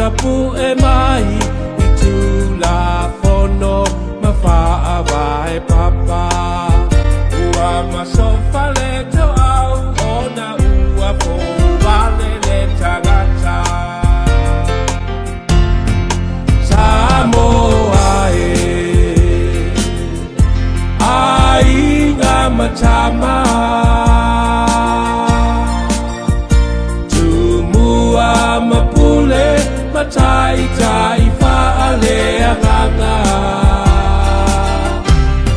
tapu'e mai i Tulafono ma faavae papa. Ua masofale toau ona ua fouvale le tagata. Samoa e, aiga ma tama. Tumua ma pule, mataitai faaleagaga.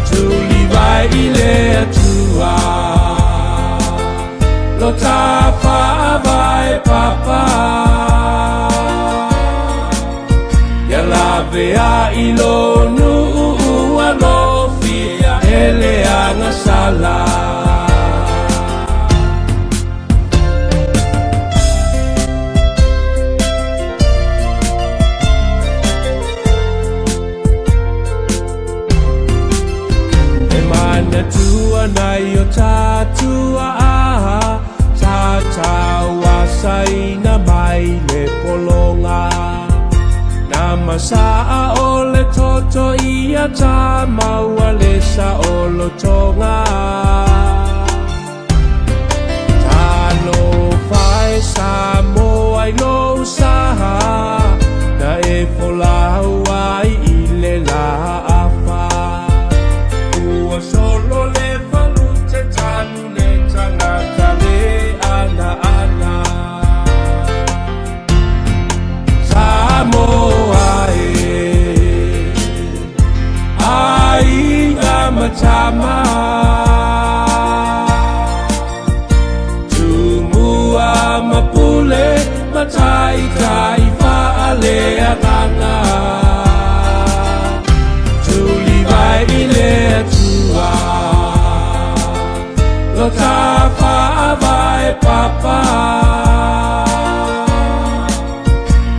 Tulivai i le Atua, lo ta faavae papa. Ia laveai lo nuu alofia e le agasala. E manatua nai o tatua aha, tatau asaina mai le pologa. Na masaa o le toto ia ta maua le saolotoga. Talofa e Samoa i lou sa, na e folau ai i le laafa. Ua solo le falute tanu le tagata le anaana. Samoa e, aiga ma tama. Tumua ma pule, mataitai faaleagaga. Tulivai i le Atua, lo ta faavae papa.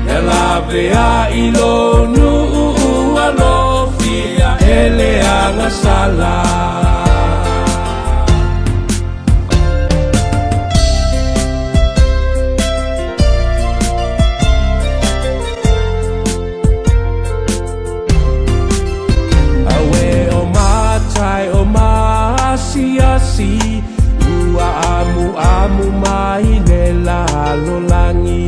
Ia laveai lo nuu alofia e le agasala. Aue o matai o maasiasi, ua amuamu mai le lalolagi.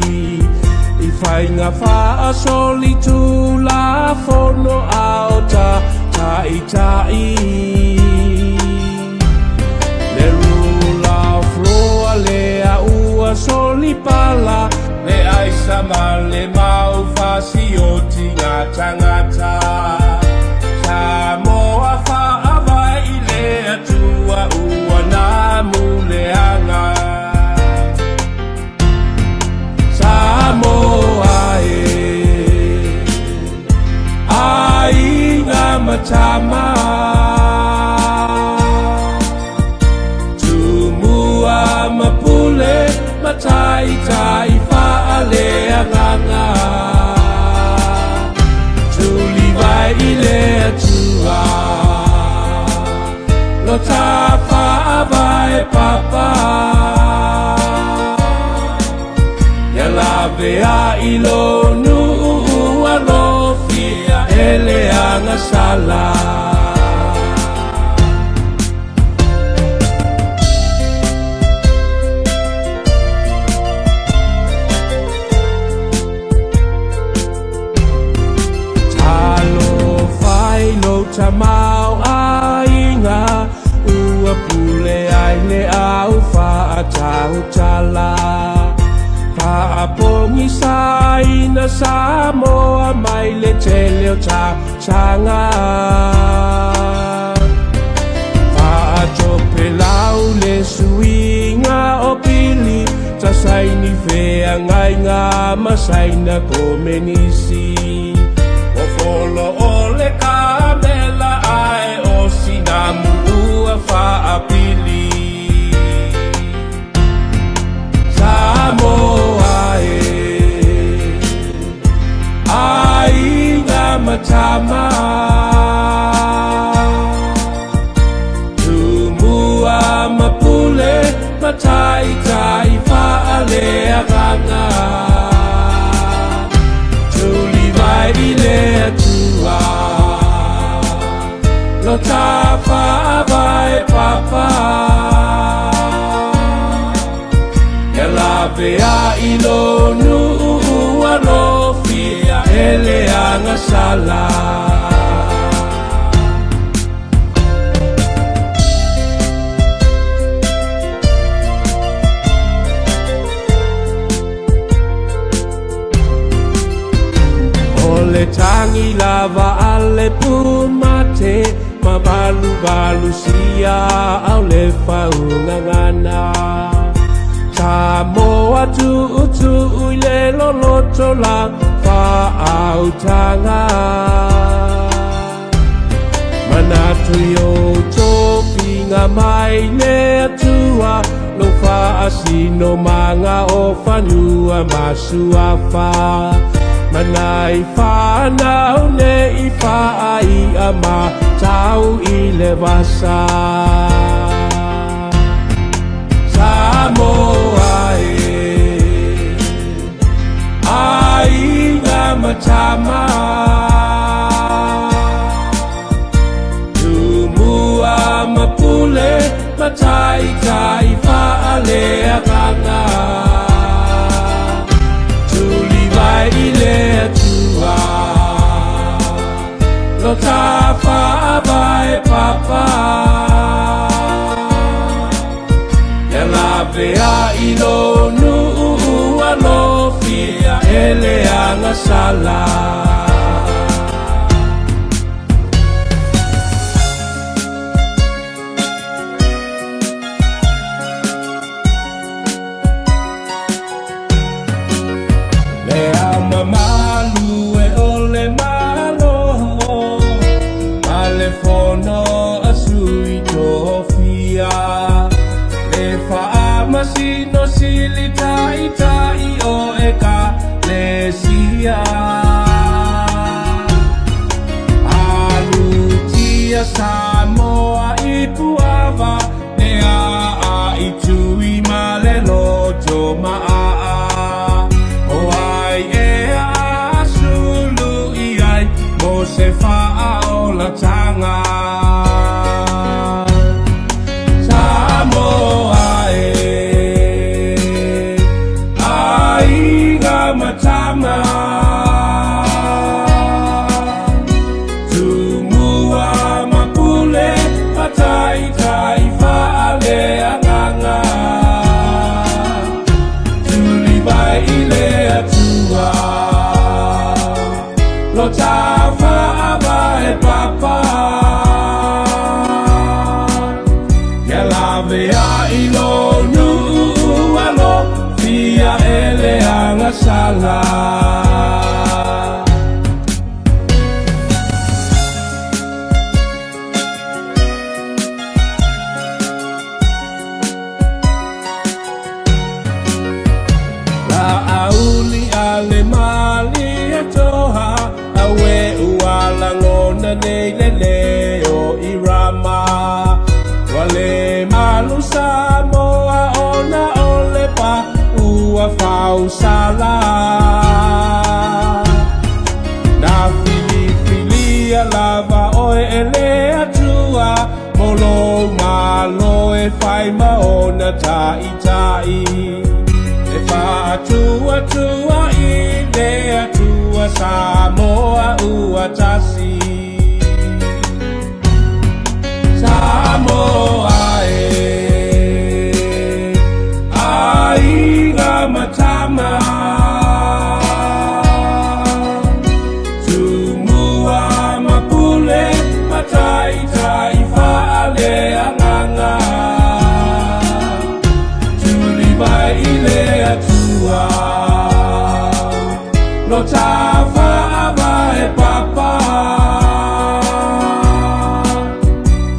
I faiga faasoli tulafono ao ta taitai. Le rule of law lea ua solipala, le aisa ma le mau fasiotiga tagata. Samoa faavae i le Atua ua namu leaga. Samoa e, aiga ma tama. Tumua ma pule, mataitai faaleagaga. Tulivai i le Atua, lo ta faavae papa. Ia laveai lo nuu alofia e le agasala. Talofa i lou tamaoaiga, ua pule ai le au faatautala. Faapogisaina Samoa mai le tele o tausaga. Faatopelau le suiga o pili, ta saini feagaiga ma Saina Komenisi. Ua folo o le kamela ae o sinamu ua faapili. Samoa e, aiga ma tama. Tumua ma pule, mataitai faaleagaga. sala. O le tagi lava a le pumate ma valuvalu sia au le faugagana. Samoa tuutuu i le loloto la faautaga. Manatu i ou tofiga mai le Atua, lou faasinomaga o fanua ma suafa. Mana i fanau nei faai'a ma tau i le vasa. Samoa e, aiga ma tama. Tumua ma pule ma taitai faaleagaga. Tuli mai i le Atua, lo ta faavae papa. Ia laveai lo nuu alofia e le agasala. Le ao mamalu e o le Malo ma le Fono a Sui Tofia, le Faamasino Sili Taitai o Ekalesia. Alutia Samoa i Puava le aa i tui ma le loto maa. O ai ea a sulu i ai mo se faaolatanga. Samoa e, aiga ma tama. Tumua ma pule ma taitai faaleagaga. Tuli mai i le Atua, lo ta faavae papa. Ia laveai lo nuu alofia e le agasala. Laauli a le Malietoa, aue ua lagona nei le leo i Rama. Ua le malu Samoa ona o le pa ua fausala. Na filifilia lava oe e le Atua mo lou Malo e fai ma ona taitai. E faatuatua i le Atua Samoa ua tasi. Samoa e, aiga ma tama. Tumua ma pule ma taitai faaleagaga. Tuli mai i le Atua, lo ta faavae papa.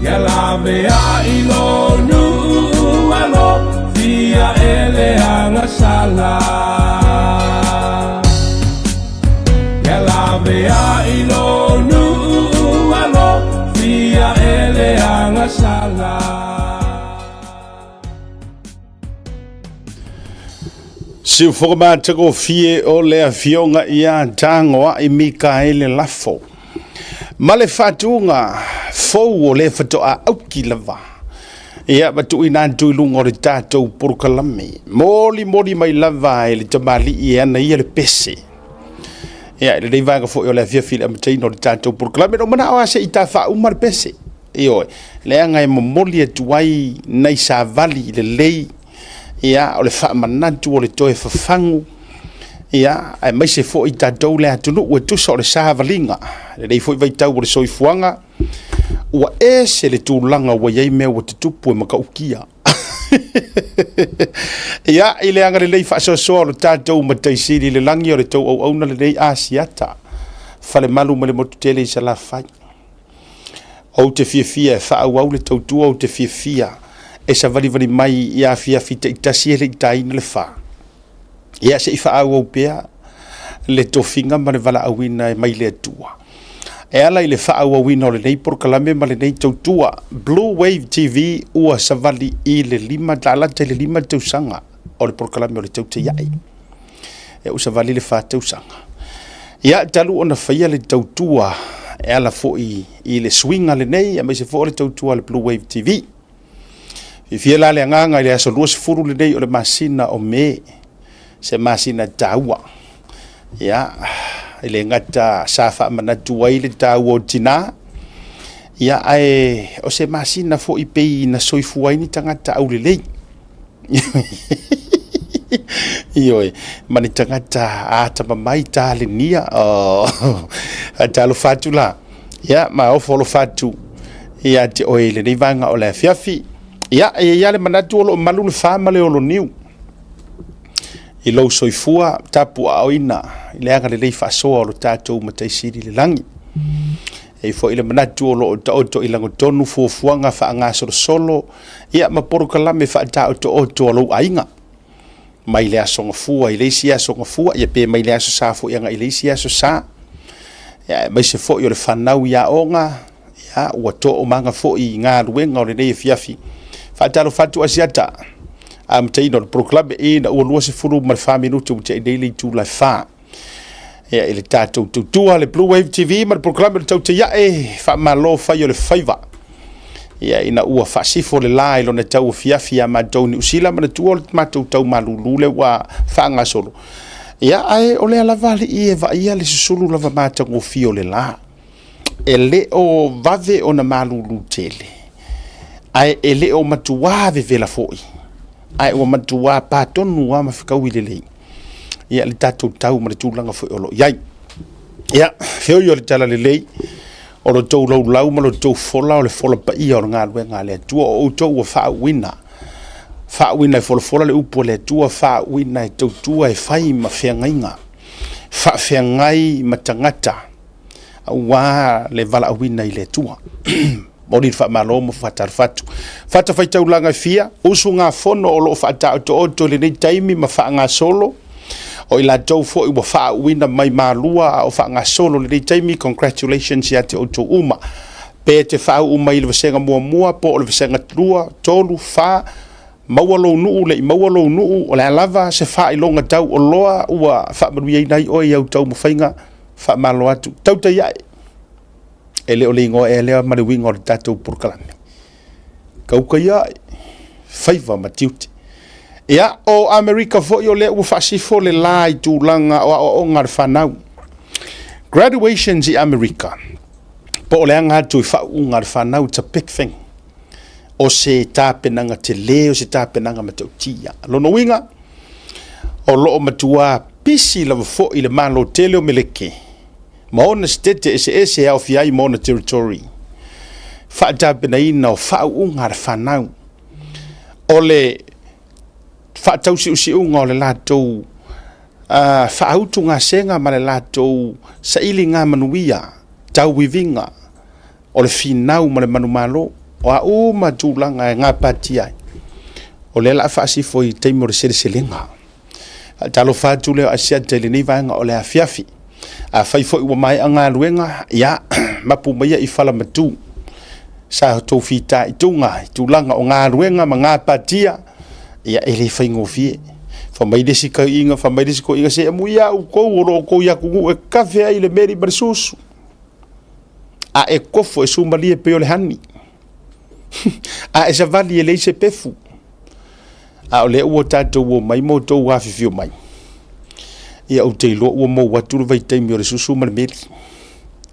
Ia laveai lo nuu alofia e le agasala. Ia laveai lo nuu alofia e le agasala. Siufoga matagofie o le Afioga ia Tagoai Mikaele Lafo ma le faatuga fou o le faatoa auki lava ia ma tuuina atu i luga o le tatou polokalame. Molimoli mai lava e le tamalii e ana ia le pese. Ia, i lenei vaega foi o le afiafi i le amataina o le tatou polokalame, na ou manao lava se i ta faauma le pese. Ioe, leaga e momoli atu ai nai savali lelei, ia, o le faamanatu o le toe fafagu, ia, aemaise foi tatou le atunuu e tusa o le savaliga i lenei foi vaitau o le soifuaga, ua ese le tulaga ua i ai mea ua tutupu e matautia. Ia, i le agalelei faasoasoa o lo tatou Matai Sili i le lagi, o le tou auauna lenei Asiata Falemalu ma le motu tele i Salafai. Ou te fiafia e faaauau le tautua, ou te fiafia e savalivali mai i afiafi taitasi e le i taina le fa. Ia, se i faaauau pea le tofiga ma le valaauina e mai le Atua. E ala i le faaauauina o lenei polokalame ma lenei tautua, Blue Wave TV ua savali i le 5 lata i le 5 tausaga o le polokalame o le Tautai Ae. E ua savali le 4 tausaga. Ia, talu ona faia le tautua e ala foi i le suiga lenei, aemaise foi o le tautua a le Blue Wave TV. Fiafia la le agaga i le aso 20 lenei o le masina o Me, se masina taua. Ia, e le gata sa faamanatu ai le taua o tinā, ia, ae o se masina foi pei na soifua ai ni tagata aulelei. Ioe, ma ni tagata atamamai talenia. Oh, talofa atu la. Ia, ma ofo alofa atu ia te oe i lenei vaega o le afiafi. Ia, e i ai le manatu o lo o malu le fa ma le oloniu i lou soifua tapuaaoina i le agalelei faasoa o lo tatou Matai Sili i le lagi. E i ai foi le manatu o lo o taoto i lagotonu fuafuaga faagasolosolo ia ma polokalame faataotooto a lou aiga mai le Aso Gafua i le isi Aso Gafua, ia pe mai le Aso Sa foi agai i le isi Aso Sa, ia, aemaise foi o le fanau i aoga, ia, ua toomaga foi i galuega o lenei afiafi. Faatalofa atu Asiata, amataina o le polokalame ina ua 24 minute ua tea nei le itula e 4. Ia, i le tatou tautua le Blue Wave TV ma le polokalame o le Tautai Ae, faamalo fai o le faiva. Ia, ina ua faasifo le la i lona tau afiafi ia matou i Niu Sila, manatua o le matou tau malulu lea ua faagasolo. Ia, ae o lea lava alii e vaaia le susulu lava matagofie o le la. E le o vave ona malulu tele, ae e le o matuā vevela foi, ae ua matuā pa tonu lava ma fekaui lelei ia le tatou tau ma le tulaga foi o lo o i ai. Ia, feoi o le talalelei, o lo outou laulau ma lo outou fola o le fola paia o le galuega a le Atua, o outou ua faauuina, faauuina e folafola le upu a le Atua, faauuina e tautua e fai ma feagaiga, faafeagai ma tagata, aua le valaauina i le Atua. Momoli le faamalo ma faatalofa atu. Fatafaitaulaga e fia, usugafono o lo o faataotooto i lenei taimi ma faagasolo, o i latou foi ua faauuina mai malua a o faagasolo i lenei taimi, congratulations ia te outou uma. Pe te faauu mai i le vasega muamua po o le vasega 2, 3, 4, maua lou nuu, le i maua lou nuu, o le a lava se faailoga tau oloa ua faamanuiaina ai oe i au taumafaiga, faamalo atu. Tautai ae. E le o le igoa ea lea ma le uiga o le tatou polokalame. Tautai ae, faiva ma tiute. Ia, o Amerika foi o lea ua faasifo le la i tulaga o aoaoga a le fanau. Graduations i Amerika, po o le aga atu i faauuga a le fanau, it's a big thing. O se tapenaga tele, o se tapenaga matautia. Lona uiga, o lo o matua pisi lava foi le Malo tele o Meleke ma ona sitete eseese e aofia ai ma ona territory. Faatapenaina o faauuga a le fanau, o le faatausiusiuga o le latou faautugasega ma le latou sailiga manuia, tauiviga o le finau ma le manumalo, o a uma tulaga e gapatia ai, o lea o le a faasifo i taimi o le seleselega. Faatalofa atu lea o Asiata i lenei vaega o le afiafi. Afai foi ua maea galuega, ia, mapu maia i falamatu. Sa outou fitaituga i tulaga o galuega ma gapatia, ia e le faigofie. Fai mai le isi toeaina, fai mai le isi toeaina, se amuia a outou o lo o outou i atunuu e kafe ai le meli ma le susu. A e kofo e sumalie pei o le hani. A e savali e leai se pefu. A o lea ua tatou omai ma outou afifio mai. Ia ou te iloa ua mou atu le vaitaimi o le susu ma le meli.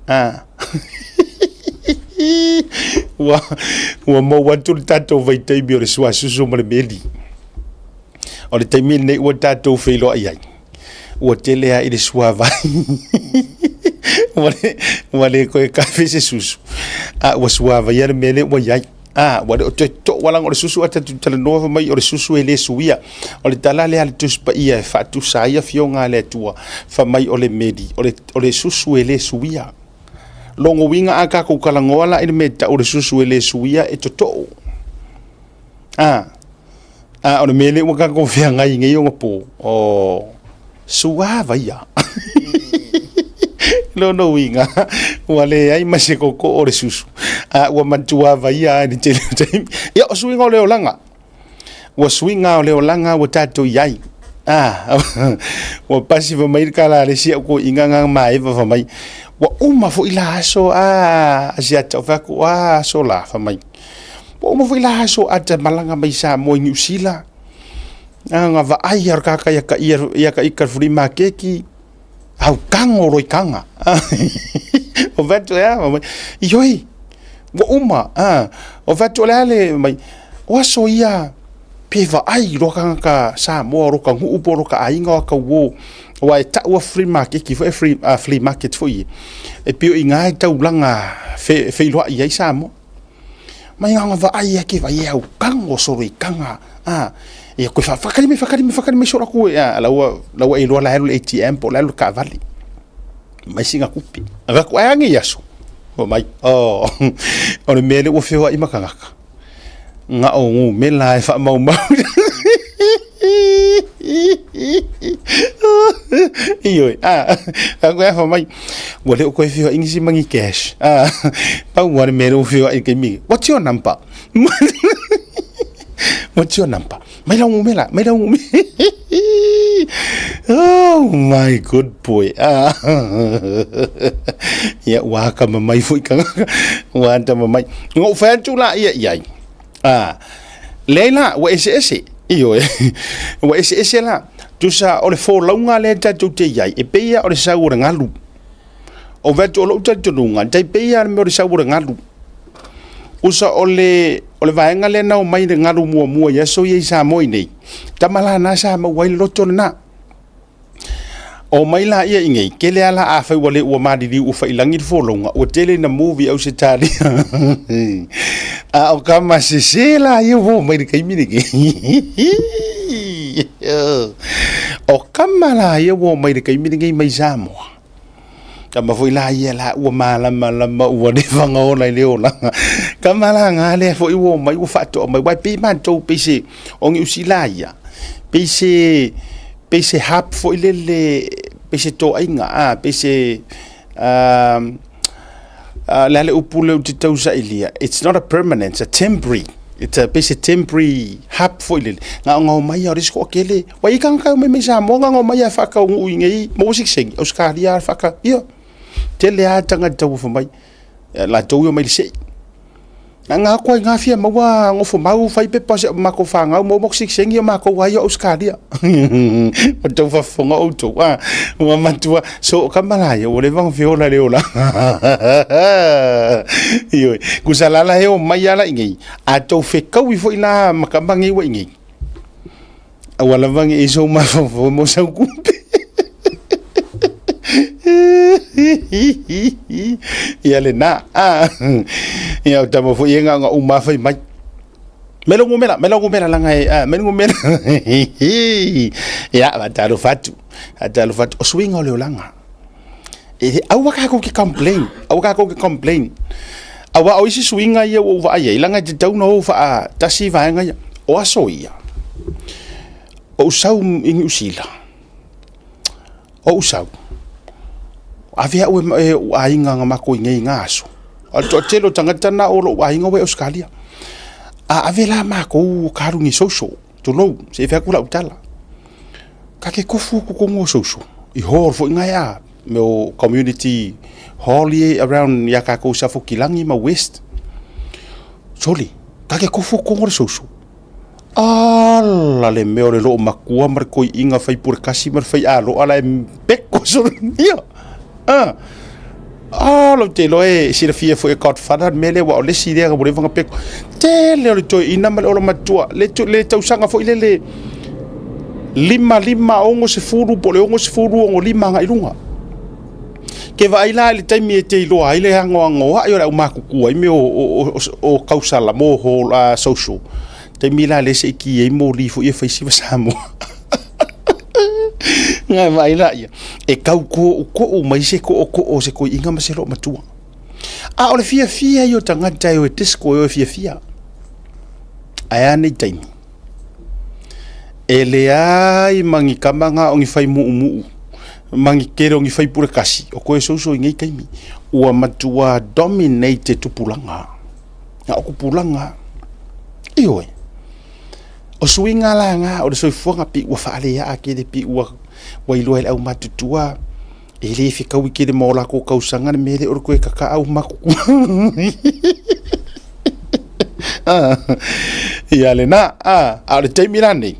Ah. Ua, ua mou atu le tatou vaitaimi o le suasusu ma le meli. O le taimi lenei ua tatou feiloai ai, ua tele lava i le suavai. Ua le, ua le toe kafe se susu, a ua suavaia le mea lea ua i ai. A, ua le o toe toa leaga o le susu a tatou talanoa fai mai o le susu e le suia. O le tala lea a le Tusi Paia e faatusa ai afioga a le Atua, fai mai o le meli, o le, o le susu e le suia. Lona uiga a tatou talanoa la i le mea e tau o le susu e le suia, e totoo. A, a o le mea lea ua tatou feagai i nei ona po, o suavaia. Lona uiga, ua leai ma se totoo o le susu, a ua matua vaia lava i le tele o taimi. Ia, o suiga o le olaga. Ua suiga o le olaga ua tatou i ai. Ah, ua pasi fai mai le tala a le isi au toeaiina na maeva fai mai, ua uma foi la aso a Asiata, ou fai atu, a aso la, fai mai. Ua uma foi la aso a ta malaga mai Samoa i Niu Sila, na ona vaai lava o le tagata ia ta ia ta ita i le flea maketi, au tago loa i taga. Ou fai atu, e a? Fai mai, ioe, ua uma. Ou fai atu, o le a le mai? O aso ia pe vaai loa tagata Samoa o lota nuu po o lota aiga o ata uo, aua e tau lava flea maketi foi flea market foi ia, e pei o i ina e taulaga feiloai ai Samoa. Mai na ona vaai ake vai e au kago solo i kaga a ia koe whakari mai whakari mai whakari mai solo ku a laua laua e loa la alu le ATM po la alu kaavale mai singa kupi ava ku ai angi aso o mai oh o le mea le ua feoai ma tagata nga o ngu me la e whaamaumau Ioe, a, a koe a mai, ua le o koe whio ingisi mangi cash. A, pau ua le mea o whio i ke mi. What's your number? What's your number? Mai lau ngumela, mai lau ngumela. Oh my good boy. Ah. Ia, ua ka mamai foi ka. Ua ta mamai. Ngou whai atu la ia iai. A, leai la, ua eseese. Ioe, ua eseese la. Tusa o le folauga lea tatou te i ai, e pei lava o le sau o le galu. O fai atu o lou talitonuga, tai pei lava le mea o le sau o le galu. Usa o le, o le vaega lea na omai le galu muamua i aso ia i Samoa i nei, tama la na sa maua ai le loto lena. Omai laia i nei, tele lava la afai ua le ua maliliu ua faiilagi le folauga, ua tele ina movie Ausetalia. A o tama sese la ia ua omai i le taimi lenei. O tama la ia ua omai i le taimi lenei mai Samoa. Tama foi la ia la ua malamalama ua leva ona ola i le olaga. Tama la nga lea foi ua omai ua faatoa mai, aua e pei matou pei se, o Niu Sila ia, pei se, pei se hub foi lele, pei se toaiga, a, pei se, o le a le upu lea ou te tausailia, it's not a permanent, it's a temporary. It's a, pei se temporary hub foi lele, na ona omai lava o le isi toatele. Ua i ai tagata e omai mai Samoa na ona omai lava e faataunuu i inei, maua sitiseni, Ausetalia faata, ia, tele lava tagata ua fai mai, latou ia e omai i le se'i. Na ona o atu lava i ina fia maua nofo mau fai pepa o si a matou fanau maua matou sitiseni o matou lava ia o Ausetalia. Ua tau faafofoga outou, a, ua matua, so o tama la ia ua leva ona feola i le olaga. Ioe, tusa la la e omai lava la i inei, a tou fetaui foi la ma tama nei ua i inei, Aua lava ne i sou mafaufau mo sau kupe. Ia lena. Ah. Ia o tama foi e nga uma fai mai. Mai lau ngumela, mai lau ngumela langa e, ah, mai lau ngumela. Ia, va talo fatu. A talo fatu. O suiga o le olaga. E aua kākou ke complain, aua kākou ke complain. Aua o isi suiga ia ua ou vaai ai, leaga e tatau ona o faatasi vaega ia. O aso ia, ou sau i Niu Sila, ou sau, ave au e ou aiga na matou i inei i na aso, o le toatele o tagata na o lou aiga ua i Ausetalia. A ave la matou ka alu i ni social, tulou, se i fai atu lau tala. Ka te tofu i totonu o social, i hall foi na ea, mea o community hall ia around ia tatou i Safotulagi ma West. Sole, ka te tofu i totonu o le social. Ala le mea o le loomatua ma le toiina faipule kasi ma le faialoa la e peko solonia. Ah. Ah, ou te iloa e silafia foi e Godfather le mea lea, aua o le isi lea ua leva ona peko. Tele o le toeaina ma le olomatua, le tausaga foi lele 5, 5, 60 po o le 60, 65 agai i luga. Ke vaai la i le taimi e te iloa ai le anoanoai o le aumatutua i mea o tausala mo social, taimi la lea se i ki ai moli foi e fai siva Samoa. Ngai vaai la ia, e tau to'uto'u mai se to'oto'o o se toeaina ma se loomatua. A o le fiafia ia o tagata e o e disco e o e fiafia. Ae a nei taimi? E leai ma ni tama na o ni fai mu'umu'u ma ni tele o ni faipule kasi o toe soso i nei taimi. Ua matua dominate e tupulaga. Na o tupulaga. Ioe. O suiga la na o le soifuaga pei ua faaleaa tele pei ua iloa e le aumatutua e le fetaui tele ma o latou tausaga le mea lea o le toe kakaa aumatutua. Ia lena, a o le taimi la nei,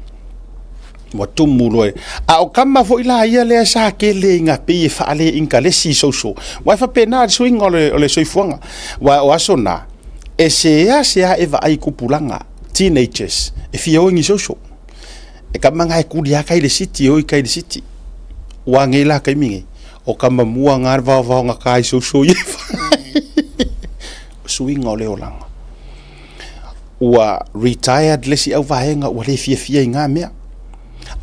ua tumu loa. A o tama foi la ia lea sa tele ina pei e faale inkalesi i social. Aua e faapena le suiga o le soifuaga. Aua o aso na, e seasea e vaai i tupulaga, teenagers, e fia o i ni social. E tama na e tuli lava tai i le city, e o i tai i le city. Ua nei la taimi nei, o tama mua na le vaovaogata i social ia e fai. O suiga o le olaga. Ua retired le isi auvaega ua le fiafia i na mea.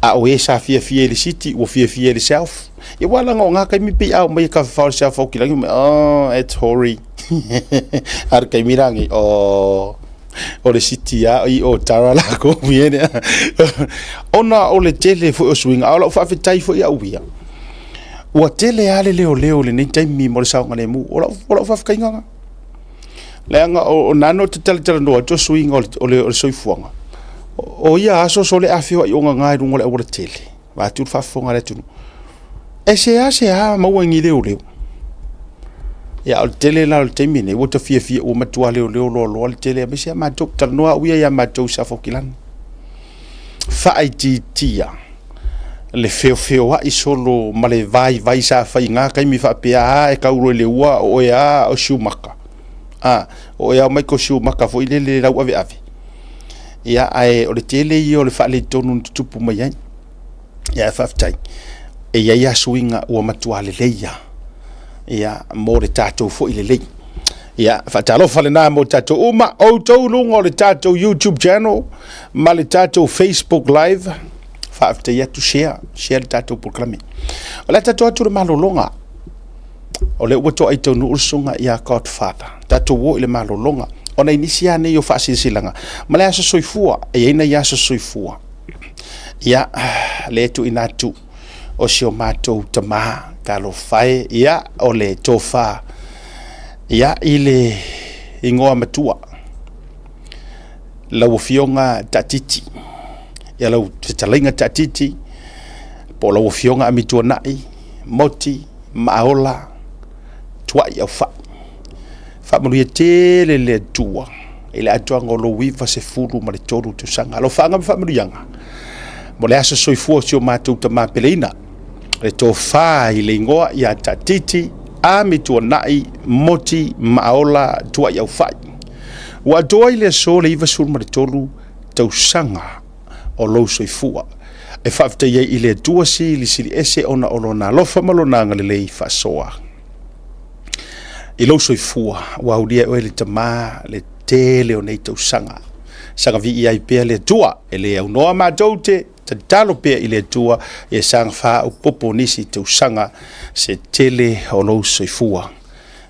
A o e sa fiafia i le city, ua fiafia i le south. Ia ua laga o na taimi pei a omai e tafafao i le South Aukilagi, mai, oh, it's hori. A o le taimi la nei, oh, o le city lava i o Tara lakou mea lea. Ona o le tele foi o suiga, a o lau faafetai foi au ia, ua tele lava le leoleo i lenei taimi mo le saogalemu. O lau faafetaiga lena. Leaga o na ou te talatalanoa atu o suiga o le soifuaga, o ia aso sole a feoai ogaga i luga o le aualatele, vaeatu le faafofoga a le atunuu, e seasea maua i ni leoleo. Ia o le tele la o le taimi lenei ua ta fiafia ua matua leoleo loaloa le tele aemaise lava matou, talanoa au ia ia matou i Safotulagi. Faaitiitia le feofeoai solo ma le vaivai sa fai i na taimi faapea a e tau loa i le ua o oe a o Siumaka. A, o oe a o Michael Siumaka foi lele lauaveave. Ia ae o le tele ia o le faaletonu na tutupu mai ai. Ia ae faafetai, e i ai lava suiga ua matua lelei lava, ia, mo le tatou foi lelei. Ia, faatalofa lena mo tatou uma, outou luga o le tatou YouTube channel ma le tatou Facebook Live. Faafetai atu, share, share le tatou polokalame. O le a tatou atu le malologa. O lea ua toai taunuu le susuga ia Godfather. Tatou o i le malologa. Ona i nisi lava nei o faasilasilaga ma le aso soifua, e i ai nai aso soifua. Ia, lea e tuuina atu o si o matou tama, talofa e, ia, o le tofa, ia, i le igoa matua, lau Afioga Taatiti, ia lau fetalaiga Taatiti, po o lau Afioga Amituanai Moti Maaola Tuai Aufai. Faamanuia tele le Atua i le atoaga o lou 93 tausaga. Alofaga ma faamanuiaga mo le aso soifua o si o matou tama peleina, le tofa i le igoa ia Taatiti Amituanai Moti Maaola Tuai Aufai. Ua atoa i le aso le 93 tausaga o lou soifua. E faafetai ai i le Atua Silisili Ese ona o Lona alofa ma Lona agalelei faasoa. I lou soifua, ua aulia e oe le tama le tele o nei tausaga. Saga viia ai pea le Atua, e le aunoa matou te tatalo pea i le Atua ia saga faaopoopo nisi tausaga se tele o lou soifua,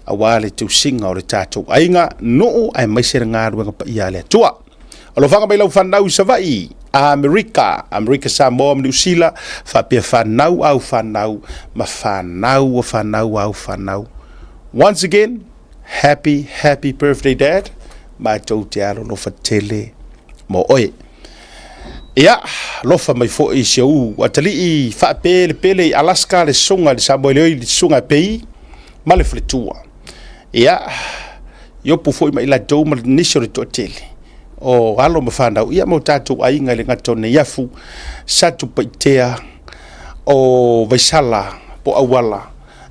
aua le tausiga o le tatou aiga, nuu aemaise le galuega paia a le Atua. Alofaga mai lau fanau i Savaii, Amerika, Amerika Samoa ma Niu Sila, faapea fanau au fanau ma fanau o fanau au fanau. Once again, happy, happy birthday dad. Matou te alolofa tele mo oe. Ia, lofa mai foi si ou atalii faapelepele i Alaska le susuga i le Samoeleoi le susuga e Pei ma le faletua. Ia, iopu foi ma i latou ma nisi o le toatele. o alo ma fanau, ia ma o tatou aiga i le gata o Neiafu, Satupaitea, o Vaisala po o Auala,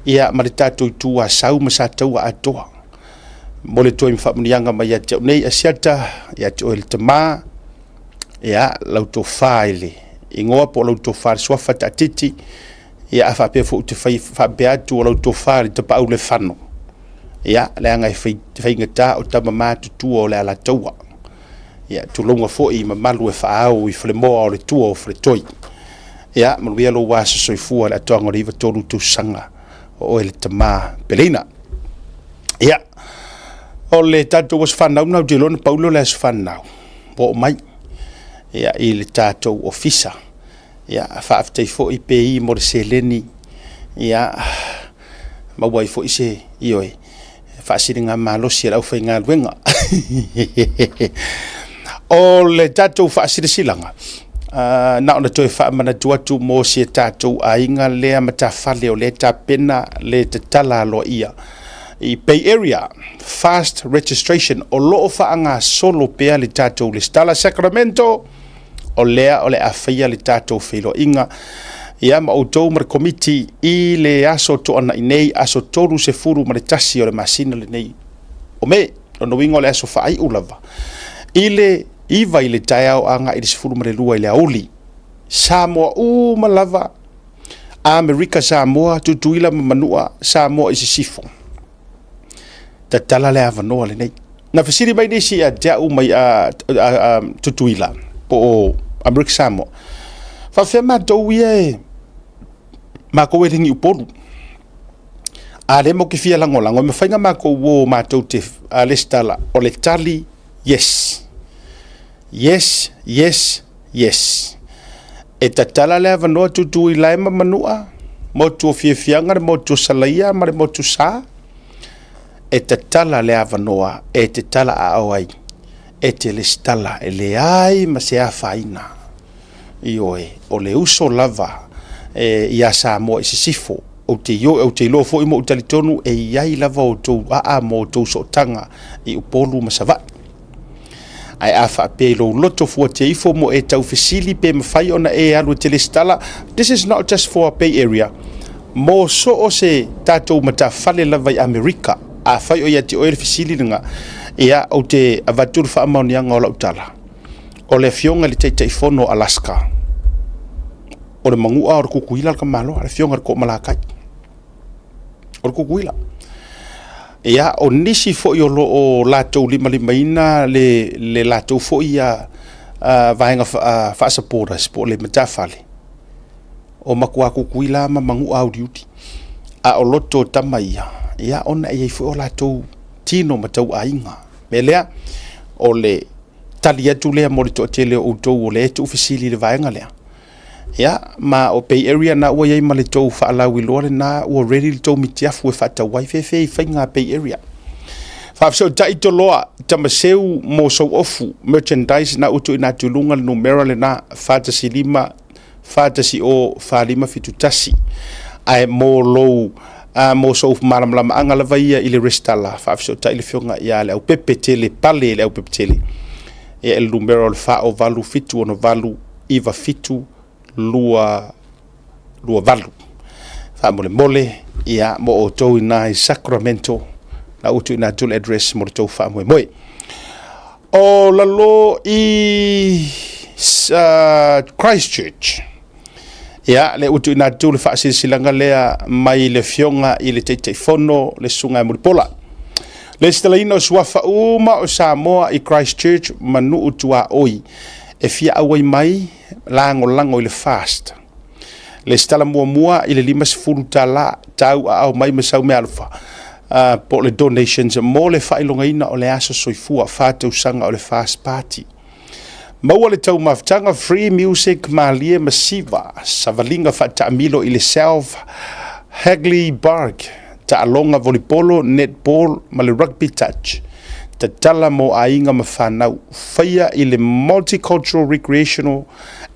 ia ma le tatou itu Asau ma Sataua atoa. Momoli atu ai ma faamanuiaga mai ia te au nei Asiata, ia te oe le tama, ia lau tofa i le igoa po o lau tofa i le suafa Taatiti, ia a faapea foi ou te fai faapea atu o lau tofa i le Tapaau Lefano, ia leaga e faigata o tama matutua o le Alataua. Ia tulouna foi mamalu e faaao i Falemoa o le tua o Faletoi. Ia manuia lou aso soifua i le atoaga o le 93 tausaga o oe le tama peleina. Ia, o le tatou aso fanau lena, ou te iloa na pau lea o le aso fanau ua oo mai ia, i le tatou ofisa. Ia, faafetai foi PI mo le seleni, ia, maua ai foi se, ioe, faasiligamalosi a le aufaigaluega. O le tatou faasilasilaga, na ona toe faamanatu atu mo si a tatou aiga lea matafale o lea e tapena le tatala aloaia i Bay Area Fast Registration o lo o faagasolo pea le tatou lesitala Sacramento o lea o le a faia le tatou feiloaiga ia ma outou ma le komiti i le aso Toonai nei, aso 31 o le masina lenei o Me. Lona uiga o le aso faaiu lava i le 9 i le taeao agai i le 12 i le aoauli. Samoa uma lava, Amerika Samoa, Tutuila ma Manua, Samoa i Sisifo. Tatala le avanoa lenei. Na fesili mai nisi ia te au mai Tutuila po o Amerika Samoa. Faafefea matou ia e matou e le ni Upolu. A lea matou te fia lagolago, e mafai ona matou o matou te lesitala. O le tali, yes. Yes, yes, yes. E tatala le avanoa Tutuila e ma Manua, motu o Fiafiaga, le motu o Salaia ma le motu Sa. E tatala le avanoa e te tala aao ai, e te lesitala, e leai ma se afaina. Ioe, o le uso lava e, ia Samoa i sisifo. Ou te, io, ou te iloa foi ma ou talitonu e i ai lava outou aa ma outou sootaga i Upolu ma Savaii. Ae a faapea i lou loto fuatia ifo mo e tau fesili pe mafai ona e alu e te lesitala, this is not just for Bay Area, mo so o se tatou matafale lava i Amerika. Afai o ia te oe le fesili lena, ia, ou te avatu le faamaoniaga o lau tala. O le afioga i le Taitaifono o Alaska, o le Manua o le Tutuila le tamaloa, le afioga i le Toomalatai. O le Tutuila. Ia, o nisi foi o lo o latou limalimaina le, le latou foi ia vaega faa-supporters po o le matafale, o matua Tutuila ma Manua auliuli. A o loto o tama ia, ia ona e i ai foi o latou tino ma tauaiga. Mea lea, o le tali atu lea mo le toatele o outou o lea e tuufesili i le vaega lea. Ia, ma o Bay Area na ua i ai ma le tou faalauiloa lena, ua ready le tou mitiafu e faatau ai fefe i faiga a Bay Area. Faafesootai Toloa, Tamaseu mo sou ofu, merchandise na ua tuuina atu i luga le numera lena, 415 410 4571. Ae mo lou a mo sou malamalamaaga lava ia i le resitala, faafesootai le afioga ia Leaupepe Tele Pale Leaupepe Tele. Ia, e le numera o le 408 768 97 2 28. Faamolemole, ia, mo outou i ina i Sacramento, na ua tuuina atu le address mo le tou faamoemoe. O lalo i Christchurch, ia, lea ua tuuina atu le faasilasilaga lea mai le afioga i le Taitaifono le Susuga ia Mulipola. Le lesitalaina o suafa uma o Samoa i Christchurch ma nuu tuaoi e fia auai mai lagolago i le FAST. Lesitala muamua i le $50 tau aao mai ma sau meaalofa po o le donations mo le faailogaina o le aso soifua fa tausaga o le FAST Party. Maua le taumafataga free music malie ma siva, savaliga faataamilo i le South Hagley Park, taaloga volipolo, netball ma le rugby touch. Tatala mo aiga ma fanau. Faia i le Multicultural Recreational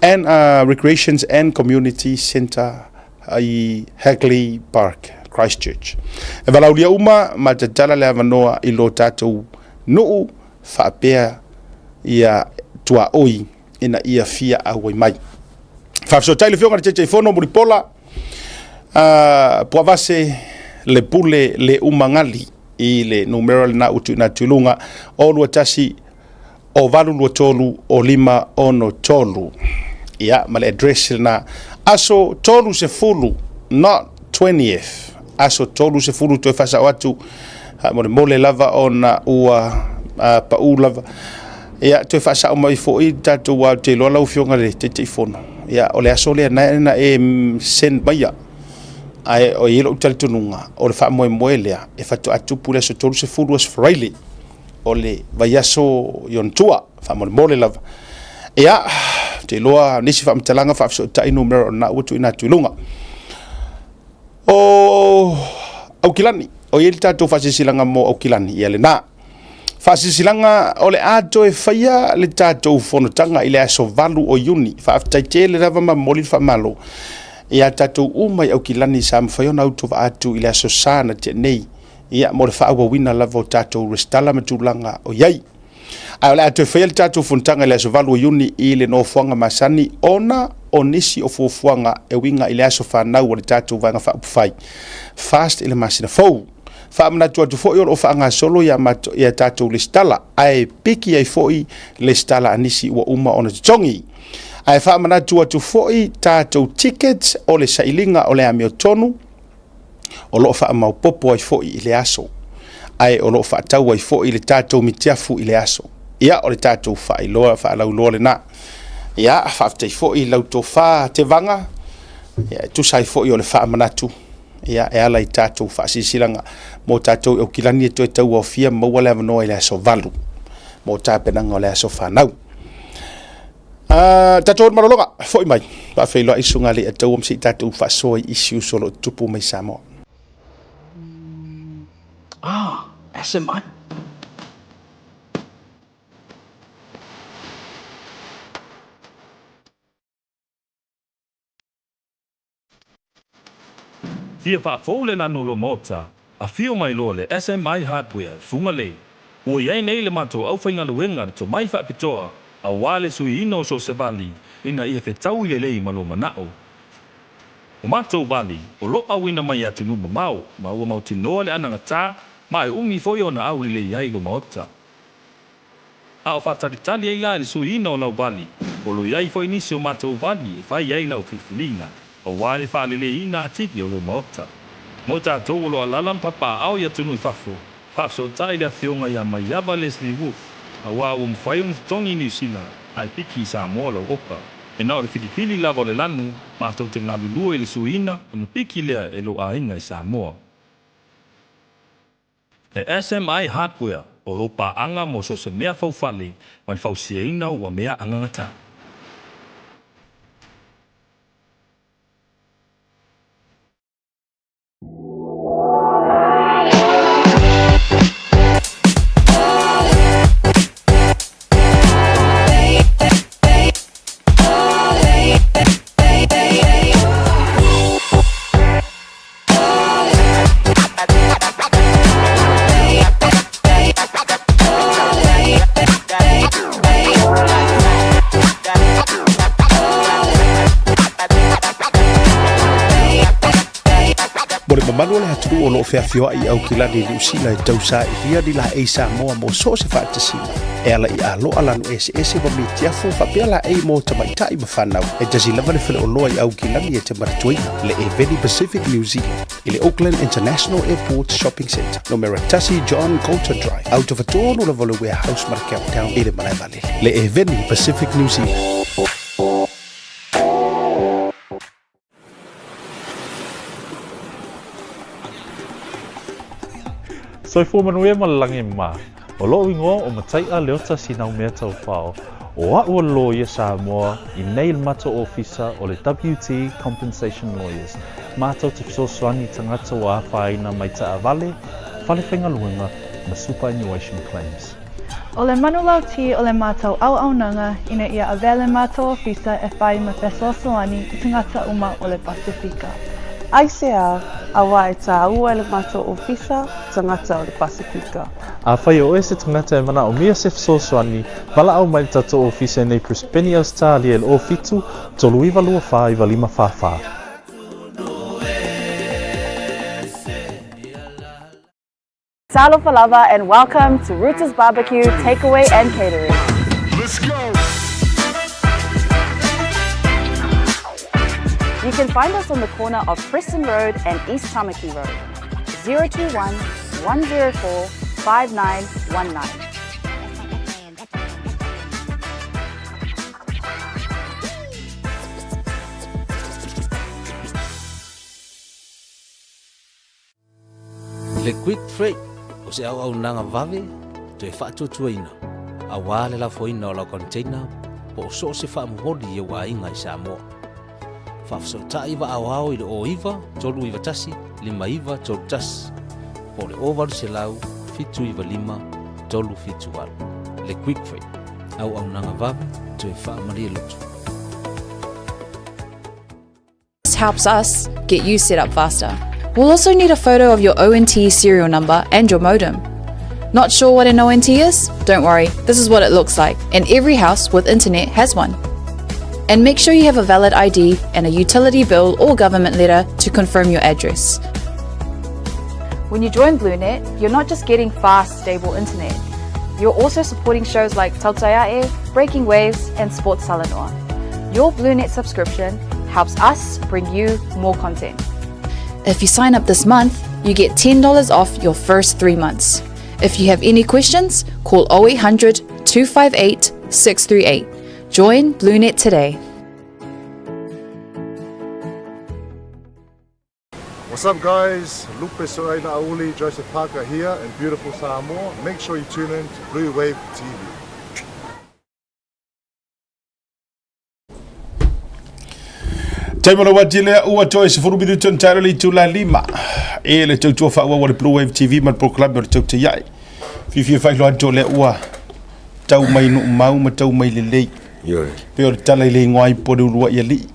and Recreations and Community Centre i Hagley Park, Christchurch. E valaulia uma ma tatala le avanoa i lo tatou nuu faapea. ia tuaoi ina ia fia auai mai. Faafesootai le Afioga i le Taitaifono Mulipola, Puavase le pule le umagali i le numera lena ua tuuina atu i luga o 21 o 823 o 563. Ia, ma le address lena. Aso 30, not 20th. Aso 30 toe faasao atu, faamolemole lava ona ua pau lava. Ia, toe faasao mai foi tatou aua ou te iloa lau Afioga i le Taitaifono, ia, o le aso lea na e send maia. Ae o i ai lou talitonuga, o le faamoemoe lea e faatoa tupu i le aso 30 aso Faraile o le vaiaso i ona tua, faamolemole lava. Ia, ou te iloa nisi faamatalaga faafesootai numera o lena ua tuuina atu i luga. O Aukilani, o i ai le tatou faasilasilaga mo Aukilani, ia lena. Faasilasilaga o le a toe faia le tatou fonotaga i le aso 8 o Iuni. Faafetai tele lava ma momoli le faamalo ia tatou uma i Aukilani sa mafai ona autovaa atu i le aso Sa na tea nei, ia mo le faaauauina lava o tatou resitala ma tulaga o i ai. Ae o le a toe faia le tatou fonotaga i le aso 8 o Iuni i le nofoaga masani ona o nisi o fuafuaga e uiga i le aso fanau o le tatou Vaega Faaupufai FAST i le masina fou. Faamanatu atu foi o lo o faagasolo ia matou ia tatou lesitala, ae piki ai foi lesitala a nisi ua uma ona totogi. Ae faamanatu atu foi tatou tickets o le sailiga o le amiotonu o lo o faamaopopo ai foi i le aso, ae o lo o faatau ai foi le tatou mitiafu i le aso. Ia, o le tatou faailoa faalauiloa lena. Ia, faafetai foi i lau tofa Tevaga, ia, e tusa ai foi o le faamanatu ia, e ala i tatou faasilasilaga mo tatou i Aukilani e toe tauaofia maua le avanoa i le aso 8 mo tapenaga o le aso fanau. Tatou malologa, foi mai, faafeiloai susuga Leiataua ma se i tatou faasoa i issues o lo o tutupu mai Samoa. Ah, SMI. Fia faafou le lanu o lou maota, afio mai loa le SMI Hardware Fugalei. Ua i ai nei le matou aufaigaluega le tomai faapitoa aua le suiina o so o se vali ina ia fetaui lelei ma lou manao. O matou vali o lo o auina mai i atunuu mamao ma ua mautinoa le anagata ma e umi foi ona aulelei ai lou maota. A o faatalitali ai la i le suiina o lau vali, o lo i ai foi nisi o matou vali e fai ai lau filifiliga, aua le faaleleiina atili o lou maota. Mo tatou o lo alala ma papaaao i atunuu i fafo, faafesootai le afioga ia Maiava Leslie Wolfe, aua ua mafai ona totogi i Niu Sila ae piki i Samoa lau oka. E na o le filifili lava o le lanu, matou te galulue i le suiina ona piki lea e lou aiga i Samoa. E SMI Hardware o lou paaga mo so o se mea faufale ma le fausiaina ua mea agagata. Mo le mamalu o le atunuu o lo o feafioai i Aukilani i Niu Sila e tausailia ni laei Samoa mo so o se faatasiga e ala i aloa lanu eseese ma mitiafu faapea laei mo tamaitai ma fanau. E tasi lava le faleoloa i Aukilani e te manatuaina, le Eveni Pacific New Zealand i le Auckland International Airport Shopping Centre, numera 1 John Coulter Drive, autofatonu lava o le Warehouse ma le Countdown i le malae vaalele. Le Eveni Pacific New Zealand. Soifua manuia ma le lagi ma. O loʻu igoa o Mataiʻa Leota Sinaumea Taufao. O aʻu o le loia Samoa i nei le matou ofisa o le WT Compensation Lawyers. Matou te fesoasoani i tagata ua afaina mai taavale, fale faigaluega ma superannuation claims. O le manulauti o le matou auaunaga ina ia avea le matou ofisa e fai ma fesoasoani i tagata uma o le Pasefika. Aisea? Auā e tāua e le matou ofisa tagata o le Pasifika. Afai o oe se tagata e manaomia se fesoasoani, valaau mai le tatou ofisa i nei Brisbane, Ausetalia i le 07 39 24 95 44. Talofa lava and welcome to Roots Barbecue Takeaway and Catering. Let's go! You can find us on the corner of Preston Road and East Tamaki Road. 021 104 5919. Le Quick Freight o se auaunaga vave toe faatuatuaina aua le lafoina o lau container po o so o se faamomoli i ou aiga i Samoa. Faafesootai vaaoao i le 09 391 5931 po o le 0800 795 378. Le Quick Freight, auaunaga vave toe faamalie loto. helps us get you set up faster. We'll also need a photo of your ONT serial number and your modem. Not sure what an ONT is? Don't worry, this is what it looks like, and every house with internet has one. And make sure you have a valid ID and a utility bill or government letter to confirm your address. When you join BlueNet, you're not just getting fast, stable internet. You're also supporting shows like Tautaiae, Breaking Waves, and Sports Talanoa. Your BlueNet subscription helps us bring you more content. If you sign up this month, you get $10 off your first three months. If you have any questions, call 0800 258 638. Join BlueNet today. What's up guys? Lupe Soaina Auli, Joseph Parker here in beautiful Samoa. Make sure you tune in to Blue Wave TV. Taimi o le uati lea ua toe 10 minute ona taelo le itula lima e le tautua faaauau a le Blue Wave TV ma le polokalame o le Tautaia'i. Fiafia faailoa atu o lea ua tau mai Nu'umau ma tau mai lelei. Ioe. Pei o le tala i le igoa ai po o le uluai alii.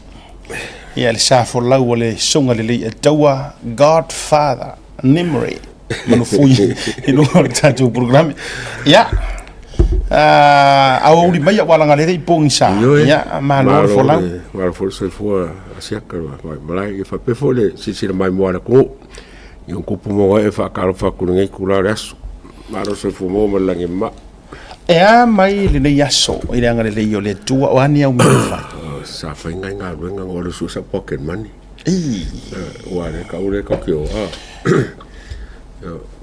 Ia le sa folau a le soga lelei a taua Godfather Nimri Manufui i luga o le tatou polokalame. Ia, aoauli mai ua lagalele i pogisa. Ia, malo le folau. Malo foi le soifua asiaka mai malae ia faapea foi le silasila maimoa a le atunuu i ona tupu ma ona ee faatalofa atu i lenei itula o le aso. Malo le soifua maua ma le lagi e mama. E a mai lenei aso i le agalelei o le Atua, o a ni au mea e fai? Sa fai ngai galuega na o le sue sa pocket money. Ua le kau le kau ki o a.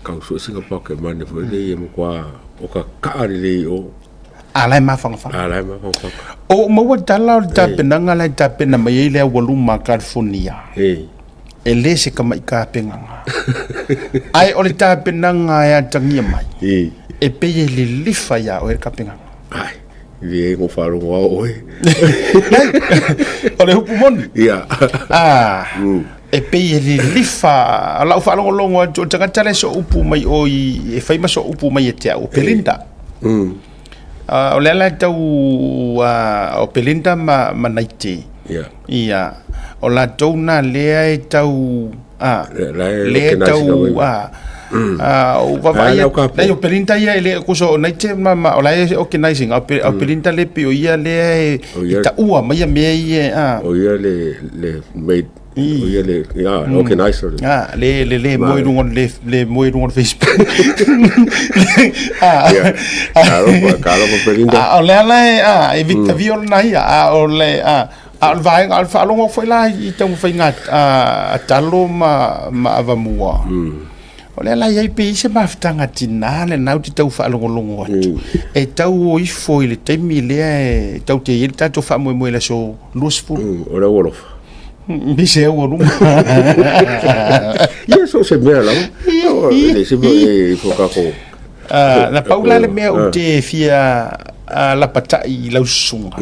Kau sue singa pocket money foi le ia matua o ka kaa lelei o. A la e mafanafana. A la e mafanafana. O maua tala o le tapenaga la e tapena mai ai le aualuma a California. E le se kamaʻi kapegaga. Ae o le tapenaga e atagia mai, e pei e lilifa iā oe le kapegaga. Ai, le no faalogo a oe. O le upu moni. Ia. Ah, e pei e lilifa, o lau faalogologo atu, o le tagata la e sooupu mai o i, e fai ma sooupu mai ia te au, o Belinda. Ah, o le ala e tau, ah, o Belinda ma, ma Naite. Ia. Ia, o latou na lea e tau, a, lea e tau, a, a, o vaavaai atu, leai o Belinda ia e le, kuso o Naite ma, ma, o la e organizing, a o Belinda le pei o ia lea e, e taua mai ia mea ia, a. O ia le, le maid, o ia le, ia, organizer. A, le, le, le moe i luga o le, le moe i luga o le Facebook. A, Ia, talofa, talofa Belinda. A o le ala e, a, e Victor Viola na ia, a o le, a, a o le vaega, o le faalogo foi la i taumafaiga a Talo ma, ma Avamua. O le ala e i ai pe i ai se mafutaga tinā lena ou te tau faalogologo atu, e tau o ifo i le taimi lea e tau te i ai le tatou faamoemoe i le aso 20. O le aualofa. Me se aualuma. Ia, so o se mea lava. E leai se mea e ifo tatou. Na pau la le mea ou te fia lapatai i lau susuga,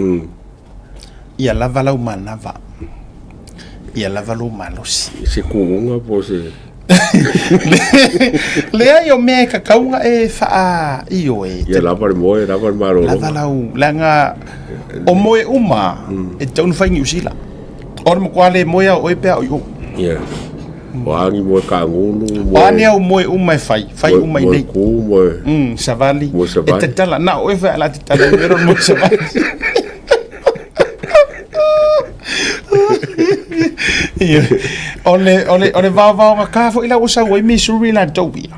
ia lava lau manava, ia lava lou malosi. Se kūmūga po o se... Leai, o mea e kakau ona e faaioe. Ia lava le moe, lava le malologa. Lava lau, leaga o moe uma e tatau ona fai i Niu Sila. O le matua le moe lava o oe pe a o i o. Ia. O a ni moe kagulu, O a ni au moe uma e fai, fai uma i nei. Moe ku, moe... Savali. Moe savali. E tatala, na o e fai ala tatala, i mero moe savali. Ia. O le, o le, o le vaovaoga ka foi la ua sau ai Missouri latou ia.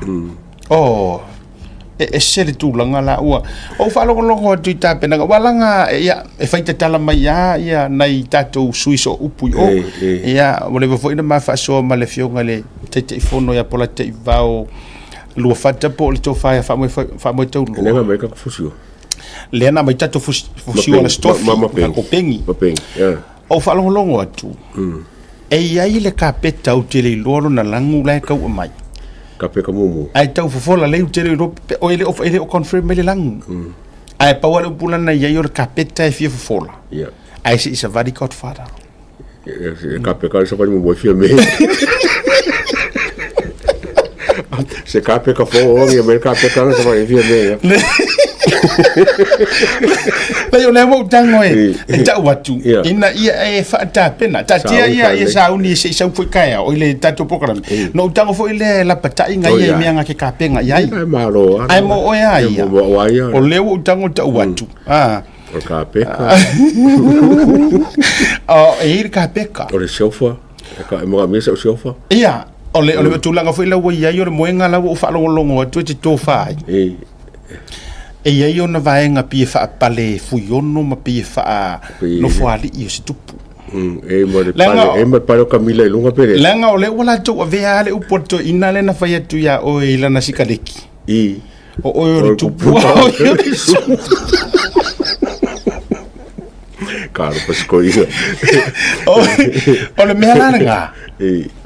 Oh, e ese le tulaga la ua ou faalogologo atu i tapenaga ua laga ia e fai tatala mai lava ia nai tatou sui sooupu i o. Ia ua leva foi ona ma faasoa ma le afioga i le Taitaifono ia Polataivao Luafata po o le tofa ia Faamoetaulua. Lea na aumai tatou fusiua. Lea na aumai tatou fusiua le Stofi ma Kopegi. Ou faalogologo atu, e i ai le kapeta ou te le iloa lona lagu la e tau aumai. Kapeta mumu. Ae tau fofola lei ou te le iloa, o e le o, e le o confirm mai le lagu. Ae pau lava le upu lana e i ai o le kapeta e fia fofola. Yeah. Ae se i savali Godfather. E kapeta le savali mumu e fia me. Se kapeta fo o ia me kapeta le savali e fia me. Lei o lea ua ou tago e, e tau atu, ina ia e faatapena. Taatia ia, ia sauni se i sau foi taeao i le tatou polokalame. Na ou tago foi lea e lapatai ga ia i mea ga ke kapenga i ai. Ai malo Ai mo oe a ia. O lea ua ou tago tau atu. Ah. O kapeka. O, e i le kapeka. O le sofa. E ka e manaomia sau sofa. Ia, o le, o le tulaga foi la ua i ai o le moega la ua ou faalogologo atu e te tofa ai. E i ai ona vaega pei e faapale fuiono ma pei e faa nofoalii o se tupu. E ma le pale, e ma le pale o Kamila i luga pe le. Leaga o lea ua latou avea lava le upu a le toeaina lea na fai atu ia oe i lana sikaleki. O oe o le tupu, a o ia o le susu. Ka alo pasikoina. O le mea la lena.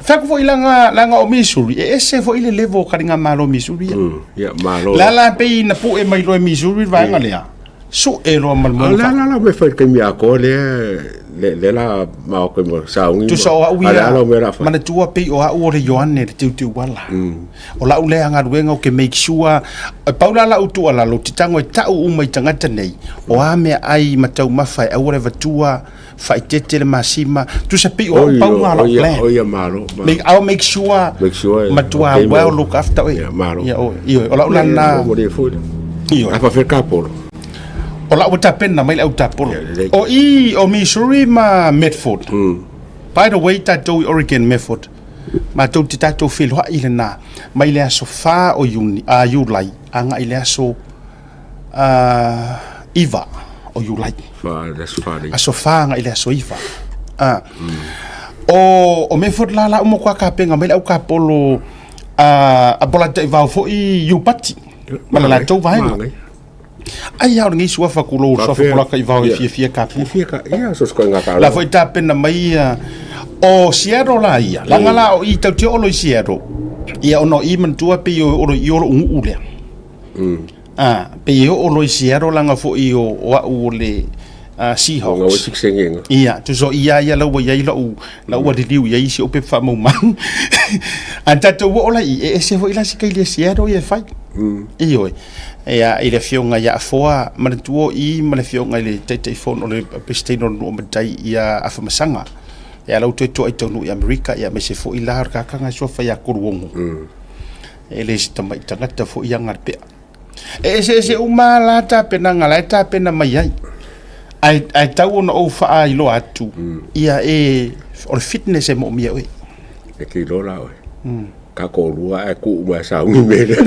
Fai atu foi leaga, leaga o Missouri, e ese foi le level o taligamalo o Missouri ia. Ia, malo. La la pei na pue mai loa e Missouri le vaega lea. Sue loa ma le moe. La la la me fai le taimi atoa lea, le, le la maoka ma sauni. Tusa o au ia, manatua pei o au o le Ioane le teuteuala. O lau lea galuega ou te make sure, e pau la lau tuualalo, ou te tago e tau uma i tagata nei, o a meaai ma taumafa e aua le avatua, faaeteete le masima, tusa pei o au pau na o lau plan. O ia malo. Make, I'll make sure, make sure matua well look after oe. Yeah, malo. Ia, o, ioe, o lau la na. Mo le foi. Ioe. A fa ka polo. O lau tapena mai le au tapolo. O i o Missouri ma Medford. By the way, tatou i Oregon Medford. Matou te tatou feiloai lena mai le aso 4 o Iuni, a Iulai agai i le aso 9 o Iulai. Aso 4 agai i le aso 9. A. O o Medford la la uma kwa kapenga mai le au kapolo a a pola taivao foi Iupati ma le latou vaega. Ai a o lenei suafa kulou suafa polaka i vao e fiafia ka pu. Fiafia ka ia so sko ngā ka. La foi tapena mai ia o Seattle la ia. Langa la o i tau te olo i Seattle. Ia ono i manatua pe o olo i olo ungu lea. Ah, pe o olo i Seattle langa foi o o au o le Seahawks. Ia, tuso ia ia lau ia i lau lau ua liliu ia isi o pe whaamaumau. A tatou oo la i, e ese foi la si kaili e Seattle ia e fai. Ioe. Ia, i le afioga ia Afoa, manatua o i ma le afioga i le Taitaifono o le Peresetene o le Nuu o Matai ia Afamasaga. Ia lau toe toa i taunuu i Amerika, ia aemaise foi la o le kakanga e suafa ia Koluogo. E le se tamai tagata foi ia Galepea. E eseese uma lava la tapenaga la e tapena mai ai. Ae, ae tau ona ou faailoa atu, ia e, o le fitness e moomia e oe. E te iloa la oe. Ka toalua ae tuu mai sauni me lea.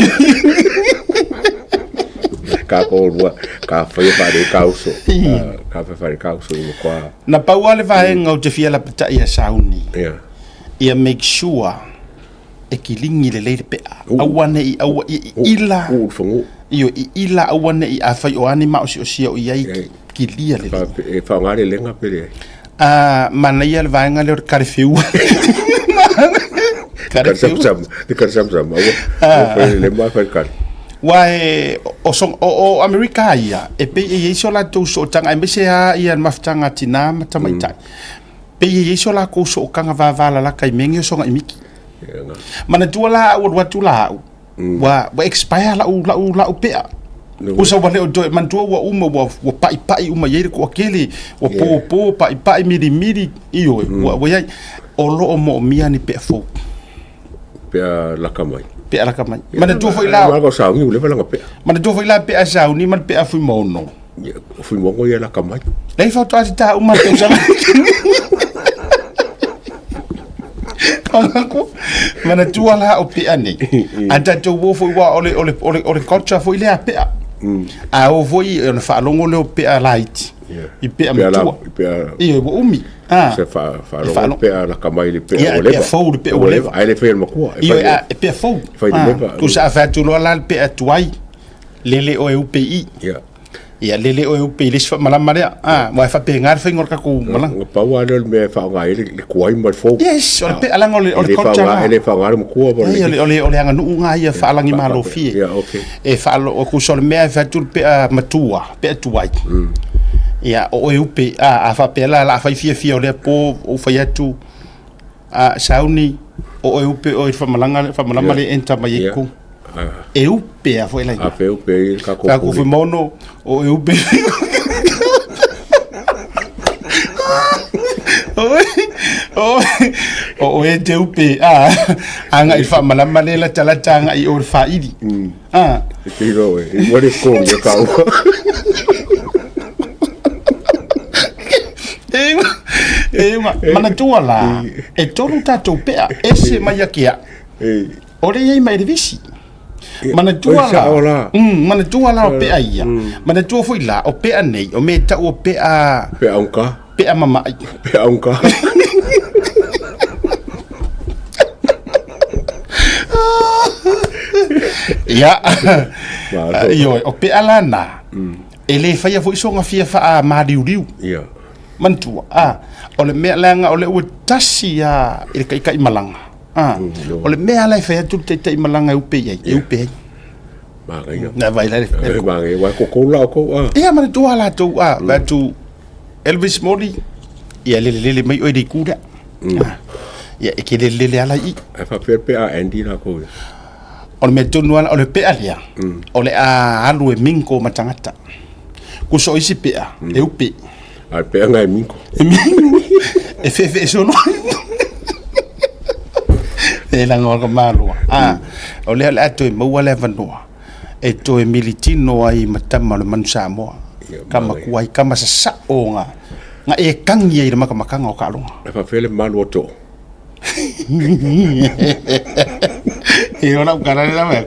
Ka toalua, ka whaia whaare ka uso. Ka whaia whaare ka uso i makoa. Na pau lava le vaega ou te fia lapatai ia sauni. Yeah. Ia make sure e kiligi lelei le pea. Aua ne i aua i ila. Uu le fanua. Ioe, i ila aua ne i afai o a ni maosiosia o i ai kilia lelei. E whaonga le lenga pe le. A manaia le vaega lea o le karewhiua. Kare samsam, te kare samsam, aua, aua whai le lema, whai kare. Ua e, o, so, o, o Amerika ia, e pei e i ai so latou sootaga, aemaise lava ia le mafutaga a tinā ma tamaitai. Pei e i ai so lakou sookaga vavalalaka i mea nei o soga imiki. Manatua la au alu atu la au, ua, ua expire lau, lau, lau pea. Usa ua le o toe, manatua ua uma, ua, ua pa'ipa'i uma i ai le toatele, ua pōpō, pa'ipa'i, milimili, ioe, ua, ua i ai. O lo o moomia ni pea fou. pea laka mai. Pea laka mai. Manatua foi la. Malaga o sauni ua leva lana pea. Manatua foi la pea sauni ma le pea Fuimaono. O Fuimaono ia laka mai. Lei faatoa te tā uma le tausaga. Manatua la o pea nei. A tatou o foi ua o le, o le, o le, o le culture foi lea pea. A o foi ona faalogo lea o pea laiti. I pea matua. I pea. Ioe, ua umi. Ah. Se faalogo pea laka mai le pea ua leva. Pea fou le pea ua leva. Ae le fai e le matua. Ioe, e pea fou. Fai le leva. Tusa a fai atu loa la le pea tuai. Lele oe upe i. Yeah. Ia lele oe upe i le isi faamalama lea. Ah, aua e faapena le faiga o le tatou malaga. Na pau lava lea o le mea e faaaoga ai le tuai ma le fou. Yes, o le pea leaga o le o le culture lena. E le faaaoga le matua po o le. Leai, o le o le aganuu lena ia faalagimalofie. Ia, okay. E faalo, tusa o le mea e fai atu le pea matua, pea tuai. Ia, o oe upe, a, a faapea la, o le a fai fiafia o lea po ou fai atu, a, sauni, o oe upe oe i le faamalama, faamalama lea e enter mai ai i totonu. E upe a foi la A fe upe ai le tatou Tatou Fuimaono, o oe upe. O oe e te upe, a, agai i le faamalama lea e latalata agai i o i le faili. A. E te iloa oe, e ua le kogi o kāua. E manatua la, e tolu tatou pea, ese mai a ke a'u. O le i ai ma Elevisi. Manatua la, manatua la o pea ia. Manatua foi la, o pea nei, o mea e tau o pea... Pea augata. Pea mama'i. Pea augata. Ia, ioe, o pea la na, e le faia foi soga fia faamaliuliu. Ia. Manatua, a, o le mea leaga o lea ua tasi lava i le taitaimalaga. A, o le mea la e fai atu le taitaimalaga e upe i ai, e upe ai. Manaia. Na vai la le. Manaia, uae ko kou la o kou a. Ia, manatua latou a, vae atu Elvis Moli, ia lele lele mai oe i le itu lea. Ia, e ke lele lele ala i i. Ae faapefea le pea a Andy lakou ia? O le mea tonu lava, o le pea lea, o le a alu e mingo ma tagata. Kuso o isi pea, e upe. A le pea lena e mingo. E mingo, e feefee solo. E laga o le tamaloa. A, o lea o le a toe maua le avanoa e toe militino ai ma tama o le manu Samoa. Kama kuai, kama sasao nga, nga e kagi ai i le makamakaga o taaloga. E faapefea le mamalu o too? E ora u kala le wa.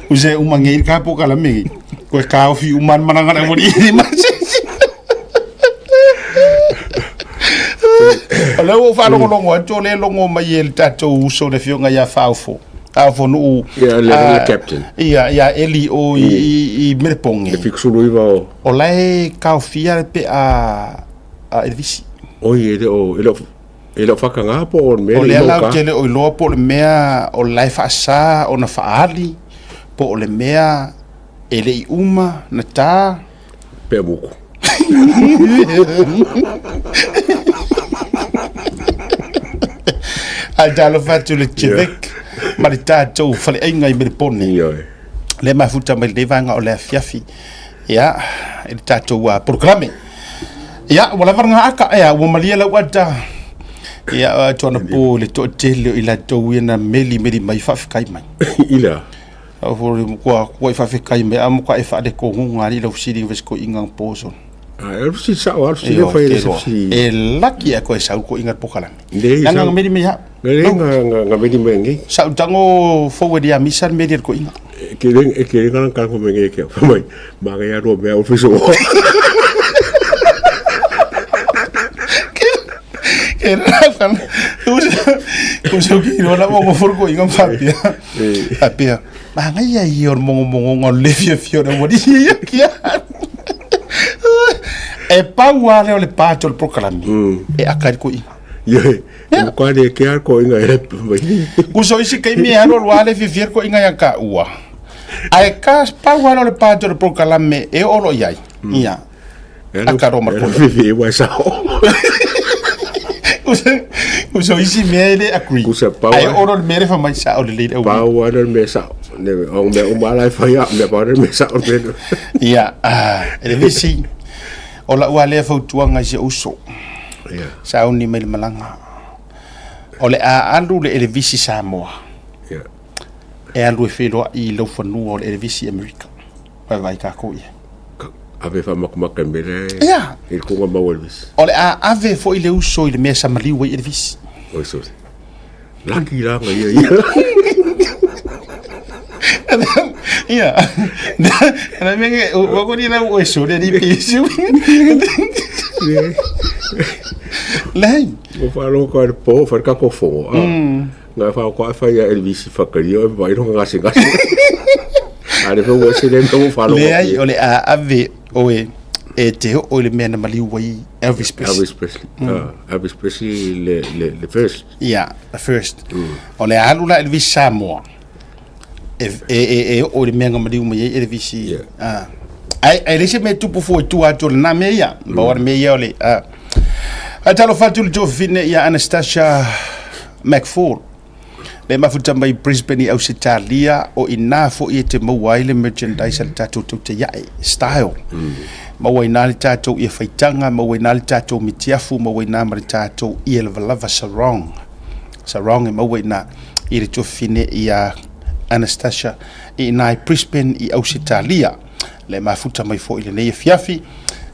U se uma ngei ka po kala me. Ko ka o fi uma mana ngana mo ni ma se. O le ua faalogologo atu o le logo mai e le tatou uso le afioga ia Faofo. Aofonuu. Ia, le ah, captain. Ia, ia Eli o i, i, i Merepoge. Le 79 o. O la e kaofia le pea a Elevisi. Oi, e le o, e le o, E le o whakangā po o le mea O lea la ou te le o iloa po o le mea o la e faasa ona faaali, po o le mea e le i uma na tā. Pea muku. Ae talofa atu i le Civic ma le tatou faleaiga i Melepone. Lea e mafuta mai lenei vaega o le afiafi ia, i le tatou polokalame. Ia, ua lava lena aka, ia, ua malie lau ata. Ia, atu ana po i le toatele o i latou ia na meli meli mai faafetai mai. I le a? Au fo kua kua i faafetai mai a mo ka e faalekoguga ali lau fesili nga ko inga po so. Ah, e si sao al si le fai le si. E laki a ko e sau ko inga pokalame. Le nga nga meli mai ha. Le nga nga nga meli mai ngi. Sau tango fo we dia misa meli ko inga. E ke le e ke nga ka ko me ke mai. Ma ga ya ro me o fiso. Ke ra fan. U se ki ro la mo for ko inga fa pia. Fa pia. Ma nga ia i o mongo mongo ngo le fia fia na mo di ia kia. E pau a le o le pato le prokalami. E aka ko inga. Ie, e mo le ke ko inga e mai. Kuso isi kai me alo lo ale fia ko inga ya ka ua. Ae ka pau ala o le pato le polokalame e oo loa i ai. Ia. Aka Roma le polo. E wa sao. Kusa isi mea e le agree. Kusa pau. Ae oo loa le mea le fai mai sao lelei le au. Pau ala le mea sao. Ne o mea uma ala e fai a mea pau le mea sao le. Ia, e le vesi. O lau lava lea fautuaga i si ou uso. Ia. Sauni mai le malaga. O le a alu le Elevisi Samoa. Ia. E alu e feiloai i laufanua o le Elevisi i Amerika. Vaivai tatou i ai. Ave faamakumaka i mea lea Ia. i le tuga mau Elvis. O le a ave foi le uso i le mea sa maliu ai Elevisi. Oi sorry. Laki la nga ia ia. Ia. Na mea ke ua ko ni lau oi sore ni pisu. Lei. Ua whaalogo ka le po, whare ka ko fo. Nga wha ko awha ia Elvis whakario e vai ronga ngase ngase. A le ua se le mea ua whaalogo. Leai, o le a ave oe e te oo i le mea na maliu ai Elvis Presley. Elvis Presley. Elvis Presley le, le, le first. Yeah, the first. O le a alu la Elvis Samoa. E, e, e, e oo i le mea na maliu mai ai Elvis. Yeah. Ah. Ai, ai le se mea tupu fua i tua atu o lena mea ia. Mm. Maua le mea ia o le... Ah. Ae talofa atu i le tuafafine ia Anastasia McFall. Le mafuta mai Brisbane i Ausetalia, o inā foi e te maua ai le merchandise a le tatou Tautaiae style. Mm. Maua inā le tatou ia faitaga, maua inā le tatou mitiafu, maua inā ma le tatou ia lavalava sarong. Sarong e maua inā i le tuafafine ia Anastasia i inā i Brisbane i Ausetalia. Le mafuta mai foi i lenei afiafi,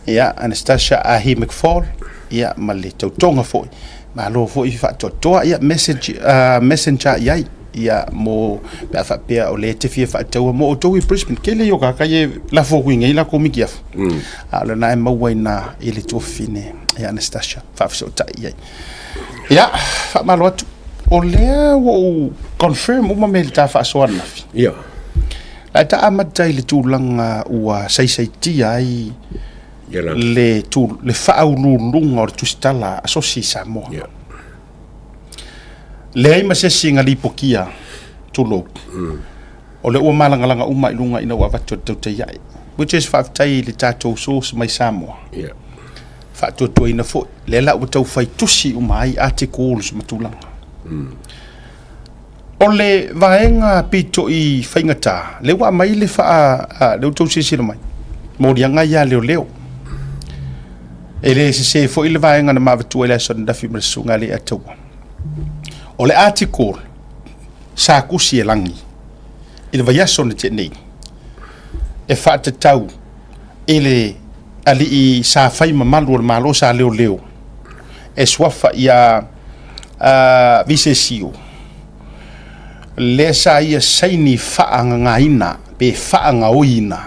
ia Anastasia Ahi McFall, ia ma le tautoga foi. Malo foi faatoatoa, ia message, messenger i ai, ia mo pe a faapea o lea e te fia faataua mo outou i Brisbane. Kele i o kaka e lafo atu i nei lakou mikiafu. A o lena e maua ina i le tuafafine ia Anastasia faafesootai i ai. Ia, faamalo atu. O lea ua ou confirm uma mea i le ta faasoa ananafi. Ia. La e ta amata i le tulaga ua saisaitia ai Ia la. le, tu, le faauluuluga o le tusitala a Sosi i Samoa. Ia. Leai ma se isi na lipotia, tulou. O lea ua malagalaga uma i luga ina ua avatu e le Tautaiae. Which is faafetai i le tatou source mai Samoa. Ia. Faatuatuaina foi, lea la ua tau fai tusi uma ai articles ma tulaga. O le vaega pito i faigata, lea ua aumai le faa, lea ua outou silasila mai, moliaga ia a leoleo. E le sese foi le vaega na mavatua i le aso ananafi ma le susuga a Leiataua. O le article sa tusi e Lagi i le vaiaso na tea nei, e faatatau i le alii sa fai mamalu o le Malo sa leoleo e suafa ia Visesio, lea sa ia saini faagagaina pe faagaoiina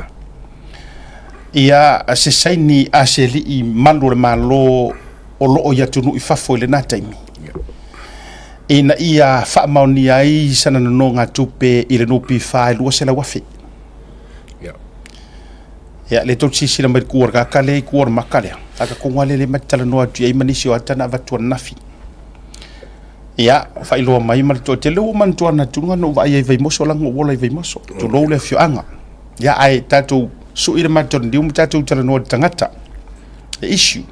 ia se saini a se alii malu o le Malo o lo o i atunuu i fafo i lena taimi, ina ia faamaonia ai sana nonogatupe i le NPF e $200,000. Ia, lea tou te silasila mai i le ku o le kaka lea i ku o le maka lea. A ka konga lea le ma te talanoa atu i ai ma nisi o ata na avatu ananafi. Ia, faailoa mai ma le toatele ua manatua ana atuga na ou vaai ai i Vaimoso laga ou ola i Vaimoso. Tulou le afioaga. Ia, ae tatou sui le matou niu ma tatou talanoa i le tagata. Le issue.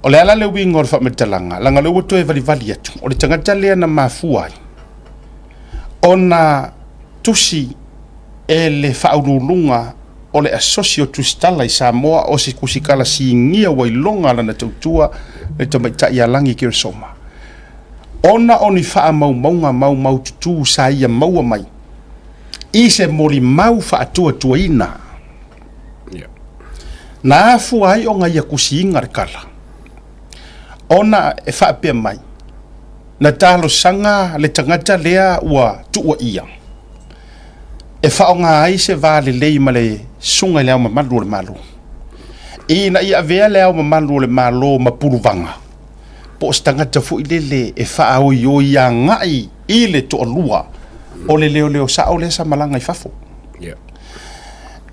O le a la le uiga o le faamatalaga, leaga o lea ua toe valivali atu, o le tagata lea na mafua ai ona tusi e le Faauluuluga o le Asosi o Tusitala i Samoa o se tusitala sinia ua iloga lana tautua le tamaitai ia Lagi Keresoma ona o ni faamaumauga maumaututu sa ia maua mai i se molimau faatuatuaina na afua ai ona ia tusiina le tala ona e faapea mai na talosaga le tagata lea ua tuuaia e faaaoga ai se va lelei ma le Susuga i Le Ao Mamalu o le Malo, ina ia avea Le Ao Mamalu o le Malo ma puluvaga, po o se tagata foi lele e faaoioi agai i le toalua o le leoleo sao lea sa malaga i fafo,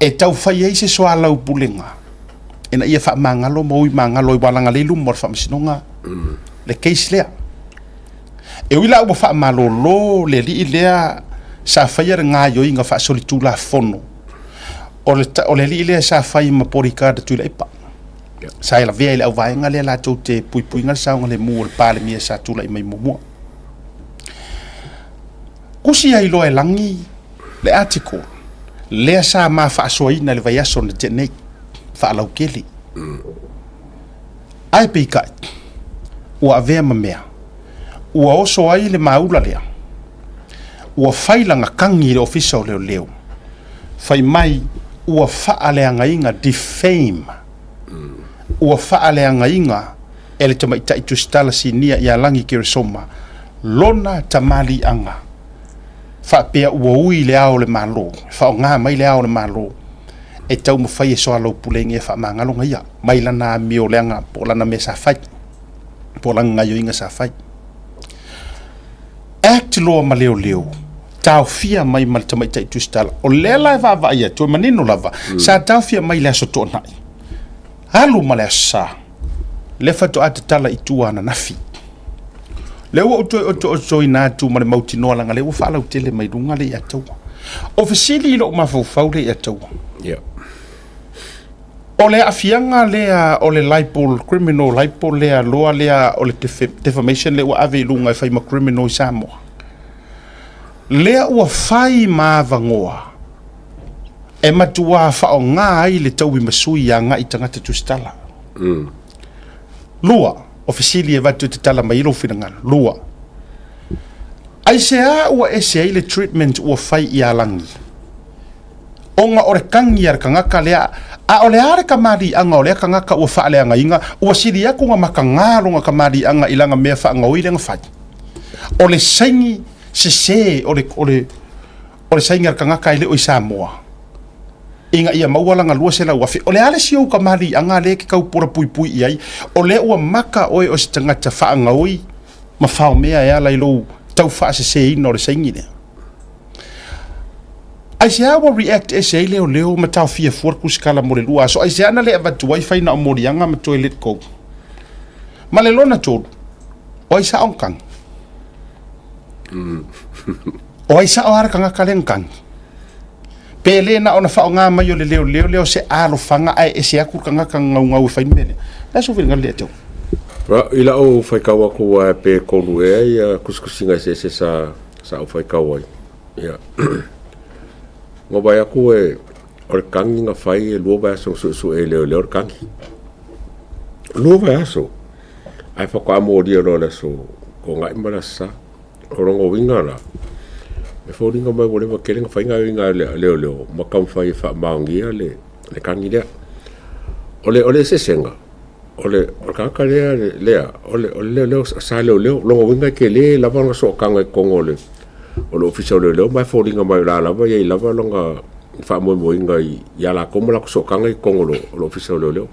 e tau fai ai se soalaupulega ina ia faamagalo ma ui magalo ai ua laga lea i luma o le Faamasinoga le case lea. E ui la ua faamalolo le alii lea sa faia le gaoioiga faasolitulafono, o le, o le alii lea sa fai ma bodyguard a Tuilaepa. Sa e lavea i le auvaega lea latou te puipuiga le saogalemu o le Palemia sa tulai mai muamua. Kusi ai loa e Lagi le article lea sa ma faasoaina i le vaiaso na tea nei, faalautele. Ae peitai, ua avea ma mea ua oso ai le maula lea. Ua fai lana kagi i le Ofisa o Leoleo, fai mai ua faaleagaina, defame, ua faaleagaina e le tamaitai tusitala sinia ia Lagi Keresoma lona tamaliiaga faapea ua ui le Ao o le Malo, e faaaoga mai le Ao o le Malo e taumafai e soalaupulega e faamagalo ia mai lana amio leaga po o lana mea sa fai, po o lana gaoioiga sa fai. Act loa ma leoleo, taofia mai ma le tamaitai tusitala. O lea la e vaavaai atu, e manino lava, sa taofia mai i le Aso Toonai, alu ma le Aso Sa, lea faatoa tatala i tua ananafi. Lea ua ou toe otootoina atu ma le mautinoa leaga lea ua faalautele mai luga le Iataua. O fesili i lou mafaufau le Iataua. Yeah. O le aafiaga lea o le libel, criminal libel lea loa lea o le defamation lea ua ave i luga e fai ma criminal i Samoa. Lea ua fai ma avanoa e matuā faaaoga ai le taui ma sui agai i tagata tusitala. Lua, o fesili e avatu e tatala mai ai lou finagalo. Lua, aisea ua ese ai le treatment ua fai ia Lagi? Ona o le kagi a le tagata lea, a o le a le kamaliiaga o lea tagata ua faaleagaina, ua sili atu ona mataga lona kamaliiaga i lana mea faagaoi lea na fai. O le saini sese o le, o le, o le saini a le tagata e le o i Samoa, ina ia maua lana 200,000. O le a le isi ou kamaliiaga lea e te tau polapuipui i ai, o lea ua maka oe o se tagata faagaoi ma faomea e ala i lou tau faaseseina o le saini lea? Aisea ua react ese ai leoleo ma taofia fua le kusikala mo le lua aso? Aisea na le avatu ai fai na o moliaga ma toe let go? Ma le lona tolu, o ai sao na kagi? O ai sao lava le tagata lea na kagi? Pe le na ona faaaoga mai o le leoleo lea o se alofaga ae ese atu le tagata na gaugau e fai le mea lea? O le a sou finagalo ia te au? I lau faitau atu aua pe tolu ea ia tusitusiga eseese sa sa ou faitau ai. Ia. Na vaai atu e, o le kagi na fai e lua vaiaso na suesue e leoleo le kagi. Lua vaiaso. Ae faatoa molia loa le aso Toonai ma le Aso Sa. O lona uiga la, e foliga mai ua leva tele na fai gaoioiga a leoleo ma taumafai e faamaonia le, le kagi lea. O le, o le eseesega, o le tagata lea, lea o le, o le leoleo, sa leoleo, lona uiga e tele lava lona sootaga i totonu o le, o le Ofisa o Leoleo, ma e foliga mai o la lava e i ai lava lona faamoemoeina ia latou ma latou sootaga i totonu o le Ofisa o Leoleo.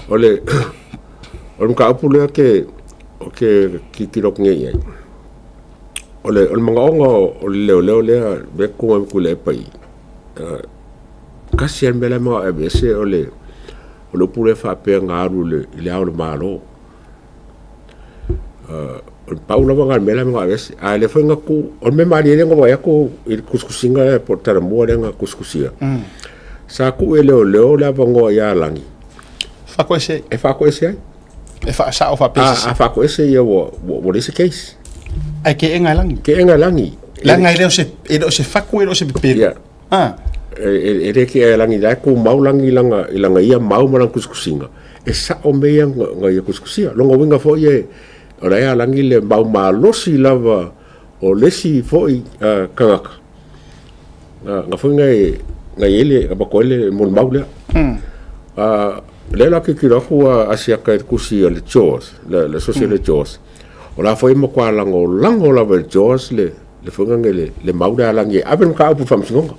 O le, o le mataupu lea ke, o ke tilotilo atu nei i ai, o le, o le manaoga o le leoleo lea, lea e tu ai ma Tuilaepa i i, tasi lava le mea la e manao e aveese o le, o le upu lea faapea na alu i le Ao o le Malo. O le pau lava lena o le mea la e manao e aveese. A o lea foi na tu, o le mea malie lea na vaai atu i le tusitusiga lea po o le Talomua lea na tusitusia, sa tuu e leoleo le avanoa ia Lagi Faatoese. E faatoese ai. E faasao faapea se. A faatoese ia ua leai se case. Ae keega e Lagi. Keega e Lagi. Leaga e le o se, e le o se fatu, e le o se pepelo. Yeah. Ah. E le keega e Lagi, la e tumau Lagi i lana, i lana ia mau ma lana tusitusiga. E sao mea ia na ia tusitusia. Lona uiga foi e, o la e a Lagi le mau malosi lava o le isi foi tagata, na foi na e, na i ai le, na avatu ai le molimau lea. Lea la tilotilo atu a Asiata i le tusi a le JAWS, le asosi a le JAWS, o la foi e matua lagolago lava e le JAWS le, le foi lea le mau lea a Lagi e ave le mataupu i le faamasinoga.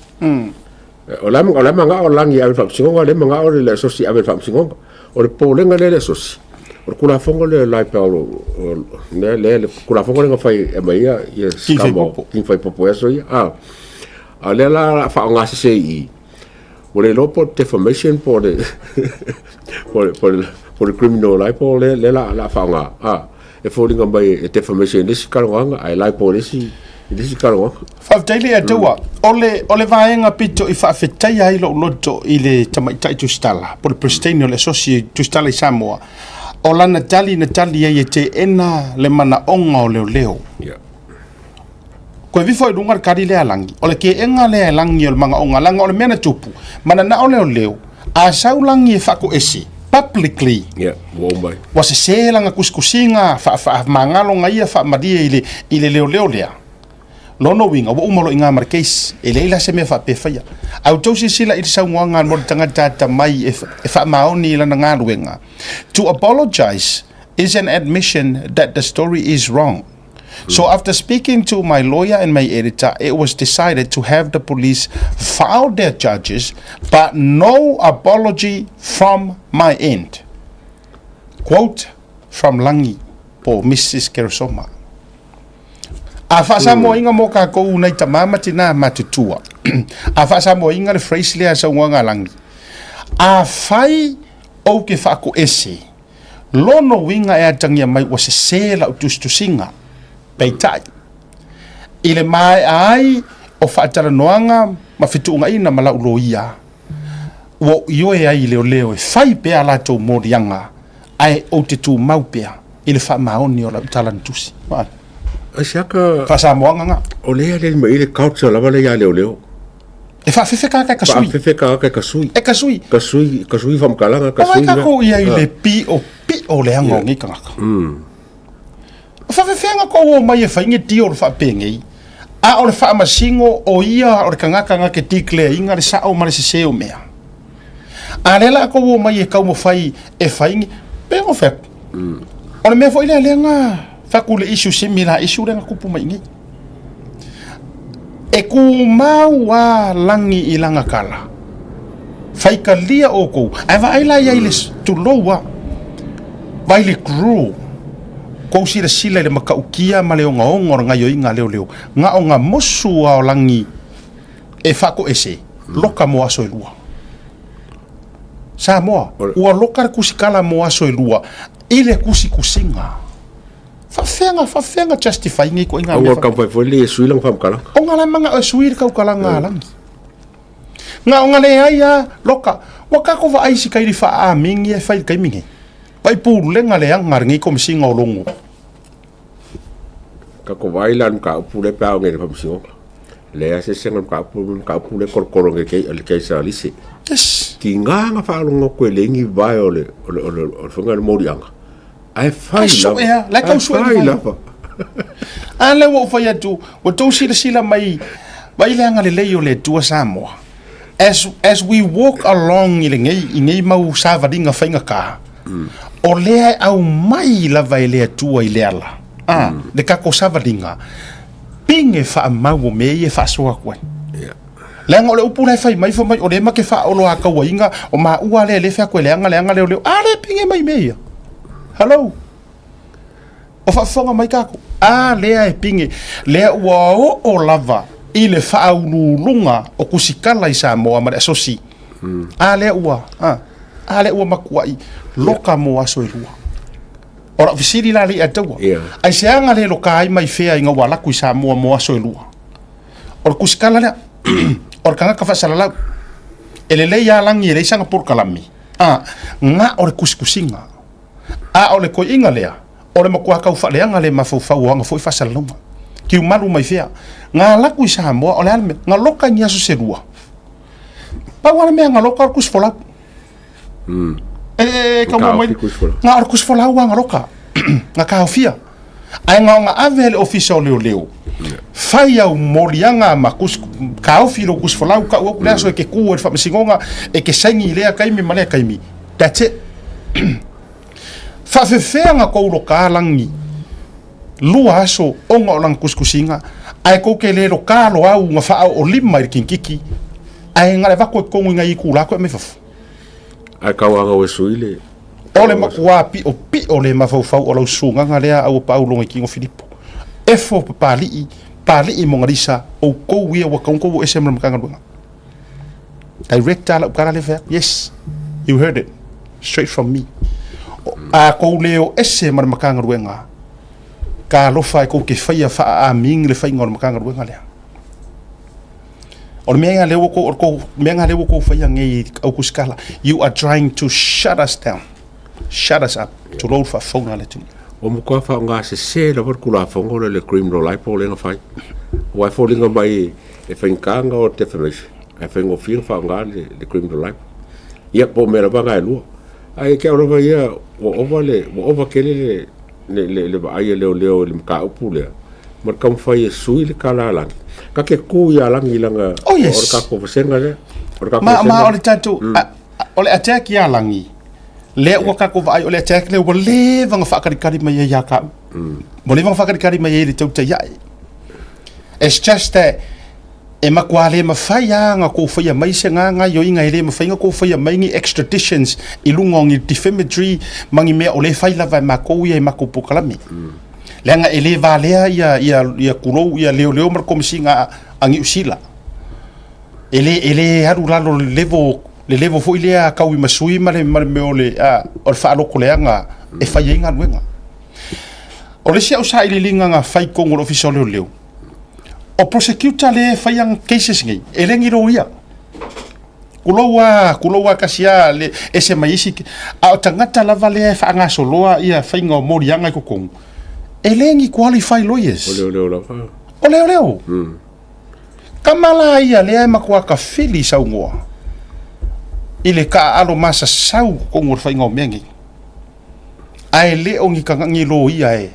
O le a manao Lagi e ave i le faamasinoga, o lea e manao le asosi e ave i le faamasinoga. O le popolega lea i le asosi, o le Tulafono lea o Libel, lea le Tulafono lea na fai e aumai ai King Faipopo i aso ia. A o lea la o le a faaaoga sese i i, ua le iloa po o le defamation po o le criminal libel lea o le a faaaoga. E foliga mai e defamation i le isi talanoaga ae libel i le isi i le isi talanoaga. Faafetai le Atua. O le, o le vaega pito i faafetaia ai lou loto i le tamaitai tusitala, po o le Peresetene o le Asosi Tusitala i Samoa, o lana tali na tali ai e teena le manaoga o leoleo. Yeah. Koe vifo i luga le kali lea a Lagi. O le keega lea e Lagi o le manaoga, leaga o le mea na tupu, mananao leoleo, a sau Lagi e faakoese, publicly, Yeah, ua uma ai. ua sese lana kusikusiga, faa, faamagalo ia faamalie i le, i le leoleo lea. Lona uiga, ua uma loa i ina ma le case. E leai la se mea faapea e faia. A outou silasila i le saunoaga mo le tagata atamai e faamaoni i lana galuega, To apologise is an admission that the story is wrong. So after speaking to my lawyer and my editor, it was decided to have the police file their charges, but no apology from my end. Quote from Langi po Mrs. Keresoma. A faasamoaina mo kakou nai tama ma tina matutua. A faasamoaina le phrase lea saunoaga a Lagi. Afai ou te faakoese, lona uiga e atagia mai ua sese lau tusitusiga. Peitai, i le maea ai o faatalanoaga ma fetuunaiga ma lau loia, ua ou ioe ai i leoleo e fai pea a latou moliaga, ae ou te tumau pea i le faamaoni o lau tala na tusi. Vaai. Aisiaka. Faasamoaga nga. O lea le mai le culture lava le ia leoleo. E faafefe kaka e ka sui. Faafefe kaka e ka sui. E ka sui. Ka sui, ka sui whamkalanga, ka sui. O vai kako ia i le pi o pi o le anga o nei kangaka. O faafefeaga kou o mai e fai nge tio o le faapengei, a o le faamasingo o ia o le kangaka nga ke declare inga le sao ma le sese o mea. A lea la kou o mai e kaumafai e fai nge, pe o fai atu. O le mea foi lea lea nga fai atu le issue similar issue lea nga kupu mai nei. E kumau a lagi i lana kala. Faikalia oukou, ae vaai la iai le tulou a. Vaai le crew. Kou silasila i le matautia ma le ogaoga o le gaioiga a leoleo, na o na mosu a o lagi e faatoese, loka mo aso e lua. Samoa, ua loka le kusikala mo aso e lua i le kusikusiga. Faafefea, faafefea na justify nei ituaiga mea. Aua taumafai foi le sui lana faamatalaga. Ona la manao e sui le tautalaga a Lagi. Na ona leai a loka. Ua tatou vaai i si kaili faaamini e fai i le taimi nei. Vaai pulega leaga lenei komesina o Logo. Tatou vaai la i le mataupu lea pe a oo nei i le faamasinoga. Leai se eseesega o le mataupu ma le mataupu lea e tolotolo nei e le case a Lise. Yes. Tiga na faalogo atu e leai ni vae o le o le o le faiga o le moliaga. Ae fai lava. Sue la tau sue fai lava. A lea ua ou fai atu, ua tou silasila mai, vai le agalelei o le Atua Samoa. As we walk along i lenei, i nei mau savaliga faigata, o lea e aumai lava e le Atua i le ala, a, le tatou savaliga, pine faamau o mea ia e faasoa atu ai. Yeah. Leaga o le upu la e fai mai, fai mai, o lea ma te faaoloatauaina, o maua lea e le fai atu e leaga, leaga, leo, leo. A lea e pine mai mea ia. Hello. O faafofoga mai tatou. A lea e pine, lea ua oo lava i le faauluuluga o kusikala i Samoa ma le asosi. A lea ua, a, a lea ua matuai loka mo aso e lua. O lau fesili la le i ataua. Yeah. Aisea na le loka ai mai fea ina ua alu atu i Samoa mo aso e lua? O le kusikala lea, o le tagata faasalalau. E lelei lava lagi e leai sana polokalame, a, na o le kusikusiga. A o le koiiga lea, o le matua tau faaleaga le mafaufau o ana foi faasalalauga. Kiumalu mai fea? Na alu atu i Samoa, o le a le mea? Na loka i ni aso se lua. Pau lava le mea na loka o le kusifolau. E tau mai, na o le kusifolau lava na loka, na taofia. Ae na ona ave e le Ofisa o Leoleo, fai au moliaga ma kusi, taofi i lou kusifolau, tau atu le aso e te ku ai i le faamasinoga, e te saini i lea taimi ma lea taimi. That's it. Faafefea na tou loka lagi lua aso ona o lana kusikusiga, ae tou te le loka loau na faaoolima i le kinkiki, ae na le avatu ai totonu i nai itula toe aumai fafo. Ae tau aga e sui le O le matua piʻopiʻo le mafaufau o lau susugaga lea a ua paau loga i tino Filipo. Efo papaliʻi, paliʻi Mogalisa, outou ia ua tatau ona outou o ese ma le Matagaluega. Director lau tala lea fai atu, yes, you heard it, straight from me. A tou le o ese ma le Matagaluega, talofa e tou te faia faaaming le faiga o le Matagaluega lea. O le mea lea ua tou, o le tou mea lea ua tou faia nei au kusikala, you are trying to shut us down, shut us up, tulou le faafofoga a le atunuu. Ua matua faaaoga sese lava le Tulafono lea le Criminal Libel lea na fai. Aua e foliga mai e faigata ona o le defamation, ae faigofie ona faaaoga le criminal libel. Ia, po o mea lava na e lua. Ae ia te au lava ia, ua ova le, ua ova tele le, le, le, le vaai a leoleo i le mataupu lea. Ma le taumafai e sui le tala a Lagi. Ta te tu ia Lagi leaga Oh yes. o le tatou vasega lea. O le tatou Ma, vasega. ma o le tatou, a, a, o le attack ia Lagi, lea ua tatou vaai o le attack lea ua leva ona faakalikali mai ai ia ka'u. Ua leva ona faakalikali mai ai i le tautai ae. It's just that e matua le mafai lava ona tou faia mai se gaoioiga, e le mafai ona tou faia mai ni extraditions i luga o ni defamatory ma ni mea o lea e fai lava e matou ia i matou polokalame. Leaga e le valea ia, ia, ia tulou ia leoleo ma le komesina a Niu Sila. E le, e le alu lalo le level, le level foi lea a taui ma sui ma le, ma le mea o le, a, o le faalotoleaga e fai ai galuega. O le isi au sailiiliga na fai i totonu o le Ofisa o Leoleo, o prosecutor lea e faia cases nei, e le ni loia. Tulou a, tulou a tasi a, le ese mai isi, a o tagata lava lea e faagasoloa ia faiga o moliaga i totonu, e le ni qualified lawyers. O leoleo lava. O leoleo. Tama la ia lea e matua tafili saunoa i le taaalo masasau i totonu o le faiga o mea nei. Ae le o ni tagata ni loia e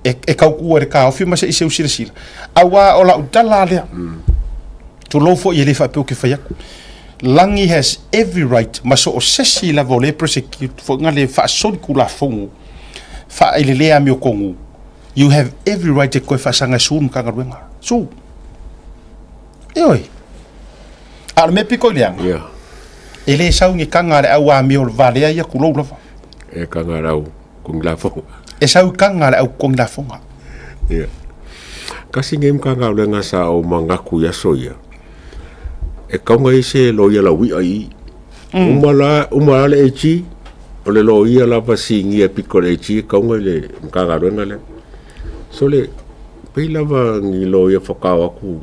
e tautua i le taofi ma se i seu silasila. Aua o lau tala lea, tulou foi e le faapea ou te fai atu, Lagi has every right ma so o se isi lava o lea e prosecute foi na le faasolitulafono faa i le le amiotonu, you have every right e toe faasaga e sue le Matagaluega. Sue. Ioe. A o le mea pito i leaga, e le sau ni taga a le au amio valea ia tulou lava. E taga a le au totogi lafoga. E sau i taga a le au totogi lafoga. Ia. Tasi nei Matagaluega sa ou manatu i aso ia, e tatau ona i ai se loia lauia i i. Uma la, uma la le AG, o le loia lava sinia pito i le AG e tatau ona i le Matagaluega lea. Sole, pei lava ni loia faatoa o atu,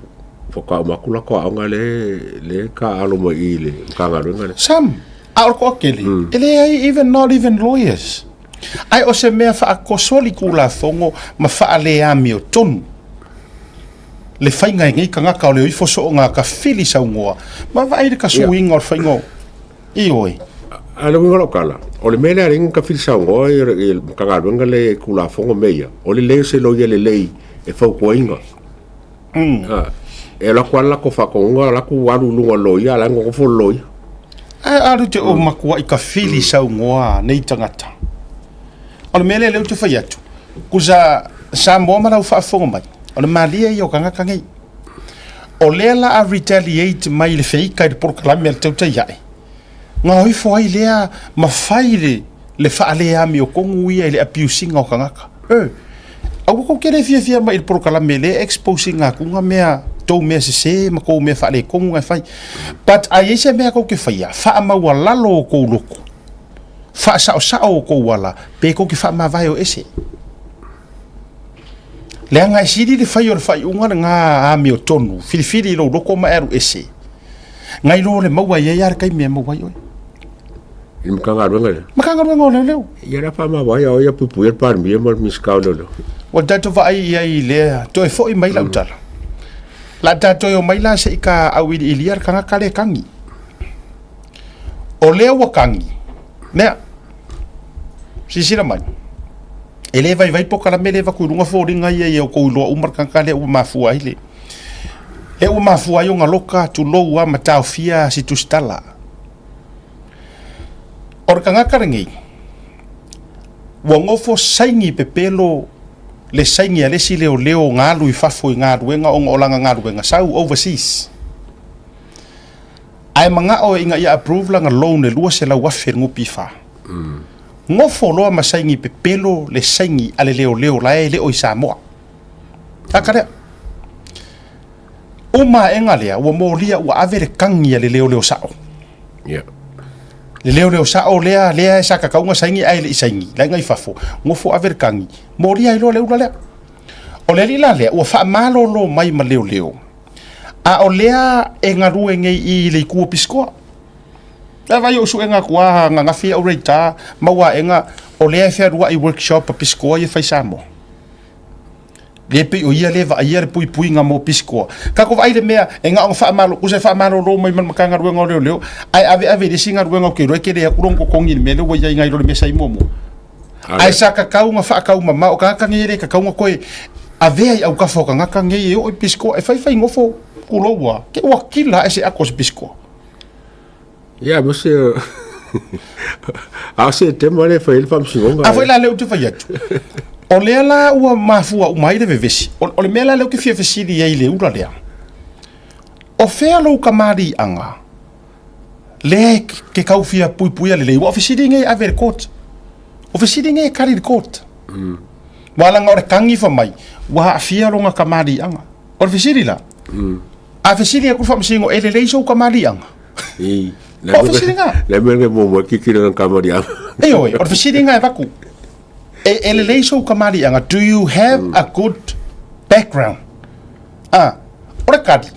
faatoa uma atu latou aoga lea, lea e taaalo mai i i le Matagaluega lea. Sam, a o le toatele, e leai even not even lawyers. Ae o se mea faakosoli tulafono ma faaleamiotonu le faiga e nei tagata o le o ifo soo ga tafili saunoa ma vaai le kasuiga o le faiga o ioe. A le uiga o lau tala, o le mea lea a alii na tafili saunoa i le Matagaluega lea i Tulafono mea ia, o le lelei o se loia lelei e fautuaina. E alu atu lava le latou faatonuga, alu atu alu i luga o le loia, a o la e nonofo le loia. Ae alu te o matuai tafili saunoa nei tagata. O le mea lea lea ou te fai atu, kusa Samoa ma lau faafofoga mai, o le malie ia o tagata nei. O lea la a retaliate mai le feika i le polokalame a le tautai ae, na o ifo ai lea ma fai le, le faaleamiotonu ia i le abuse ina o tagata. E, aua tou te le fiafia mai i le polokalame lea e expose ina atu na mea, tou mea sese ma tou mea faaletonu na e fai. But a i ai se mea tou te faia, faamaualalo o tou loto, faasaosao o tou ala, pe tou te faamavae o ese. Leaga e sili le fai o le faaiuga lena amiotonu, filifili i lou loto ma e alu ese, nai lo le maua e i ai lava le taimi e maua ai oe. I le Matagaluega lea? Matagaluega o Leoleo. Ia la faamavae a o ia puipuia le Palemia ma le Minisita o Leoleo. Ua tatou vaai i ai i lea, toe foi mai lau tala. La tatou toe omai la se i ka auiliilia le tagata lea e tagi. O lea ua tagi, mea, silasila mai, e le vaivai polokalame lea e avatu i luga foliga ia ia outou iloa uma le tagata lea ua mafua ai le, lea ua mafua ai ona loka, tulou lava ma taofia si tusitala. O le tagata lenei, ua nofo saini pepelo le saini a le isi leoleo na alu i fafo i galuega ona o lana galuega sau overseas. Ae manao ina ia approve lana loan e 200,000 i le NPF. Nofo loa ma saini pepelo le saini a le leoleo la e le o i Samoa. Taka lea. Uma aega lea, ua molia ua ave le kagi a le leoleo sao. Le leoleo sao lea, lea e sa tatau ona saini ae le i saini, la e i fafo, nofo ave le kagi, molia ai loa le ula lea. O le alii la lea, ua faamalolo mai ma leoleo, a o lea e galue nei i le itu o Pisikoa. E vaai ou suega atu a ananafi au reita, maua aega, o lea e fealuai workshop a Pisikoa ia fai Samoa. Le pei o ia le vaaia le puipuiga mo pisikoa. Tatou vaai i le mea e na ona faamalolo, tusa e faamalolo mai ma le Matagaluega o Leoleo, ae aveave i le isi galuega ou te iloa e tele atu lona totogi i le mea lea ua i ai nai lo le mea sa i muamua. Ae sa tatau ona faataumamao, o tagata nei e le tatau ona toe. Avea i aukafa o kagaka nei e oo i pisikoa e faifai gofo kulou a ke ua kila ae se ako o se pisikoa. Ia ma se a o se tema lea e fai ai le faamasinoga. A foi la lea ou te fai atu. O lea la ua mafua uma ai le vevesi. O, o le mea la lea ou te fia fesili ai i le ula lea. O fea lou kamaliiaga lea e ke kau fia puipuia lelei? Ua o fesili nei e ave i le court. O fesili nei e kali i le court. Mm. Ua laga o le kagi fa mai, ua aafia lona kamaliiaga. O le fesili la, mm. a fesili aku le faamasino, e lelei sou kamaliiaga? I. O fesiliga. Le mea le mo mo kiki le kamaliiaga. Ioe, o le fesiliga e vaku. E, e lelei sou kamaliiaga. Do you have mm. a good background? Ah, o le kali.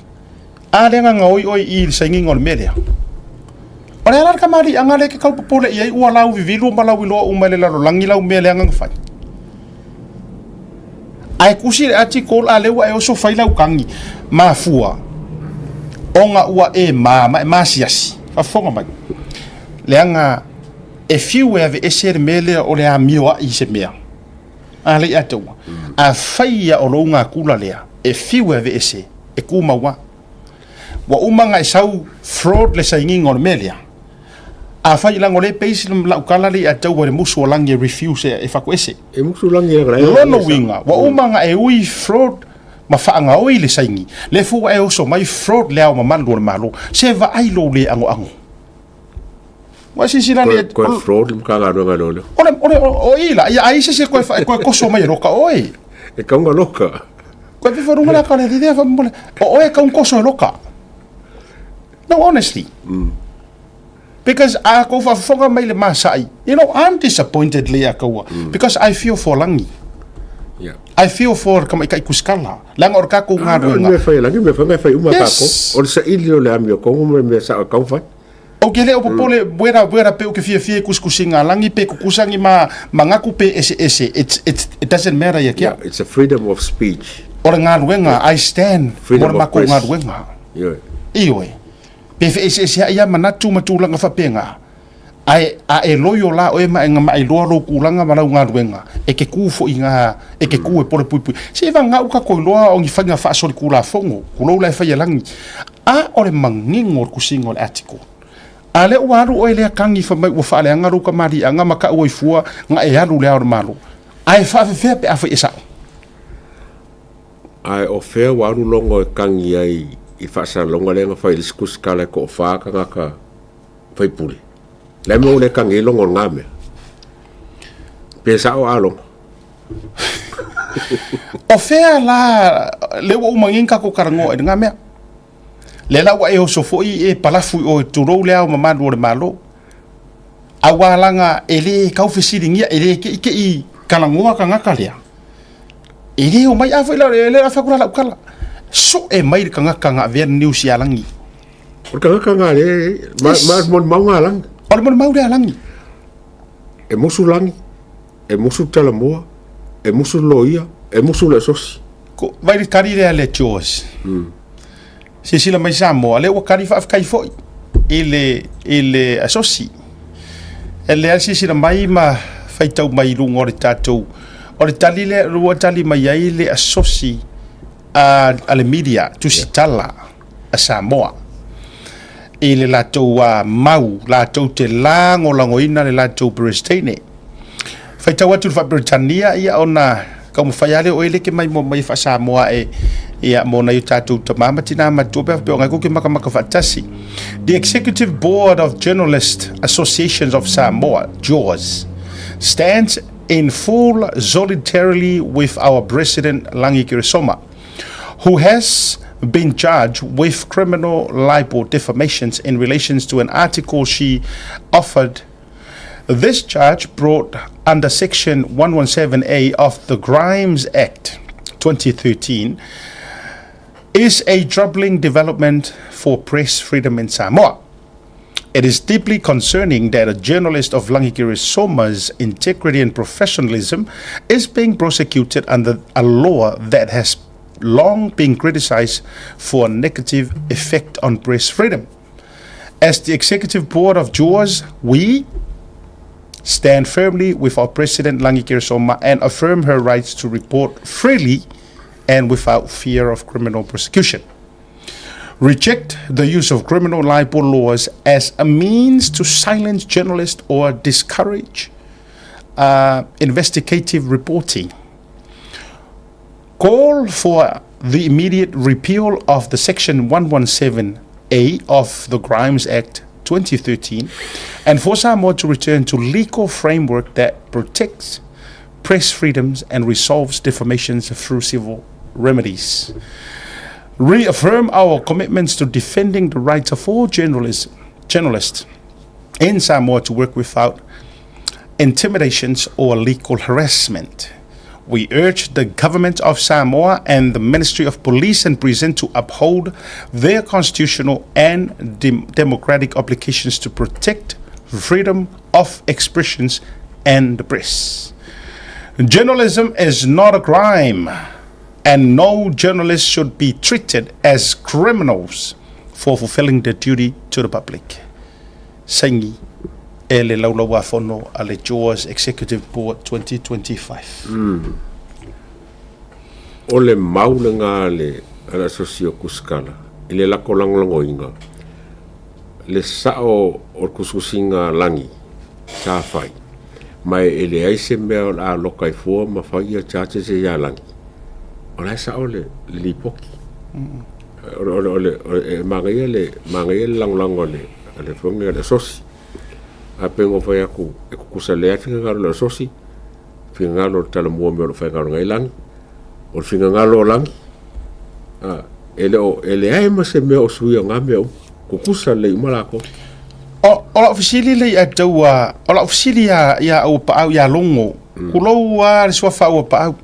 A le agaga oi oe i le sainiga o le mea lea. O le a la le kamaliiaga lea e te tau popole i ai ua lauvivilu ma lauiloa uma e le lalolagi lau mea leaga na fai? Ae tusi le article a lea ua e oso fai lau kagi, mafua ona ua e ma ma e masiasi. Faafofoga mai, leaga e fiu e aveese le mea lea o le amioai i se mea. A lea ia te ua. Afai ia o lou gakula lea, e fiu e aveese, e tumau lava. Ua uma ona e sau fraud le sainiga o le mea lea. Afai leaga o lea e base lau tala lea ia te au i le musu o lagi e refuse e fatuese. E musu lagi e la. Lona uiga, ua uma ona e ui fraud ma faagaoi le saini, lea foi ua e oso mai fraud le Ao Mamalu o le Malo. Se vaai lou le agoago. Ua silasila le Koe fraud le Matagaluega a Leoleo. O le o le o i la ia ai se se koe fa koe koso mai e loka oe. E kaunga loka. Koe fifo runga la ka le lea fa mole. O oe kaung koso e loka. No honestly. Mm. Because a ko faafofoga mai le masai. You know, I'm disappointed le akaua because I feel for Langi. Yeah. I feel for Kamaikai Kuskala. Leaga o le tatou galuega. O le mea fai a Lagi, mea fai, mea fai uma tatou. O le saili o le amiotogo ma le mea sao e taumafai. Ou te le o popole wera wera pe ou te fiafia i kusikusiga a Lagi pe kukusa ni ma manatu pe eseese. It's, it's, it doesn't matter ia ke au. Yeah, it's a freedom of speech. O le galuega, I stand mo le matou galuega. Ioe. Ioe. Pe feeseeseai lava manatu ma tulaga faapena, ae a e loio la oe ma e gamailoa lou tulaga ma lau galuega, e te ku foi ga, e te ku e pole puipui. Se i vagau tatou iloa o ni faiga faasolitulafono, tulou la e fai e lagi. A o le manino o le tusiga o le article. A lea ua alu oe lea kagi fai mai ua faaleaga lou kamaliiaga ma tau ai fua na e alu le Ao o le Malo. Ae faafefea pe afai e sao? Ae o fea ua alu logo e kagi ai i faasalalauga lea na fai i le isi tusitala e toafa tagata faipule? Le a mea ua le kagi ai logo o lena mea? Pe sao a logo? O fea la lea ua uma nei ona tatou talanoa i lena mea? Lea la ua e oso foi e palafu i o tulou le Ao Mamalu o le Malo. Aua laga e le tau fesiligia, e le ke'ike'i talanoa tagata lea. E le omai, a foi la, e le fai atu la lau tala. So'e mai le tagata na avea le news ia Lagi. O le tagata na le, ma, ma molimau na Lagi. O le molimau lea a Lagi. E musu Lagi, e musu Talamua, e musu Loia, e musu le Asosi. Ko, vai le tali lea le George. Mm. Silasila mai Samoa, lea ua kali faafetai foi i le, i le asosi. E lea silasila mai ma faitau mai i luga o le tatou, o le tali lea ua tali mai ai le asosi a, a le media, tusitala a Samoa i le latou a mau, latou te lagolagoina le latou Peresetene. Faitau atu i le faa-Peretania, ia ona taumafai lava lea o oe leke mai moa mai e faa-Samoa e ia mo nai o tatou tama ma tinā matua pe a faapea o ngai kou ke makamaka faatasi. The Executive Board of Journalist Associations of Samoa, JAWS, stands in full solidarity with our President Langi Keresoma, who has been charged with criminal libel defamations in relations to an article she offered This charge brought under Section 117A of the Crimes Act 2013 is a troubling development for press freedom in Samoa. It is deeply concerning that a journalist of Langi Girisoma's integrity and professionalism is being prosecuted under a law that has long been criticized for a negative effect on press freedom. As the executive board of JAWS, we stand firmly with our president Langi Keresoma and affirm her rights to report freely and without fear of criminal prosecution. Reject the use of criminal libel laws as a means to silence journalists or discourage uh, investigative reporting. Call for the immediate repeal of the Section 117A of the Crimes Act 2013 and for Samoa to return to legal framework that protects press freedoms and resolves defamations through civil remedies. Reaffirm our commitments to defending the rights of all journalists, journalists in Samoa to work without intimidations or legal harassment. We urge the government of Samoa and the Ministry of Police and Prison to uphold their constitutional and de- democratic obligations to protect freedom of expressions and the press. Journalism is not a crime, and no journalist should be treated as criminals for fulfilling their duty to the public. Saini e le Laulau-a-Fono a le JAWS Executive Board 2025. O le mau lena a le a le asosi o Kusikala i le lako lagolagoina le sao o le kusikusiga lagi sa fai, ma e leai se mea o le a loka ai fua ma fai ia charges ia lagi, o la e sao le le lipoti. O le, o le, o le, o le, e manaia le, manaia le lagolago a le, a le afioga i le asosi. Ae pei ona ou fai atu, e tutusa lelei lava le finagalo o le asosi, finagalo o le Talamua mea o lo o faigaluega ai Lagi, o le finagalo o Lagi, a, e le o, e leai ma se mea o suia o na mea uma, tutusa lelei uma latou. O, o lau fesili lea ia te au, o lau fesili ia, ia Auapaau ia Logo, kulou lava le suafa Auapaau,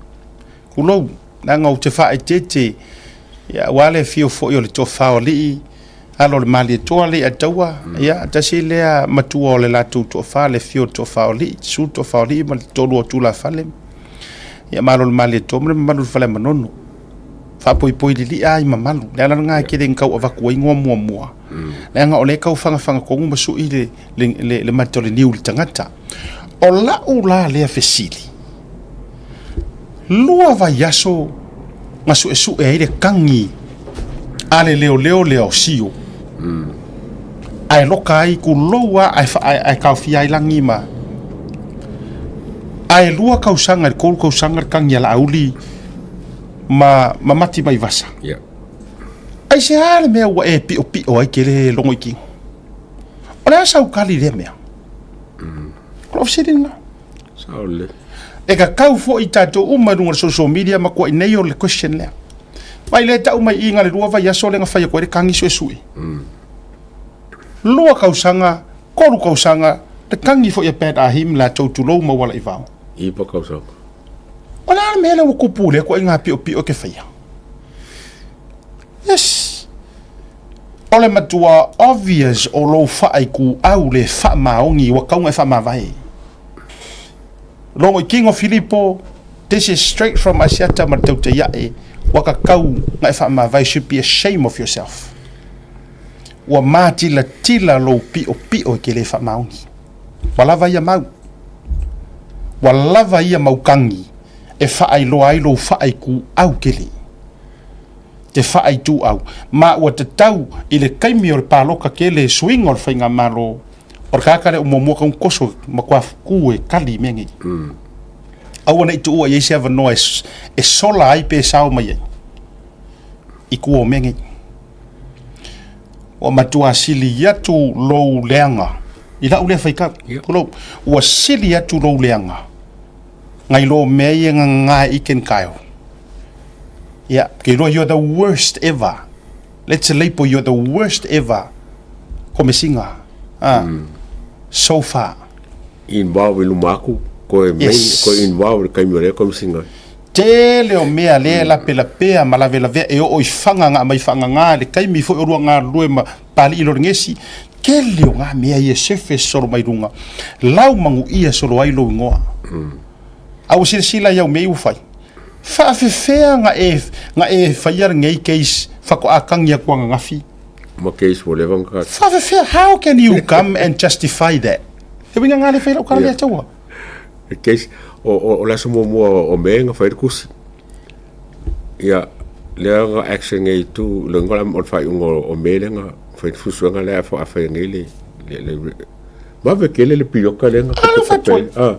kulou, leaga ou te faaeteete, ia aua le afio foi o le Tofa o Alii, alo o le Malietoa le Ataua, ia, tasi lea matua o le latou toafa, le afio o le Tofa o Alii, susu le Tofa o Alii ma le tolu o Tulafale, ia ma alo o le Malietoa ma le mamalu o le Faleamanono. Faapoipoi lilia ai mamalu. Le ala lena e tele ina tau avatu ai igoa muamua, leaga o lea e tau fagafaga tonu ma sui le, le, le, le mata o le niu i le tagata. O lau la lea fesili, 2 vaiaso na suesue ai le tagi a le leoleo lea o Sio, ae loka ai kulou lava ae, ae, ae taofia ai lagi ma ae 2 tausaga i le 3 tausaga le tagi a Laauli ma, ma Mati Vaivasa. Yeah. Aisea le mea ua e piopio ai ke le logo i kino? O le a sau kali lea mea? O lou fesili lena. Sao lelei. E kakau foi tatou uma i luga o le social media ma kuai nei o le question lea. Mai le tau mai i na le 2 vaiaso lea na fai atu ai le tagi suesue. 2 tausaga, 3 tausaga, le tagi foi a Pat Ahim latou tulou ma Ualaivao. 9 tausaga. O le a le mea lea ua tupu lea ituaiga piopio e te faia? Yes. O le matua obvious o lou faaituau le faamaoni ua tatau ona e faamavae. Logo i kino Filipo, this is straight from Asiata ma le Tautaiae, ua tatau ona e faamavae, should be ashamed of yourself. Ua matilatila lou piopio e te le faamaoni. Ua lava ia mau. Ua lava ia mau tagi e faailoa ai lou faaituau tele. Te faaituau, ma ua tatau i le taimi o le paloka tele suiga o le faigamalo, o le tagata lea ua muamua tau toso matua tu e tali i mea nei. Aua ne i tuua i ai se avanoa e sola ai pe sao mai ai i tua o mea nei. Ua matua sili atu lou leaga i lau lea faitau. Tulou, ua sili atu lou leaga nai lo mea ia gagae i ken kaeo. Ia, ke iloa you're the worst ever. Let's label you're the worst ever komesiga. Ah, so far. Involve i luma aku, koe main, Yes. koe involve i le taimi o lea komesiga. Tele o mea lea e lapelapea ma lavelavea e oo i faga nga aumai faagaga i le taimi foi o lua galulue ma Papalii Lorenesi. Tele o nga mea ia e sefe solo mai luga, lau manuia solo ai lou igoa. A ua silasila i au mea ia ua fai? Faafefea na e, na e faia lenei case faatoa tagi atu ananafi? Ma case ua leva ona ta. Faafefea, how can you come and justify that? He uiga nga le fai lau tala lea taua. Le case, o, o, o le aso muamua o Me na fai le kusi. Ia, lea na action nei tu le ngola o le faaiuga o Me lea na fai le fusuega lea a fai nei le le vave tele le pioka lea na Alu fai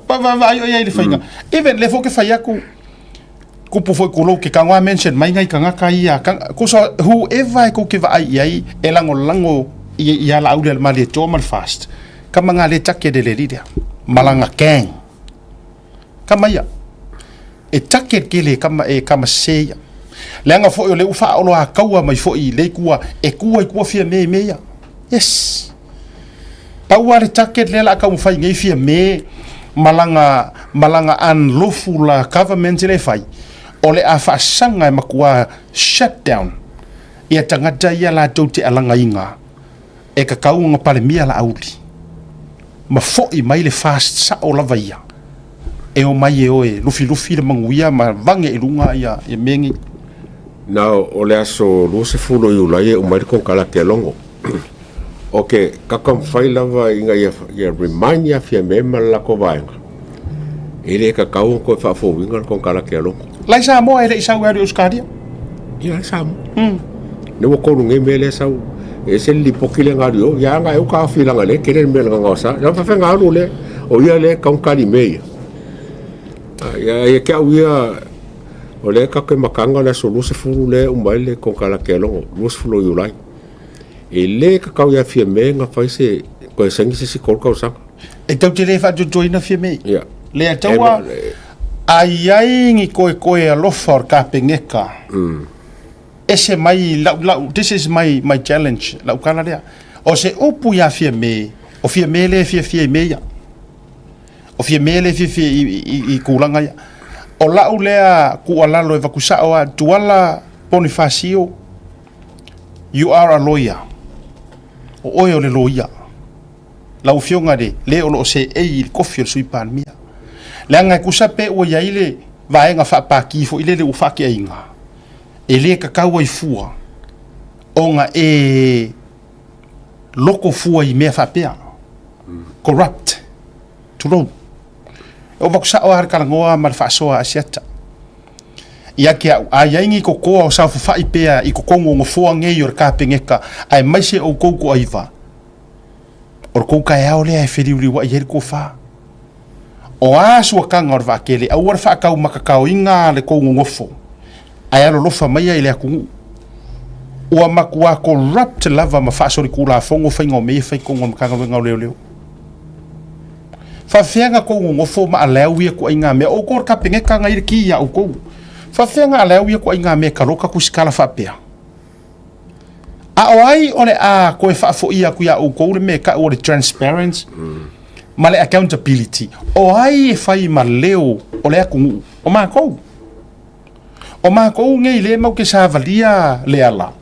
Pa va va ai ai le faiga. Even le fo ke fai aku kupu foi kulou ke kangoa mention mai ngai kangaka ia kusa whoever e kou ke vaai i ai e lagolago i ia la auli ma le toa ma le fast kama nga le take de le lida malanga gang kama ia e take ke le kama e kama se ia leaga foi o le ua faaoloakaua mai foi i le kua e kua i kua fia me me ia. Yes. Pau a le target lea la kau fai nei fia me malanga malanga unlawful la government le fai o le a faasaga e makua shut down ia tagata ia latou te alagaina e kakau ona palemia la auli ma fo'i mai le fast sa'o lava ia e omai e o e lufilufi le manuia ma vage i luga ia ia mea nei. Na o le aso 20 o Iulai e uma ai le konekarate a Logo. Ok, ka taumafai lava ina ia ia remind ia Fiamē ma le latou vaega, e le tatau ona toe faafouina le konekarate a Logo. La i Samoa e le i sau e alu i Ausetalia. Ia, i Samoa. Lea ua tolu nei mea lea e sau. E ese le lipoti lea na alu i o, ia na e uta afi leaga lea e tele le mea na gaosa. Ia faafefea na alu lea, o ia lea e tatau ona tali mea ia. Ia, ia te au ia, o lea tatou te mataga o le aso 20 lea e uma ai le konekarate a Logo, 20 o Iulai. E le tatau ia Fiamē na fai se, toe saini se isi 3 tausaga. E tou te le faatuatuaina Fiamē. Ia. Le taua, a i ai ni koekoe alofa o le Kapeneta, ese mai lau, lau, this is my, my challenge, lau kala lea. O se upu ia Fiamē, o Fiamē le fiafia i mea ia. O Fiamē le fiafia i, i, i, i kulaga ia. O lau lea tuualalo e vakusao a Tuala Ponifasio, you are a lawyer. O oe o le loia. Lau Afioga i le le o lo o seei i le kofi o le Sui Palemia. Leaga e tusa pe ua i ai le vaega faapaki foi lele ua faateaina, e le tatau ai fua ona e loko fua i mea faapea. Corrupt. Tulou. E ova atu sao lava le talanoa ma le faasoa a Asiata. Ia ke au, a i ai ni kokoa o saofafai pea i totonu o nofoa nei o le Kapeneta, aemaise outou toaiva, O le kou taeao lea e feliuliuai ai le tofa. O a suakaga o le vaatele, aua le faataumakakaoina le kou nonofo, ae alolofa maia i le atunuu. Ua matua corrupt lava ma faasolitulafono faiga o mea ia fai i totonu o le Matagaluega o Leoleo. Faafefea na kou nonofo ma allow ia ituaiga mea? O outou o le Kapeneta na i le ki iā outou. Faafefea na allow ia ituaiga mea e taloka tusitala faapea? A o ai o le a toe faafoia atu iā outou le mea e tau o le transparent ma le accountability? O ai e fai ma leo o le atunuu? O matou. O matou nei lea matou te savalia le ala.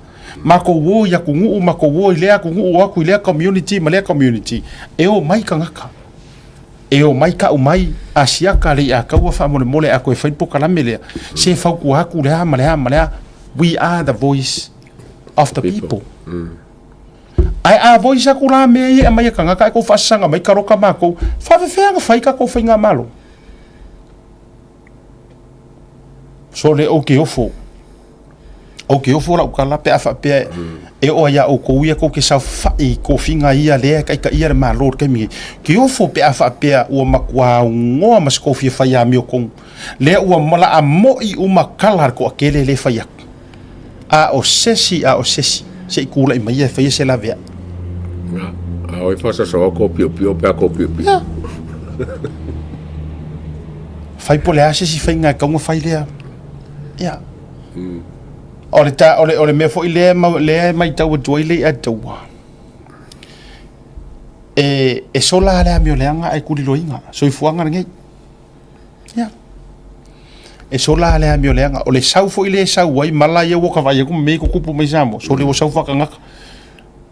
Matou o i atunuu, matou o i lea atunuu, o atu i lea community ma lea community, e omai tagata. E omai tau mai Asiata le ia taua faamolemole a toe fai le polokalame lea, se fautua atu le a ma le a ma le a. We are the voice of the people. Ae a voice atu la mea ia e aumai e tagata ae tou faasasaga mai taloka matou, faafefea ona fai tatou faigamalo? Sole ou te ofo. Ou te ofo lau tala pe a faapea e oo ai ia outou ia tou te saofafai i tofiga ia lea e taitaia le Malo i le taimi nei. Te ofo pe a faapea ua matua aunoa ma se tou fia fai amiotonu. Lea ua malaa moi uma tala a le toatele lea e fai atu. A o sesi, a o sesi, se i tulai mai ia e faia se laveai. A oi faasasaoa kou piopio pe a kou piopio. Ia. Fai po o le a se isi faiga e tatau ona fai lea. Ia. O le ta, o le, o le mea foi lea, lea e matau atu ai le i'a taua, e, e sola le amio leaga ae tuliloaina, soifuaga lenei. Ia. E sola le amio leaga. O le sau foi lea e sau ai mala ia ua ka vaai atu ma mea ia tutupu mai Samoa, sole ua sau faakagaka.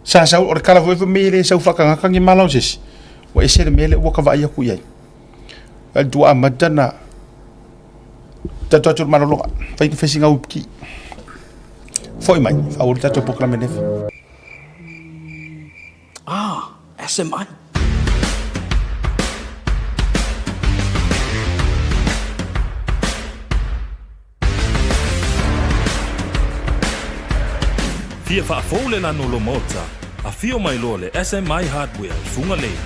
Sa sau, o le tala foi fai mai e le sau faakagaka ni mala o se isi. Ua ese le mea lea ua ka vaai atu i ai. Ae ua amata na tatou atu i le malologa, fai fai sina upu ki. Foi mai, faaauau le tatou polokalame nefa. Ah, SMI. Fia faafou le lanu o lou maota, afio mai loa le SMI Hardware i Fugalei.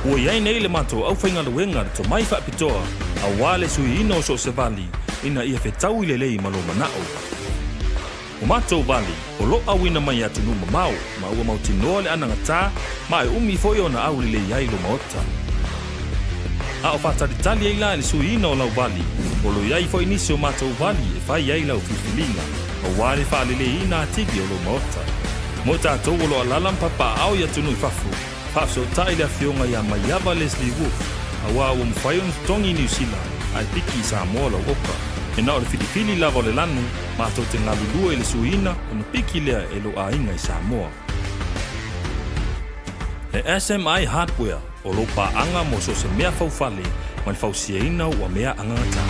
Ua i ai nei le matou aufaigaluega le tomai faapitoa aua le suiina o so o se vali ina ia fetaui lelei ma lou manao. O matou vali o lo auina mai i atunuu mamao ma ua mautinoa le anagata ma e umi foi ona aulelei ai lo maota. A o faatalitali ai la i le suiina o lau vali, o lo i ai foi nisi o matou vali e fai ai lau filifiliga aua le faaleleiina atili o lou maota. Mo i tatou o lo alala ma papaaao i atunuu i fafo, Faafesootai le Afioga ia Maiava Leslie Wolfe, aua ua mafai ona totogi i Niu Sila ae piki i Samoa lau oka. E na o le filifili lava o le lanu, matou te galulue i le suiina ona piki lea e lou aiga i Samoa. Le SMI Hardware o lou paaga mo so o se mea faufale ma le fausiaina ua mea agagata.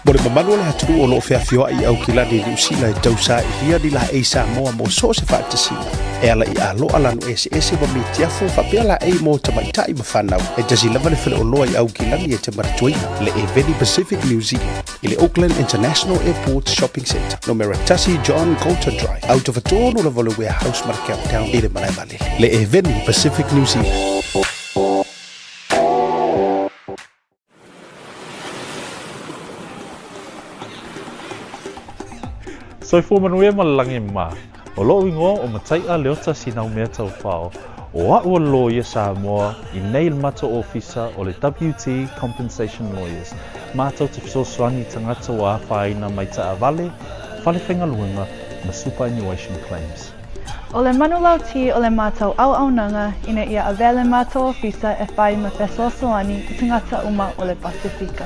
Mo le mamalu o le atunuu o lo o feafioai i Aukilani i Niu Sila e tausaailia ni laei Samoa mo so o se faatasiga e ala i aloa lanu eseese ma mitiafu faapea laei mo tamaitai ma fanau. E tasi lava le faleoloa i Aukilani e te manatuaina, le Eveni Pacific New Zealand i le Auckland International Airport Shopping Centre, numera 1 John Coulter Drive, autafatonu lava o le Warehouse ma le Countdown i le malae vaalele. Le Eveni Pacific New Zealand. Soifua manuia ma le lagi ma. O loʻu igoa o Mataiʻa Leota Sinaumea Taufao. O aʻu o le loia Samoa i nei le matou ofisa o le WT Compensation Lawyers. Matou te fesoasoani i tagata ua afaina mai taavale, fale faigaluega ma superannuation claims. O le manulauti o le matou auaunaga ina ia avea le matou ofisa e fai ma fesoasoani i tagata uma o le Pasefika.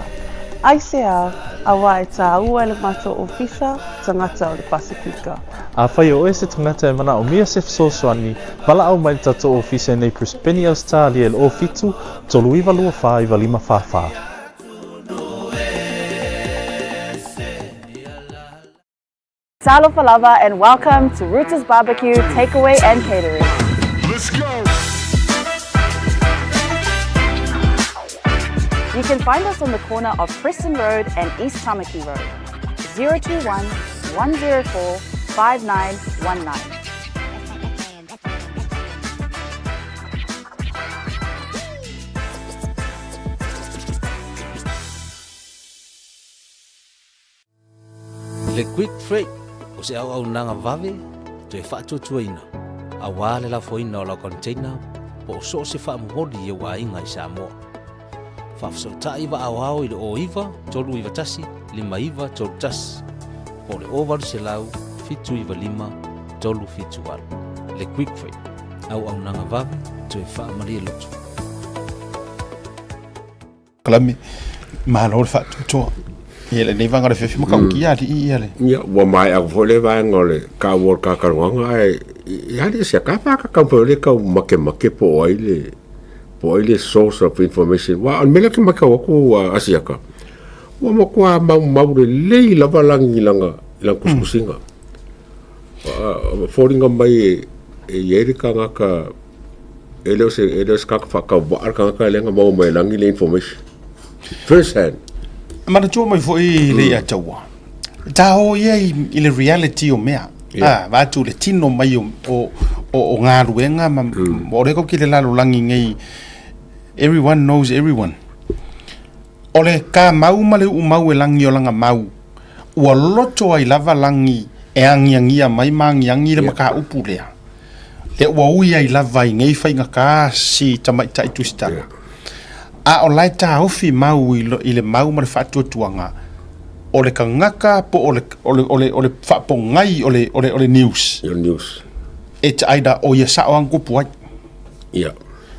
Aisea, auā e tāua e le matou ofisa tagata o le Pasefika. Afai o oe se tagata e manaomia se fesoasoani, valaau mai i le tatou ofisa i nei Brisbane, Ausetalia i le 07 39 24 95 44. Talofa lava and welcome to Rooters Barbecue Takeaway and Catering. Let's go! You can find us on the corner of Preston Road and East Tamaki Road. 021 104 5919. Le Quick Freight o se auaunaga vave toe faatuatuaina aua le lafoina o lau container po o so o se faamomoli i ou aiga i Samoa. Faafesootai vaaoao i le 09 391 5931 po o le 0800 795 378. Le Quick Freight, auaunaga vave toe faamalie loto. Kalame, malo le faatuatua. Ia lenei vaega o le afiafi matautia alii ia le. Ia, ua maea foi le vaega o le kaua o le kakaloaga, ae i ali se ka pa ka kau le kau makemake po o ai le po o ai le source of information. Wa o le mea lea ke matau atu ua asiaka. Ua matua maumau lelei lava lagi i lana i lana tusitusiga. Foliga mai e i ai le tagata e le o se e le o se tagata faatauvaa le tagata lea na maua mai e lagi le information first hand. Manatua mai foi le ia taua. Ta o ia i le reality o mea. Yeah. Ah, vaatu le tino mai o o o, o galuega ma o le ko ki le lalolagi nei everyone knows everyone. O le kamau ma le uumau e lagi o lana mau, ua loto ai lava lagi e agiagia mai ma agiagi le mataupu lea, lea ua ui ai lava i nei faigata si tamaitai Tusitala. A o la e taofi mau i, i le mau ma le faatuatuaga o le tagata po o le, o le, o le, o le faapogai o le, o le, o le news. O le news. It's either o ia sao lava tupu ai. Yeah.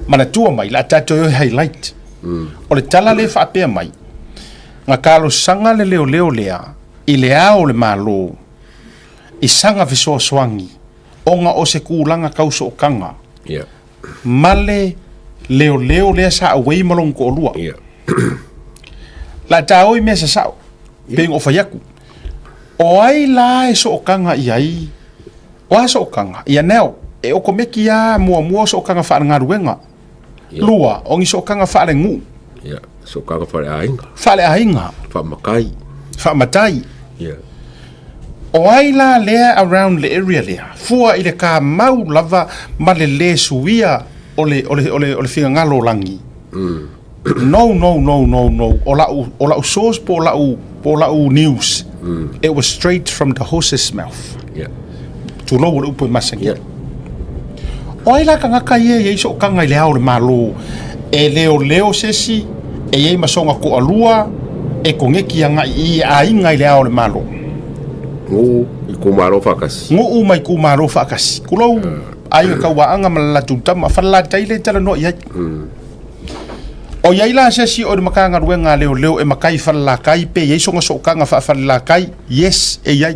Manatua mai, la tatou e highlight. O le tala lea e faapea mai, Na talosaga le leoleo lea i Le Ao o le Malo i saga fesoasoani ona o se tulaga tau sootaga ma le leoleo lea sa auai ma lona toalua. La ta o i mea sasao, pei ona ou fai atu. O ai la e sootaga i ai? O a sootaga? Ia now, e okomeki lava muamua o sootaga faalegaluega. Lua, o ni sootaga faalenuu. Ia, sootaga faaleaiga. Faaleaiga. Faamatai. Faamatai. Ia. O ai la lea around le area lea, fua i le kamau lava ma le lē suia o le, o le, o le, o le finagalo o lagi. No, no, no, no, no. O la'u, o la'u source po o la'u, po o la'u news, it was straight from the horse's mouth. Ia. Tulou o le upu e masani. Ia. O ai la tagata ia e i ai sootaga i le ao o le Malo, e leoleo se isi, e i ai ma sona toalua, e koneki agai i aiga i le ao o le Malo? Nuu itumalo faatasi. Nuu ma itumalo faatasi. Tulou, aiga tauaaga ma le latou tama, Falelatai lea e talanoa i ai. O i ai la se isi o le Matagaluega a Leoleo e matai i Falelatai pe i ai sona sootaga faa-Falelatai? Yes, e i ai.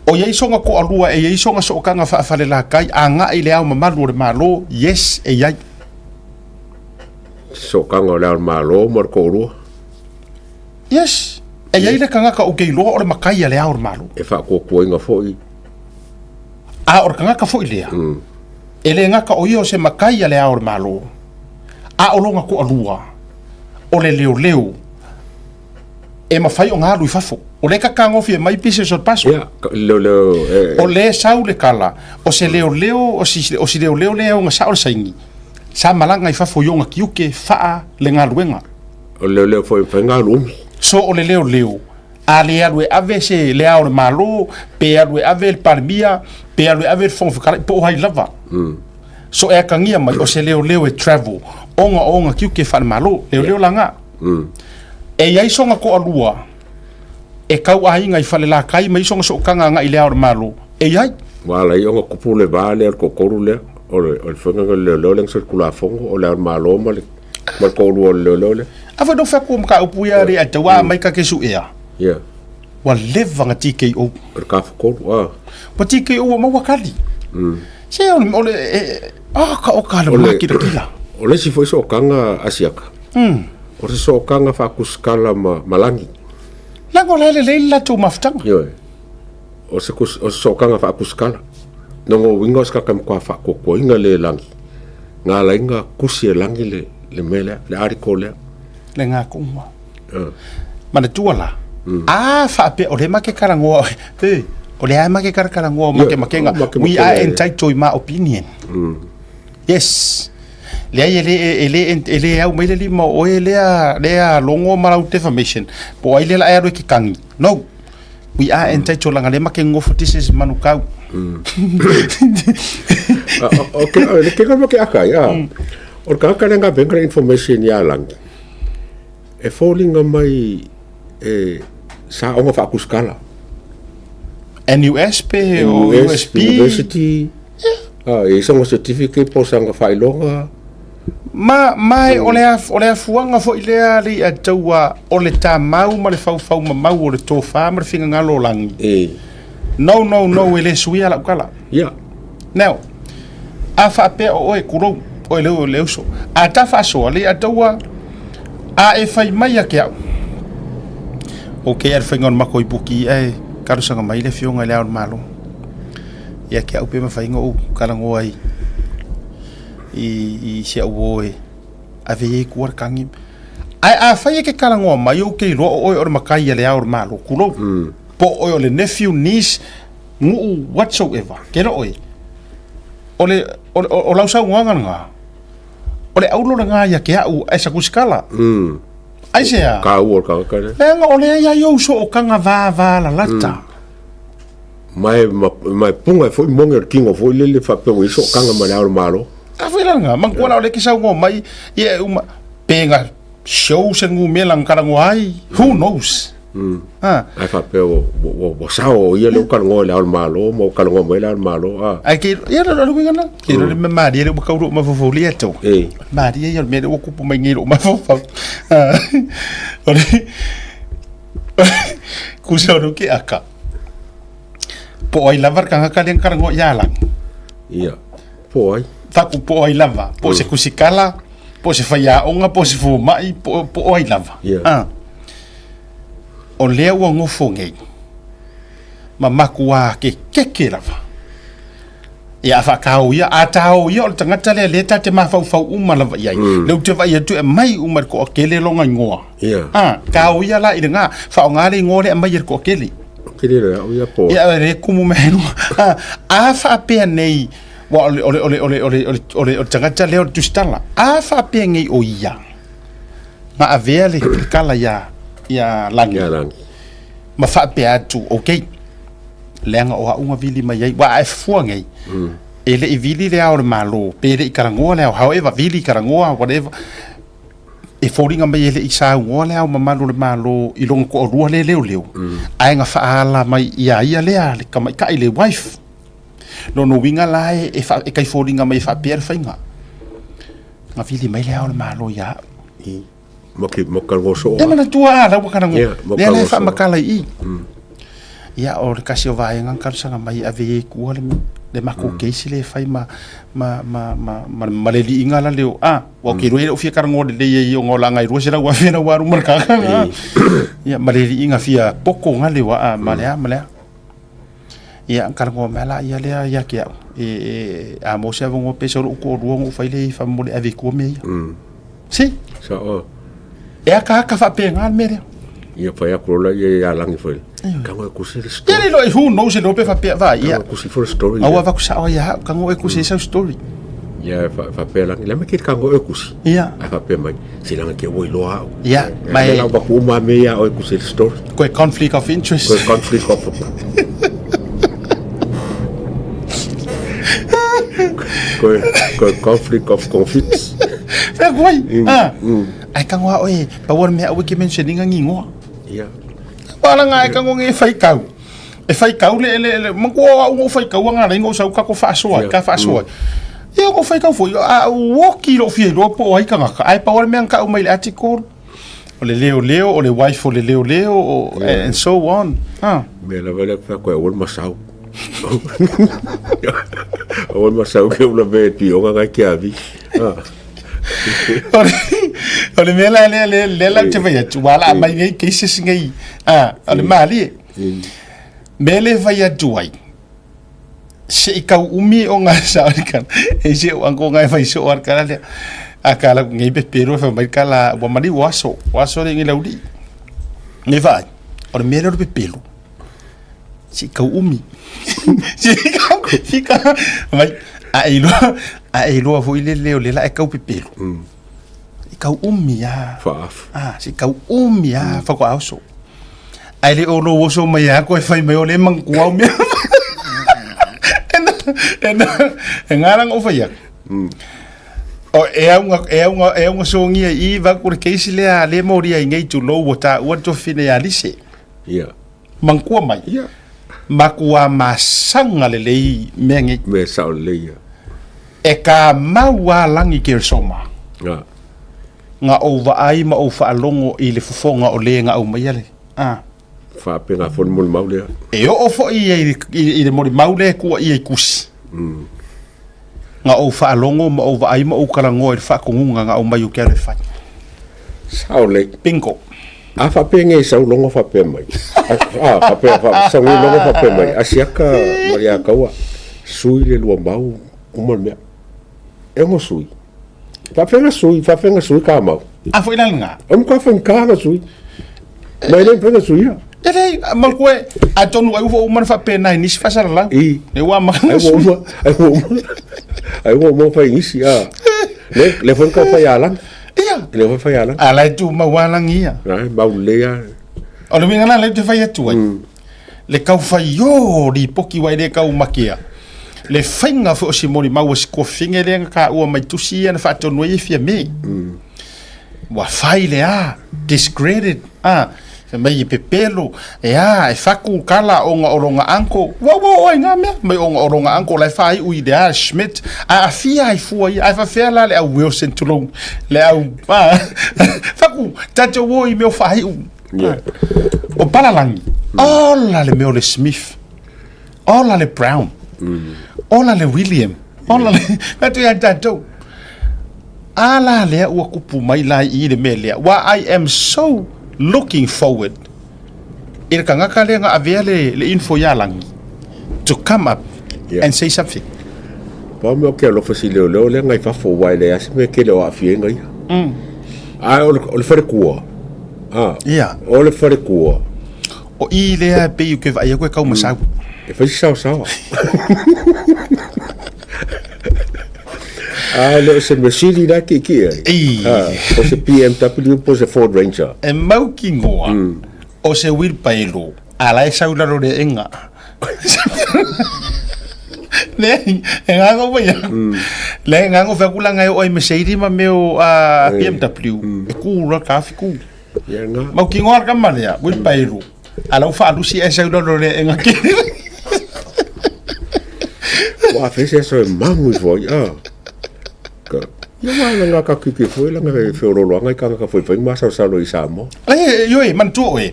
O i ai sona toalua e i ai sona sootaga faafalelatai agai i le Ao Mamalu o le Malo? Yes, e i ai. Sootaga o le Ao o le Malo ma le toalua? Yes, e i ai le tagata ou te iloa o le matai a le Ao o le Malo. E faatuatuaina foi. A o le tagata foi lea, e le gata o ia o se matai a le Ao o le Malo, a o lona toalua, o le leoleo. e mafai ona alu i fafo. O lea e tatagofie mai pieces o le puzzle. Ia, leoleo, e, O lea e sau le tala, o se leoleo, o si, o si leoleo lea e ogasao le saini, sa malaga i fafo i ona tiute faa le galuega. O le leoleo foi e mafai ona alu umi. So o le leoleo, a le alu e ave se Le Ao o le Malo, pe alu e ave le Palemia, pe alu e ave le Fofoga Fetalai, po o ai lava. So e atagia mai, o se leoleo e travel, ona o ona tiute faale-Malo. Leoleo la na. E i ai sona toalua e tauaiga i Falelatai ma i sona sootaga agai i Le Ao o le Malo, e i ai. Ua ala ai ona tupu le va lea o le toatolu lea, o le, o le faiga o le leoleo lea na solitulafono, o Le Ao o le Malo ma le, ma le toalua o le leoleo lea. A foi no fai atu o mataupu ia le atau a mai ka ke suea. Ia. Ua leva na TKO. O le tafatolu, a. Ua TKO ua maua kali. Se o le, o le, e, ah, ka o ka le makilakila. O le isi foi sootaga Asiata, o se sootaga faakusikala ma, ma lagi. Leaga o la e lelei le latou mafutaga. Ioe. O se, kus, o se sootaga faakusikala. Lona uiga o se tagata e matua faatuatuaina le lagi, na ala ai ona tusi e lagi le, le mea lea, le article lea. Le gakuma. Manatua la, a faapea, o lea ma ke talanoa, e, o lea ma ke talatalanoa o makemakega, we are entitled i my opinion. Yes. Leai e le, e le, e le au mai le lima o oe lea, lea logo ma lau defamation, po o ai lea la e alu e ke kagi. No. We are entitled langa lea ma ke ngofo, this is Manukau. O ke, o le ke ma ke aka, ia. O le tagata lea na avega le information ia Lagi, e foliga mai e sa ona faakusikala. NUS pe o NUS, USP. University. Ah, e i sona certificate po o sana faailoga. Ma, ma e, o le, o le afuaga foi lea alii a taua o le tamau ma le faufau mamau o le tofa ma le finagalo o lagi. E. No, no, no, e le suia lau tala. Ia. Now, a faapea o oe, kulou, oe le, le uso. A ta faasoa, alii a taua, a e fai mai ia ke au. Ok, a le faiga o le matou ipuki ae talosaga mai le afioga i Le Ao o le Malo. Ia ke au pe mafai ona ou talanoa i i, i si au uo e ave i ai tua le kagi. Ae afai e ke talanoa mai ou te iloa o oe o le matai a Le Ao o le Malo, kulou, po o oe o le nephew, niece, nuu, whatsoever, ke iloa oe. O le, o, o, o lau saunoaga lena, o le aulo lena ia te au as a kusikala. Aisea? Taua o le tagata lea. Leaga o lea ia i ou sootaga vavalalata. Ma e, ma, ma e puga ai foi moge o le tino foi lele faapea ua i ai sootaga ma le Ao o le Malo. A foi la lena, manatua la o lea e te saunoa mai, ia e uma, pe na show se numera na talanoa ai, who knows? A. Ae faapea ua, ua, ua, ua sao o ia lea ua talanoa i le Ao o le Malo ma ua talanoa mai le Ao o le Malo, a. Ae ke, ia o le uiga lena. Ke iloa le mea malie lea ua tau lou mafaufau i le atoa. E. Malie ia o le mea lea ua tupu mai nei i lou mafaufau. A, o le, tusa o le ke aka. Po o ai lava le tagata lea na talanoa ia Lagi. Ia, po o ai. Faku po o ai lava, po o se kusikala, po o se faiaoga, po o se fomai, po, po o ai lava. Ia. A. O lea ua nofo nei ma makuā kekeke lava. Ia a faataoia, a taoia o le tagata lea lea ta te mafaufau uma lava i ai. Mm. Lea ou te vaai atu e aumai uma i le toatele lona igoa. Ia. A, taoia la i lena, faaaoga le igoa lea aumai e le toatele. Tele le au ia po. Ia le kumu mea henu. A, a faapea nei, wa o le o le o le o le o le o le o le o le tagata lea o le tusitala. A faapea nei o ia na avea le kala ia ia Lagi. Ia Lagi. Ma faapea atu, okay, leaga o au na vili mai ai, wa a e fua nei, e le i vili le ao o le Malo, pe le i talanoa le ao, however, vili talanoa, whatever, e foliga mai e le i saunoa le Ao Mamalu o le Malo i lona toalua lea leoleo, ae na faaala mai ia ia lea le tamaitai, le wife. Lona uiga la e, e, fa, e kai foliga mai e faapea le faiga. Na vili mai le Ao o le Malo ia au. I, ma ki, ma ka ngoso. E manatua a lau kana ngo. Yeah, ma Lea ka la e ngoso. faamatala i i. Ia, o le kasi o vaega na talosaga mai e ave i ai i tua le, le matou case lea e fai ma, ma, ma, ma, ma, ma le liiga la leo, a, ua ou te iloa e le o fia talanoa lelei ai ona o le agai 200,000 na ua alu ma le kaka, a. Ia, ma le liiga fia poto na leo, a, ma le a, ma le a. Ia, na talanoa mai la ia lea ia te au, e, e, a maua se avanoa pe sau lou toalua ona ou fai lea i ai faamolemole e ave i tua mea ia. Si. Sao. E akaaka faapena le mea lea. Ia fai atu loa ia ia Lagi foi. Tago e kusi le story. Ia le iloa who knows e iloa pe faapea va ia. Tago e kusi for story. Aua vaku sao ia hau kango e kusi sau story. Ia fa faapea Lagi le me ke kango e kusi. Ia. Ai faapea mai se langa ke ua iloa au. Ia mai. La vaku uma me ia o e kusi le story. Koe conflict of interest. Koe conflict of Koe koe conflict of conflicts. Fea koe. Ah. Ai kango a oe, pau o le mea aua e ke mention-ina ni ingoa. Ia. Wala nga e kango nge whai kau. E whai kau le, le, le, maku o au ngō whai kau anga rei ngō sau kako whaasoa, ka whaasoa. Ia ngō whai kau foi, a woki lo fia iloa po o ai kangaka. Ai pau o le mea nga mai le article, o le leo leo, o le wife o le leo leo, o, and so on. Ah. Mea lava lea whea koe aua le masau. Aua le masau ke ula me pionga ngai ke avi. Ah. O le mea la lea, lea, lea la te fai atu, ua la mai nei cases nei, ah, o le malie. Mea le fai atu ai, se i kau umi o ngā sa o le kala, e se o anko ngā fai so o le kala lea, a kala ngei pe pero e fai mai kala, ua mali ua aso, ua aso le ngi lauli. Nei vai, o le mea lea o le pepelo, se i kau umi. Se i kau, se i kau, mai, a e iloa, a e iloa foi le leo le la e kau pepelo. I kau umi a. Faafu. Ah, se i kau umi a, mm. whakoa oso. Ai le o lou oso mai a koe whai mai o le mangku au mea. E ngā ranga o whai aku. O, e au nga, e au nga, e au nga songia i vaku le keisi lea le mori ai ngei tu lou o tā ua tofine a lise. Ia. Mangkua mai. Ia. Makua masanga lelei mea ngei. Mea sao lelei ia. E ka mau a langi ke soma. Nga. Nga ou vaai ma ou faalogo i le fofoga o le ga aumaia le, a. Faapena foi le molimau lea. E oo foi ia i, i, i le molimau lea e kuaia i kusi. Ga ou faalogo ma ou vaai ma ou talanoa i le faatonuga ga aumai o ke alo e fai. Sao lelei. Bingo. A faapea nei sau logo faapea mai. A, faapea, fa, sau nei logo faapea mai. Asiaka Maliakaua, sui le lua mau, uma le mea. E ono sui. Faafega sui, faafega sui ka mau. A foi la lena. O mka fa ka na sui. Mai le fega sui ia. E le ma koe atonu ai ua uma na faapena i nisi faasalalau. I. E ua ma. Ai ua uma, ai ua uma. Ai ua uma fai nisi a. Le le foi ka fai alang. Ia. Le foi fai alang. Ala e tu mau alang ia. Ai mau le ia. O le uiga lena lea ou te fai atu ai. Le kau fai o lipoki wa e le kau makea. Le faiga foi o si molimau a si kofine lea na taua mai tusi ia na faatonu ai e Fiame. Ua fai le a, discredit, a. Fai mai e pepelo, e a, e faku kala ona o lona uncle. Ua ua oo ai na mea, mai ona o lona uncle la e faaiu i le a, Schmidt, a aafia ai fua ia, ae faafefea la le au Wilson tulou, le au, a, faku, tatou o i mea o faaiu. Yeah. O Palalagi, ola le mea o le Smith, ola le Brown, ola le William, ola le, fai atu ia tatou, A la lea ua kupu mai la i le mea lea, ua I am so looking forward i le tagata lea na avea le, le info ia Lagi to come up Yeah. and say something. Pau mea o ke alofa si leoleo lea ngai fafo wa e leai se mea tele o aafia ai ia. Ae o le, o le falekua. Ah. Yeah. O le falekua. O i lea e pei o ke vaai aku e kau masau. E fai se saosaoa. A le o se Mercedes la ki ki ai. Ei. Ah, o se BMW po se Ford Ranger. E mau ki ngoa o se wheelbarrow a la e sau lalo le enga. Le e ngango mai aku. Le ngango fa kula ngai o ai Mercedes ma meo a BMW. E ku la ka fi ku. Ia nga. Mau ki ngoa ka malea wheelbarrow. A lau faalusi e sau lalo le enga ke. Ua fe se aso e mamu i foi. Ah. Ka Ia wa la nga ka kiki foi la nga fe olo anga i kanga ka foi foi ma sa sa lo i Samoa. E, ioe, manatua oe,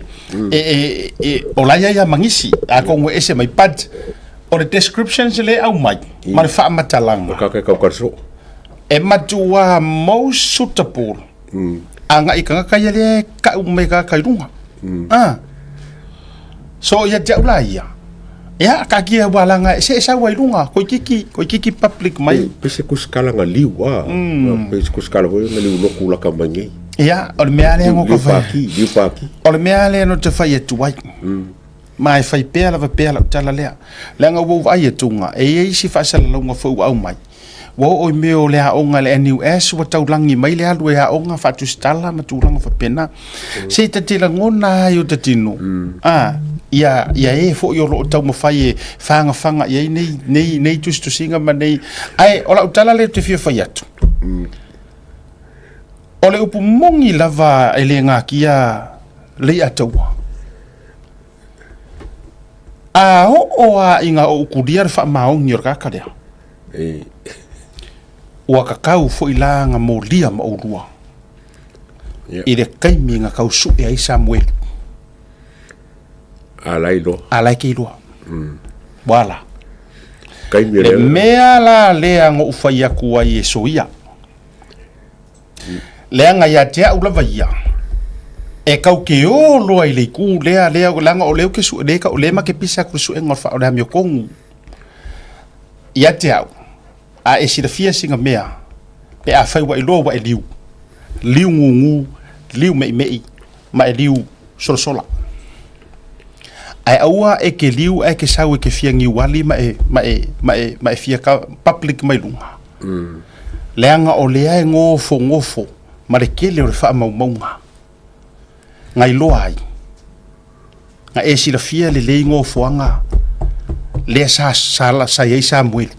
e, e, e, o la ia ia mangisi, a ko ngoe ese mai, but o le descriptions le au mai, ma le faamatalaga. O ka ka kau karso. E matua most suitable agai i tagata ia lea e kau mai tagata i luga. Ah. So ia te au la ia, ia kaatia ua laga se e sau ai luga, koikiki, koikiki public mai. Pe se kusikala nga liu a. Pe se kusikala foi nga liu loku laka mai nei. Ia, o le mea lea Liu no ka fai. paki, liu paki. O le mea lea no te fai atu ai. Ma e fai pea lava pea lau tala lea. Leaga ua ou vaai atuga, e i ai isi faasalalauga foi ua aumai. Ua oo i mea o le aoga i le NUS ua taulagi mai le alu e aoga faatusitala ma tulaga faapena. Se i ta te lagona ai o ta tino, a, ia, ia e foi o loo taumafai e fagafaga i ai nei, nei, nei tusitusiga ma nei, ae o lau tala lea ou te fia fai atu. O le upu moni lava e le gakia Leiataua. A oo a i nga ou kulia le faamaoni o le kaka lea. Ua kakau foi la nga molia ma oulua. I le taimi nga kau sue ai Samuelu. A la iloa. A la e ke iloa. Wala. Taimi Le lea. mea la lea nga ou fai atu ai e soia. Leaga ia te au lava ia, e kau ke ō loa i le ikū lea, lea, leaga o lea ou ke sue, lea, lea ma ke pisa atu i le suega o le wha, o le amiokongu. Ia te au, a e silafia sina mea, pe afai ua iloa ua e liu, liu gūgū, liu meʻimeʻi, ma e liu solasola. Ae aua e ke liu ae ke sau e ke fia niuali ma e, ma e, ma e, ma e fia ka, public mai luga. Leaga o lea e gofogofo ma le tele o le faamaumauga na iloa ai, na e silafia lelei gofoaga lea sa, sa, sa i ai Samuelu.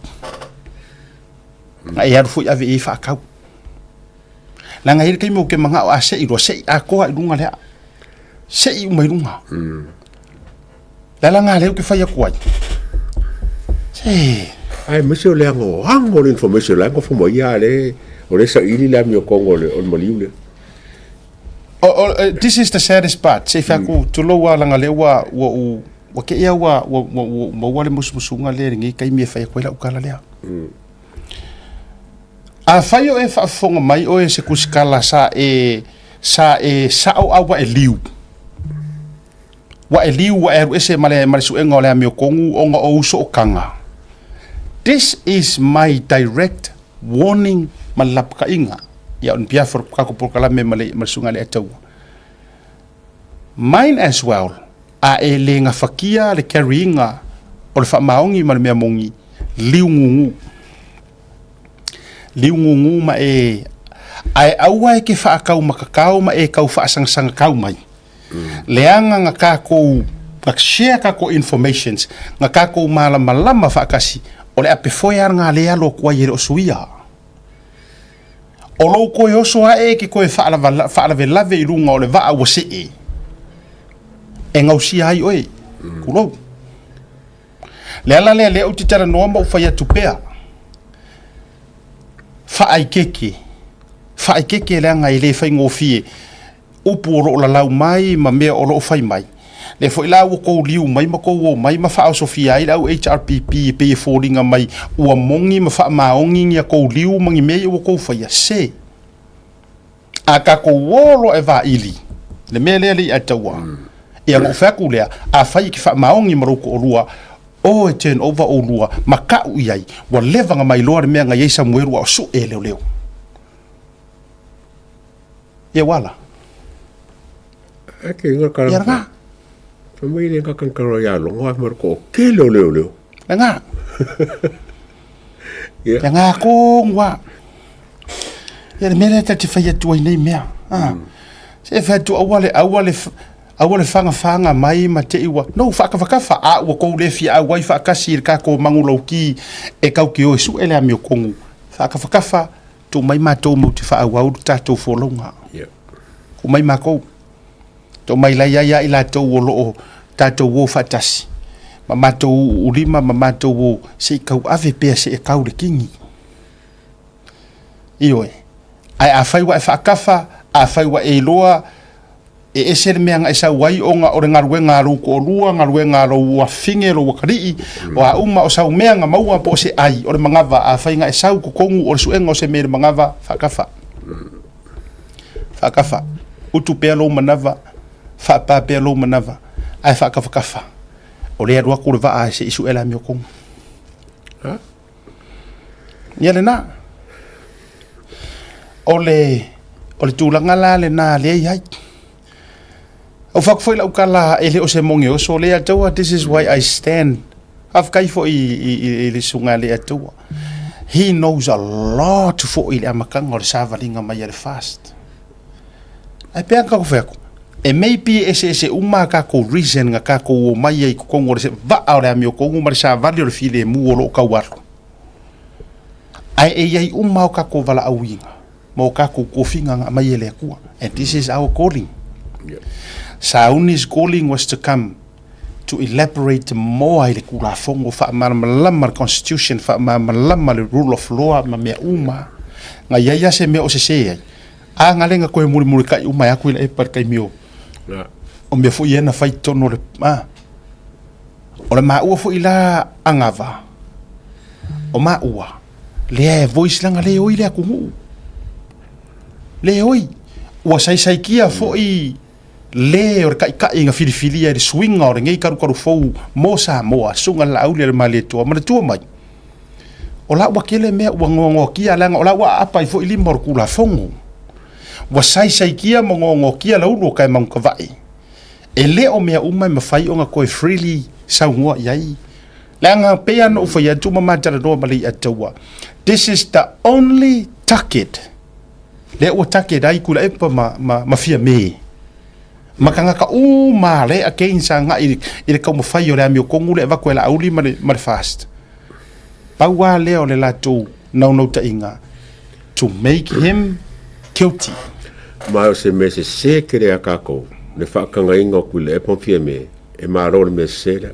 Na e alu foi ave i ai faatau. Leaga e i ai le taimi ou te manao a sei loa, sei atoa i luga lea. Sei uma i luga. Le ala lena lea ou te fai atu ai. Se... Ae aemaise o le agoago o le information la e gofo mai ia le o le saili le amiotoga o le o le maliu lea. O, o, this is the saddest part. Se i fai atu, tulou lava leaga lea ua, ua ou, ua te i lava ua, ua, ua, ua ou maua le musumusuga lea i lenei taimi e fai atu ai lau tala lea. Afai o e faafofoga mai oe se kusikala sa e, sa e sao a ua e liu. Ua e liu ua e alu ese ma le, ma le suega o le amiotogu ona o ou sootaga. This is my direct warning ma le lapataiga ia on behalf o le tatou polokalame ma le, ma le suega a le Ataua. Mine as well, a e le gafatia le carry-ina o le faamaoni ma le mea moni, liu gugu. Liu gugu ma e, ae aua e ke faakau makakao ma e kau faasagasagakau mai. Leaga na takou, na share takou informations, na takou malamalama faatasi, o le apefoe a lena lea alo atu ai e le o suia. O lou toe oso ae e ke toe faalavelave i luga o le vaa ua see. E gausia ai oe, tulou. Le ala lea lea ou te talanoa ma ou fai atu pea, faaikeke, faaikeke leaga e le faigofie upu o lo o lalau mai ma mea o lo o fai mai. Lea foi la ua tou liu mai ma tou o mai ma faaosofia ai le au HRPP e pei e foliga mai ua mogi ma faamaoni ni a tou liu ma ni mea ia ua tou faia. Se! A tatou o loa e vaili le mea lea le Ataua, ia ona ou fai atu lea, afai e te faamaoni ma lou toalua, o e turn over oulua ma tau i ai, ua leva ona mailoa le mea na i ai Samuelu a o sue e leoleo. Ia ua ala. Ai ke inga kara. Ia lena. Fa mai le ka kan kara ia longo ai mar ko ke leo leo leo. Lena. Ia. Lena ko ngwa. Ia le mea lea ta te fai atu ai nei mea. Ah. Se fai atu aua le aua le aua le fagafaga mai ma te i ua no faakafakafa a ua kou le fia auai faatasi i le tatou manulauti e tau te o e sue le amiotonu faakafakafa Tuu mai matou matou te faaauau le tatou folauga. Yeah. Tuu mai matou. Tuu mai lai ai ia i latou o lo o tatou o faatasi. Ma matou ulima ma matou o se i tauave pea se e tau le kini. Ioe. Ae afai ua e faakafa, afai ua e iloa E ese le mea na e sau ai ona o le galuega a lou toalua, galuega a lou afafine, lou atalii, o a uma, o sau mea na maua po o se ai, o le manava, afai na e sau i totonu o le suega o se mea i le manava, faakafa. Faakafa. Utu pea lou manava, faapa pea lou manava, ae faakafakafa. O lea e alu atu le vaa se i sue le amiotonu. Ia lena. O le, o le tulaga la lena lea i ai. Ou fai atu foi lau tala e le o se moge oso le Atua, this is why I stand. Faafetai foi i, i, i, i le susuga a le Atua. He knows a lot foi i le amataga o le savaliga mai a le fast. Ae pei lava ona tatou fai atu, e maybe e eseese uma a tatou reason na tatou omai ai i totonu o le vaa o le amiotonu ma le savali o le filemu o lo o tau alu. Ae e i ai uma o tatou valaauina ma o tatou tofiga na aumai e le Atua. And this is our calling. Sauni's calling was to come to elaborate more i le Tulafono, faamalamalama le Constitution, faamalamalama le rule of law ma mea uma. Na i ai lava se mea o sese ai, a na le na toe mulimulitai uma atu i le epa i le taimi o, o mea foi ia na fai i totonu o le, a. O le maua foi la anava, o maua, lea e voice leaga le oi le atunuu. Le oi. Ua saisaitia foi le o le taitai na filifilia i le suiga o lenei kalukalu fou mo Samoa, Susuga i le Laauli a le Malietoa, manatua mai, o la ua tele mea ua goagoatia leaga o la ua aapa ai foi lima o le Tulafono. Ua saisaitia ma goagoatia le ulu o Kaemautavae. E le o mea uma e mafai ona toe freely saunoa i ai. Leaga pei lava ona ou fai atu ma ma talanoa ma Leiataua, this is the only target lea ua target ai Tuilaepa ma, ma, ma Fiame ma tagata uma lea against agai i le taumafai o le amiotonu lea e avatu e Laauli ma le, ma le FAST. Pau lava lea o le latou naunautaiga to make him guilty. Ma o se mea sese tele a tatou le faatagaina o Tuilaepa ma Fiame e malo le mea sese lea.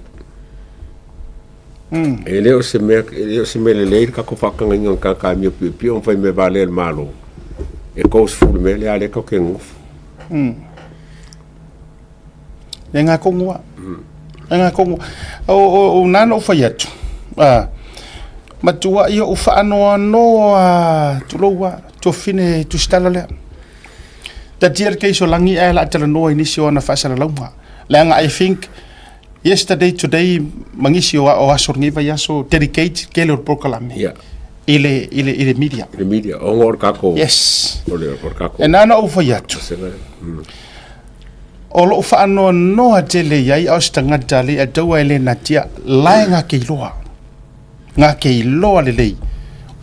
E le o se mea, e le o se mea lelei le tatou faatagaina o le tagata amio piopio ma fai mea valea i le Malo. E 30 le mea lea, a lea tatou te nonofo. E ngā kongoa. E ngā kongoa. O, o, o nā na ou fai atu. A, matua ia o whaanoanoa tulou a, tuafine tusitala lea. Tatia le keiso langi ae la talanoa i nisi o ana faasalalauga. Leaga I think yesterday, today, ma nisi o, o aso lenei vaiaso, dedicate tele o le polokalame i le, i le, i le media. I le media, ona o le tatou... Yes. O le, o le tatou... E na ona ou fai atu. O lou faanoanoa tele i ai a o se tagata le Ataua e le natia, la e gake iloa. Gake iloa lelei.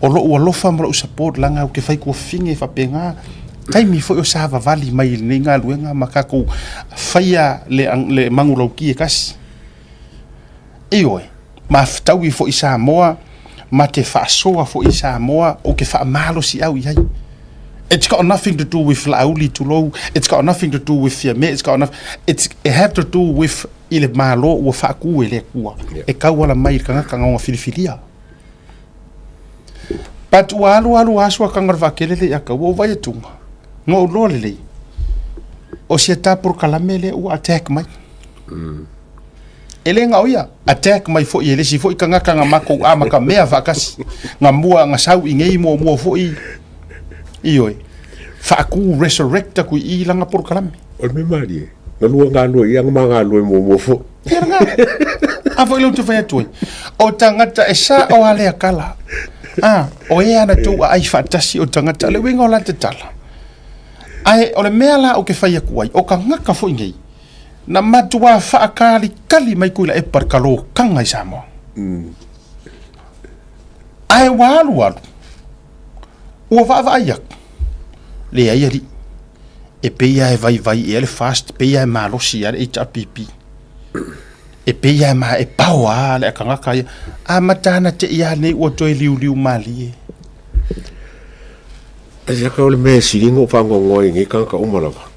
O lou alofa ma lou support leaga ou te fai tuafafine faapena taimi foi o savavali mai i lenei galuega ma tatou faia le, le manulauti e tasi. Ioe, mafutaui foi i Samoa, ma te faasoa foi i Samoa, ou te faamalosiau i ai. It's got nothing to do with Laauli tulou, it's got nothing to do with Fiame, it's got nothing, it's, it have to do with i le Malo ua faatu e le Atua e tauala mai i le tagata na ona filifilia. But ua alu alu aso a kanga o le vaakele le ia kau, ua ou vaai atuga, na ou loa lelei, o si ata polokalame lea ua attack mai. E le na o ia, attack mai foi e le isi foi tagata na matou amatamea faatasi, na mua na sau i nei muamua foi, ioe, faatu resurrect atu i i lana polokalame. O le mea malie, na lua galue ia na ma galue muamua foi. Ia lena. A foi lea ou te fai atu ai. O tagata e sa o alea kala. A, o e ana tou aai faatasi o tagata, le uiga o la te tala. Ae o le mea la ou te fai atu ai, o tagata foi nei, na matuā faakalikali mai Tuilaepa le kalokaga i Samoa. Ae ua alu alu, ua vaavaai atu, leai alii, e pei lava e vaivai ea le FAST, e pei lava e malosi ea le HRPP, e pei lava e ma, e pao lava le tagata ia. Amata ana te i lava nei ua toe liuliu malie. Ae siaka o le mea e sili ona ou faanoanoa ai i nei tagata uma lava,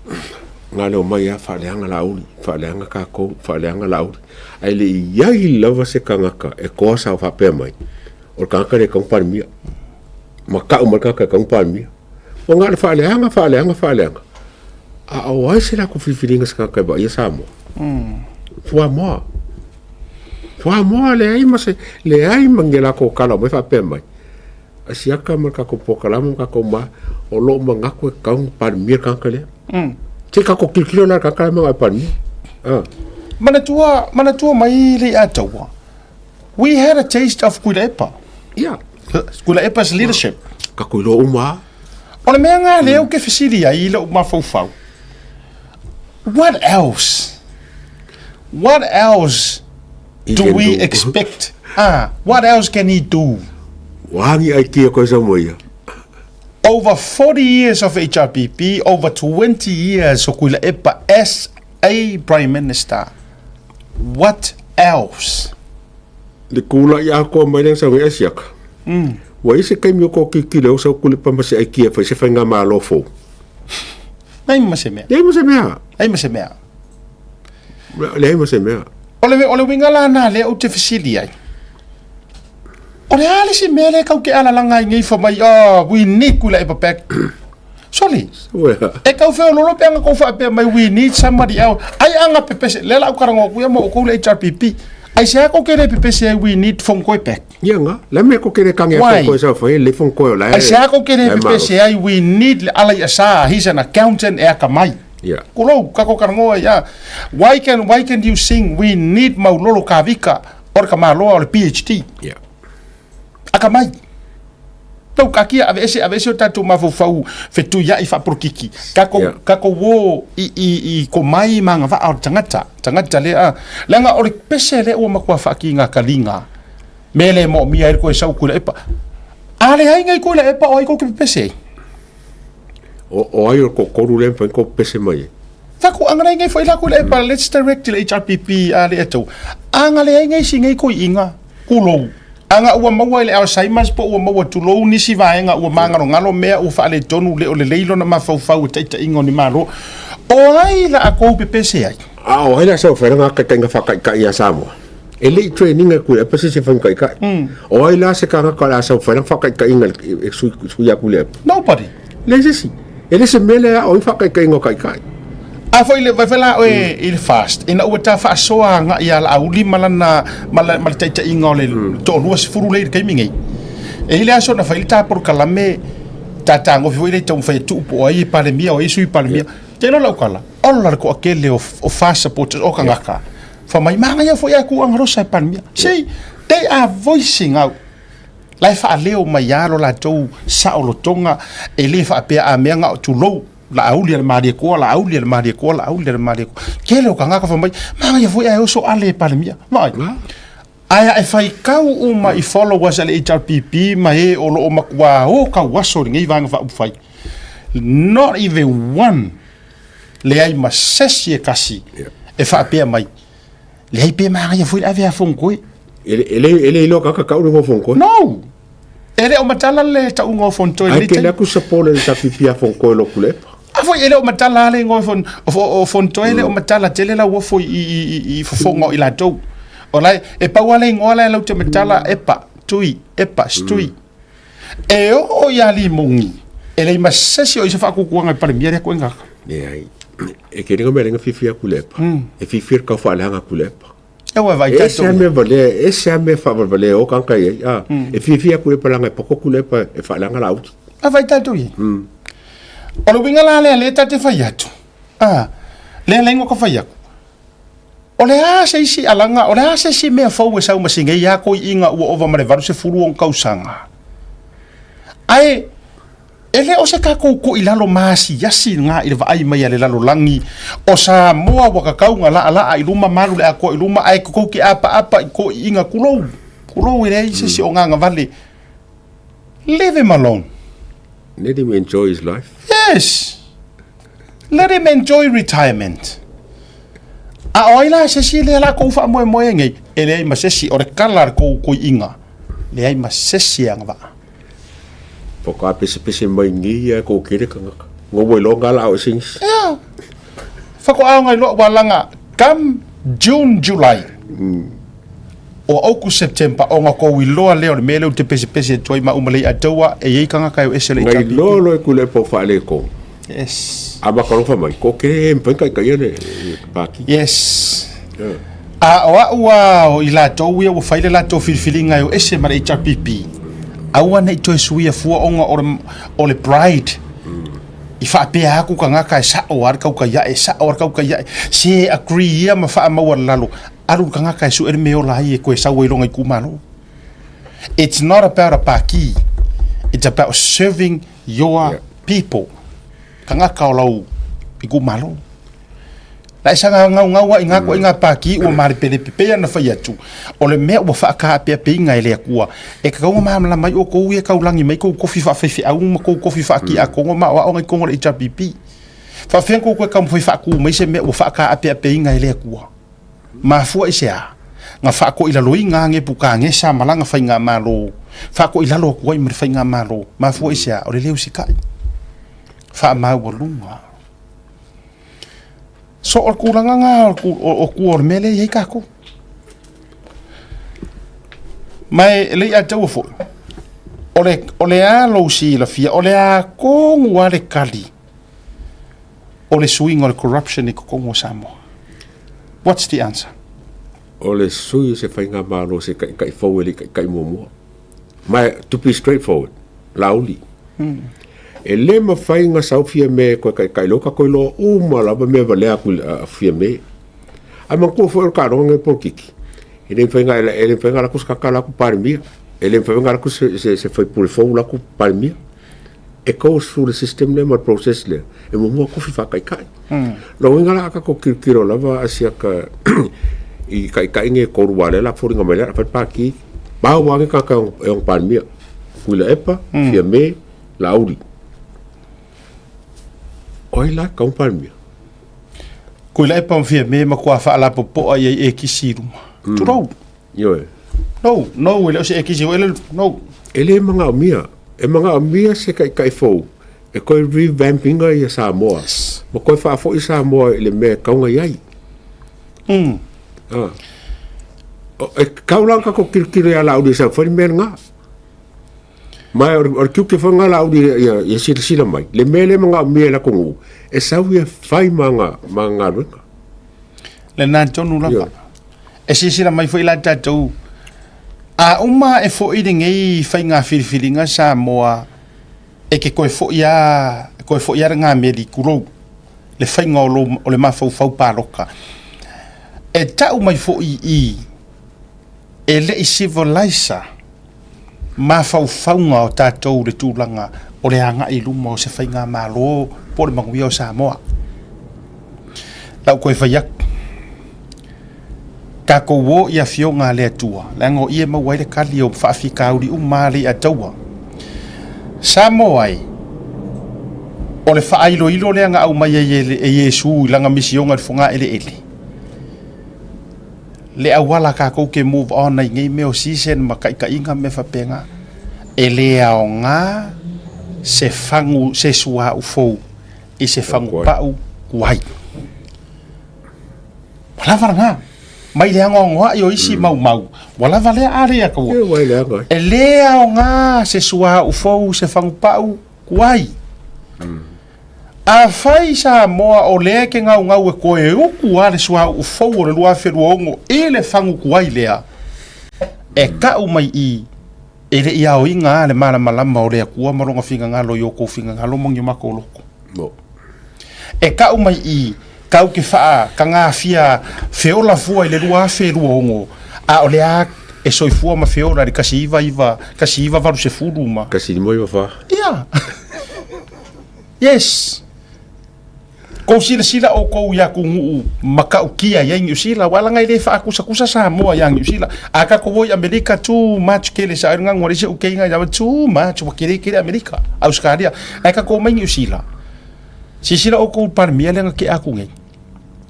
na o le omai lava faaleaga Laauli, faaleaga tatou, faaleaga Laauli, ae le i i ai lava se tagata e toa sao faapea mai, o le tagata lea e tatau ona Palemia. Ma tau mai le tagata e tatau ona Palemia. Ua na o le faaleaga, faaleaga, faaleaga, a o ai se latou filifiliga se tagata e vaaia Samoa? Fuamoa. Fuamoa, leai ma se, leai ma ni latou tala o mai faapea mai. A siaka ma le tatou polokalame ma tatou ma, o lou manatu e tatau ona Palemia le tagata lea. Se i tatou tilotilo la i le tagata lea e manao e Palemia. Ah. Manatua, manatua mai le ia taua. We had a taste of Tuilaepa. Yeah. Tuilaepa's leadership. Tatou iloa uma lava. O le mea lena lea ou te fesili ai i lou mafaufau. What else? What else He do can we do. expect? Ah, what else can he do? Ua agi ai kia koe sa mo ia. Over 40 years of HRPP, over 20 years o Tuilaepa as a Prime Minister. What else? Le kula i atoa mai lea sa ngai asiaka. Ua i ai se taimi o ko kikile o sa kulipa ma se aikia fai se faigamalo fou. Leai ma se mea. Leai ma se mea. Leai ma se mea. Leai ma se mea. O le, o le uiga la na lea ou te fesili ai. O le a le isi mea lea kau ke alalaga ai nei fa mai, oh, we need Tuilaepa back. Sorry. E kau feololo pe anga kou faapea mai we need somebody else. Ai anga pepese, lea la au karangoa ku ia mo oukou le HRPP. Ai se a kou ke le pepese ai we need Fongkoe back. Ia nga, la mea ko kere kange a Fongkoe sa fai, le Fongkoe o la e. Ai se a kou ke le pepese ai we need le ala i asa, he's an accountant e akamai. Yeah. Kulou, kako karangoa ia. Why can, why can you sing we need Maulolo Kavika o le kamaloa o le PhD? Yeah. Akamai. Tau kakia aveese aveese o tatou mafaufau fetuiai faapolokiki. Kako yeah. kako wo i i i ko mai ma agavaa o le tagata, tagata lea. Leaga o le pese lea ua matua faaki ngā kaliga. Me le moomia ai le koe sau Tuilaepa. A leai ngai Tuilaepa o ai kou te pepese ai? O, o ai o ko koru lea mawhai ko pese mai e. Faku anga nei ngai foi la Tuilaepa, let's direct le HRPP a le atou. Anga leai ngai si ngai koi inga, kulou. Aga ua maua i le Alzheimer's po ua maua tulou nisi vaega ua māgalogalo mea ua faaletonu le o lelei lona mafaufau i taitaiga o ni Malo. O ai la a kou pepese ai? A o ai la sau whainga ngā kaitainga whakaikai a Samoa? E le i training e koe, e pasi se whainga kaikai. O ai la se kangaka la sau whainga whakaikaiinga e sui, sui aku le Nobody. Le se si. E le se mea lea o i whakaikaiinga o kaikai. A foi le vaivai la oe i le FAST, ina ua ta faasoa agai ia Laauli ma lana, ma le, ma le taitaiga o le toalua sefulu lea i le taimi nei. E i ai le aso na fai le ta polokalame, ta tagofi foi lea i taumafai e tuu po o ai e Palemia, o ai e Sui Palemia. Te iloa lau tala, ola le toatele o, o FAST supporters, o tagata, fai mai, manaia foi a tuu Agarosa e Palemia. See, they are voicing out. La e faaleo mai lava lo latou saolotoga, e le faapea a mea na o tulou, Laauli a le Malietoa, Laauli a le Malietoa, Laauli a le Malietoa. Tele o tagata fai mai, manaia foi ae oso ale e Palemia. Vaai. Ae a e faitau uma i followers a le HRPP ma e o lo o matua o tauaso i lenei Vaega Faaupufai, not even one, leai ma sesi e tasi e faapea mai, leai pe manaia foi le ave a Fonotoe. E le iloa kaka kau le ngo Fonotoe. No! E le o matala le tauga o Fontoe i Ai lenei ke le taimi. aku sapole le tapipi a Fontoe lo kulepa. A foi e le o matala le igoa o Fontoe le o matala tele lauofo i fofoga o i latou. O la e pau lava le igoa la e lau te matala Epa, Tui, Epa, Stui. E oo ia Limogi, e leai ma se isi o i se faakukuaga i Palemia lea koe ngaka. Leai. E ke lenga mea lenga fifi aku le epa. E fifi le kau faaleaga aku le epa. E ua vai E ese a mea valea, e ese a mea faavalevalea e o tagata i ai. A, e fiafia aku le epa leaga e poto le epa e faaleaga Laauli. A vai tatou i ai. O le uiga la lea lea ta te fai atu. A, lea lea ka fai atu. O le a se isi alaga, o le a se isi mea fou e sau ma singei a koi'iga ua ova ma le 80 ona tausaga. Ae E le o se tatou toilalo maasiasi lena i le vaai mai a le lalolagi o Samoa ua tatau ona laalaa i luma ma alu le atoa i luma ae tou te apaapa i toeaiina tulou, tulou e leai se isi o gagavale. Leave him alone. Let him enjoy his life. Yes. Let him enjoy retirement. A o ai la se isi lea la kou faamoemoe nei? E leai ma se isi, o le kala a le kou koi'iga, leai ma se isi e agavaa. Faatoa pesepese mai nei a ko kere kangaka. Ngo wai lo ngala o sings. Yeah. Faatoa ngai loa ua laga come June, July. O Auku, September ona kou iloa lea o le mea lea ou te pesepese atu ai ma uma lei ataua e iai kangaka e o ese le Ngai HRPP. lo lo e kule po whaale ko. Yes. A makalofa mai, ko kere e mpai kai kai le paki. Yes. Yeah. A o a'u a o i latou ia ua fai le latou filifiliga e o ese ma le HRPP, aua ne i toe suia fua ona o le, o le pride i faapea aku tagata e sa'o a le kaukai a'e, e sa'o a le kaukai a'e, se agree ia ma faamaualalo, alu le tagata e su'e le mea e ola ai e toe sau ai lona itumalo. It's not about a paki, it's about serving your people, tagata o lau itumalo. La e saga gaugau ai ngā koe ngā pākī ua mālepelepe pei ana whai atu. O le mea ua whaakaapeapeinga e le Atua. E kakau nga māmalama mai o kou ia kaulangi mai kou kofi whaawhaiwheau ma kou kofi whaakiakongo ma o aonga i kongo le HRPP. Whaawhea kou koe kaumawhai whaakū mai se mea ua whaakaapeapeinga e le Atua. Mafua i se a? Nga whaakoilaloinga ange pukāngesa ma langa whainga malo. Whaakoilalo aku ai ma le whainga malo. Mafua i se a? O le leu sikai. Whaamaualunga. So o le tulaga lena o tua o le mea lea e i ai tatou. Ma e le i ataua foi, o le, o le a lou silafia, o le a tonu lava le tali o le suiga o le corruption i totonu o Samoa? What's the answer? O le sui o se faigamalo se taitai fou e le i taitai muamua. Ma to be straightforward, Laauli, e le mafai ona sau Fiame e koe taitai loa tatou iloa uma lava mea valea atu a Fiame. Ae manatua foi o le taaloga lenei polokiki, e le mafai ona e le mafai ona alu atu se tagata alu atu Palemia, e le mafai ona alu atu se se sui usufono fou alu atu Palemia. E goes through le system lea ma le process lea, e muamua tofi faataitai. Lona uiga la a tatou tilotilo lava asiata i taitai nei e tolu aua o lea o le a foliga mai lea o le a fai le pati, pau lava nei tagata e ono Palemia, Tuilaepa, Fiame, Laauli. O ai la e tatau ona Palemia? Tuilaepa ma Fiame e matua faalapopoa i ai e kisi i luma. Tulou. Ioe. No, no, e le o se e kisi, e le, no. E le manaomia, e manaomia se taitai fou e toe revamp ina ia Samoa, yes. Ma toe faafoi Samoa i le mea e tatau ona i ai. Ah. O, e tatau la ona tatou tilotilo ia Laauli e sau fai le mea lena. Ma o le tiute foi lena Laauli ia silasila mai, le mea lea e manaomia e le atunuu, e sau ia fai ma ana galuega. Lena tonu lava. E silasila mai foi la tatou, a uma e foi lenei faiga filifiliga Samoa, e ke toe foi a, e toe foi a le gameli, tulou, le faiga o, lo, o le mafaufau paloka. E tau mai foi i, e le i civilize mafaufauga o tatou le tulaga o le agai i luma o se faigamalo po o le manuia o Samoa. Lau toe fai atu, tatou o i afioga a le Atua, leaga o i e maua ai le tali o faafitauli uma a le Ataua. Samoa e, o le faailoilo lea na aumai ai e Iesu i lana misioga i le fogaeleele. Le auala tatou ke move on ai nei mea o season ma taitaiga ma mea faapena. E le aoga se fagu se suauu fou i se fagupau tuai. Ua lava lena. Mai le agoagoai o isi maumau, ua lava lea a lea kaua. E le aoga se suauu fou se fagupau tuai. Afai Samoa o lea e te gaugau e toe utu lava le suauu fou o le 2026 i le fagu tuai lea, e tau mai i i, e le i aoina lava le malamalama o le Atua ma Lona finagalo i o tou finagalo ma ni o matou loto. E tau mai i, tatou te faatagafia feola fua i le 2026, a o lea e soifua ma feola i le 19, 1980 ma. 1994. Ia. Yes. Kou silasila oukou i atunuu matautia i ai Niu Sila, aua leaga e le faakusakusa Samoa ia Niu Sila. A tatou o i Amerika, too much kele sa ai le isi ukeiga ia too much, ua kele tele Amerika, Ausetalia. Ae tatou omai Niu Sila, silasila oukou i le Palemia lea na tea atu nei,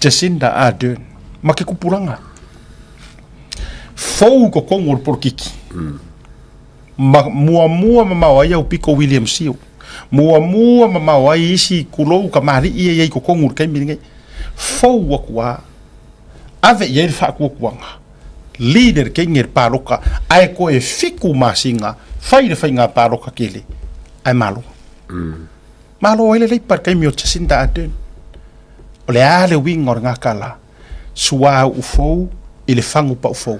Jacinda Ardern, ma ke tupulaga. Fou i totonu o le polokiki. Ma muamua mamao ai aupito William Sio. Muamua mamao ai isi tulou kamali'i ia i ai i totonu i le taimi lenei. Fou atu lava, ave i ai le faatuatuaga, lead e le teine le palota, ae toe 7 masina fai le faiga palota tele, ae malo. Malo ai le Leipa i le taimi o Jacinda Ardern. O le a le uiga o lena tala? Suauu fou i le fagu pau fou.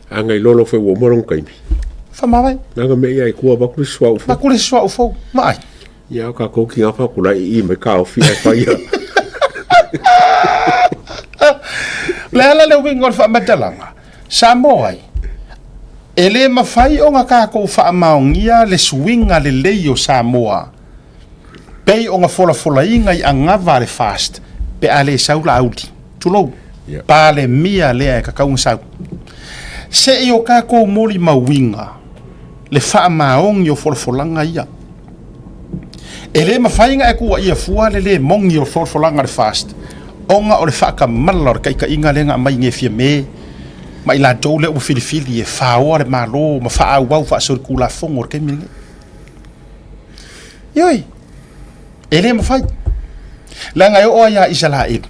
A ngai lolo foi ua uma lona taimi. Whamawai. Nanga me ia i kua vaku le suauu fou. Vaku le suauu fou. Maai. Ia o kākou ki ngā whakula i i mai ka ofi ai whai ia. Le ala le uiga o le faamatalaga, Samoa ai, e le mafai ona kākou faamaonia le suiga lelei o Samoa Pei o nga folafolaina i agava a le FAST pe a le sau Laauli, tulou, Palemia lea e kakau na sau. Se i o kakou molimauina le faamaoni o folafolaga ia. E le mafai na e tuuaia fua le le moni o folafolaga a le FAST ona o le faatamala o le taitaiga lea na aumai i Fiame ma i latou lea ua filifili e faoa le Malo ma faaauau faasolitulafono i le taimi lenei. Ioe, e le mafai. Leaga e oo ai ia Isaraelu,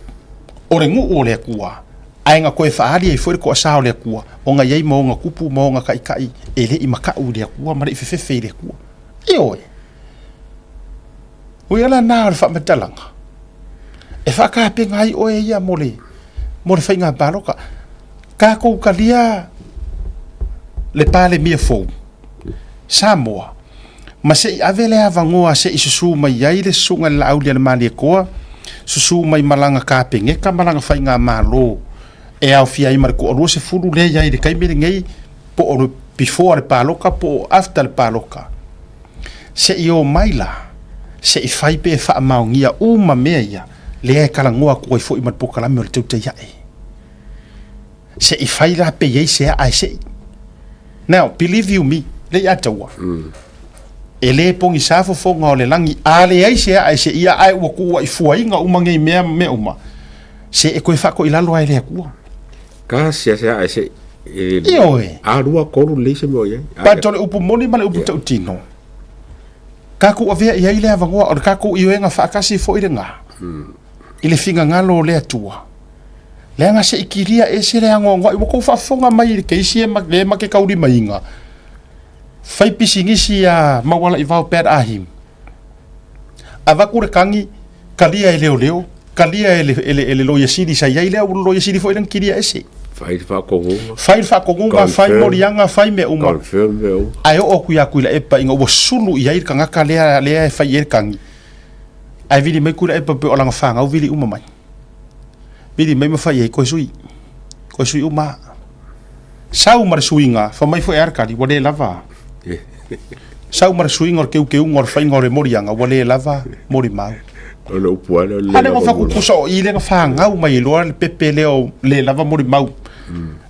o le nuu o le Atua, ae na toe faaali ai foi le toasa o le Atua, ona i ai ma ona tupu ma ona taitai e le i mataʻu i le Atua ma le i fefefe i le Atua. Ioe. O ia la na o le faamatalaga e faatapena ai oe ia mo le, mo le faiga palota. Tatou talia le Palemia fou, Samoa, ma se i ave le avanoa se i susu mai ai le Susuga i le Laaulialemalietoa, susu mai ma lana Kapeneta ma lana Faigamalo e aofia ai ma le toalua sefulu lea i ai i le taimi lenei, po o le before le palota po o after le palota. Se i o mai la, se i fai pe faamaonia uma mea ia lea e talanoa atu ai foi ma le polokalame o le Teuteiae. Se i fai la pe i ai se aa e sei. Now, believe you me, le ia taua. E le pogisa fofoga o le lagi, a leai se aa e seia ae ua tuuai fuaina uma nei mea ma mea uma, se e toe faatoilalo lava e le Atua. Ka sea se aa e sei. E Ioe. A lua, tolu lelei se mea o i ai. But o le upu moni ma le upu tautino, tatou avea i ai le avanoa, o le tatou ioega faatasi foi lena, i le finagalo o le Atua. Leaga se i kilia ese le anoanoai, ua tou faafofoga mai i le keisi e le ma ke taulimaina, fai pisinisi ia Maualaivao Pat Ahim. Avatu le tagi, talia e leoleo, talia e le, e le, e le loia sili sa i ai lea, ua loia sili foi lea na kilia ese. Fai le faatonuga. Fai le faatonuga, fai moliaga, fai mea uma. Confirm mea uma. Ae oo atu ia Tuilaepa ina ua sulu i ai le tagata lea, lea e fai i ai le tagi, ae vili mai Tuilaepa pei o lana fanau vili uma mai. Vili mai ma fai ai koe sui. Koe sui uma. Sau ma le suiga, fai mai foi e Arkadi, ua le lava. Sau ma le suiga o le keukeuga o le faiga o le moliaga, ua le lava molimau. O le upu lava lea o le le lava molimau. Tusa o i lea na fanau mai ai loa le pepe lea o le lava molimau.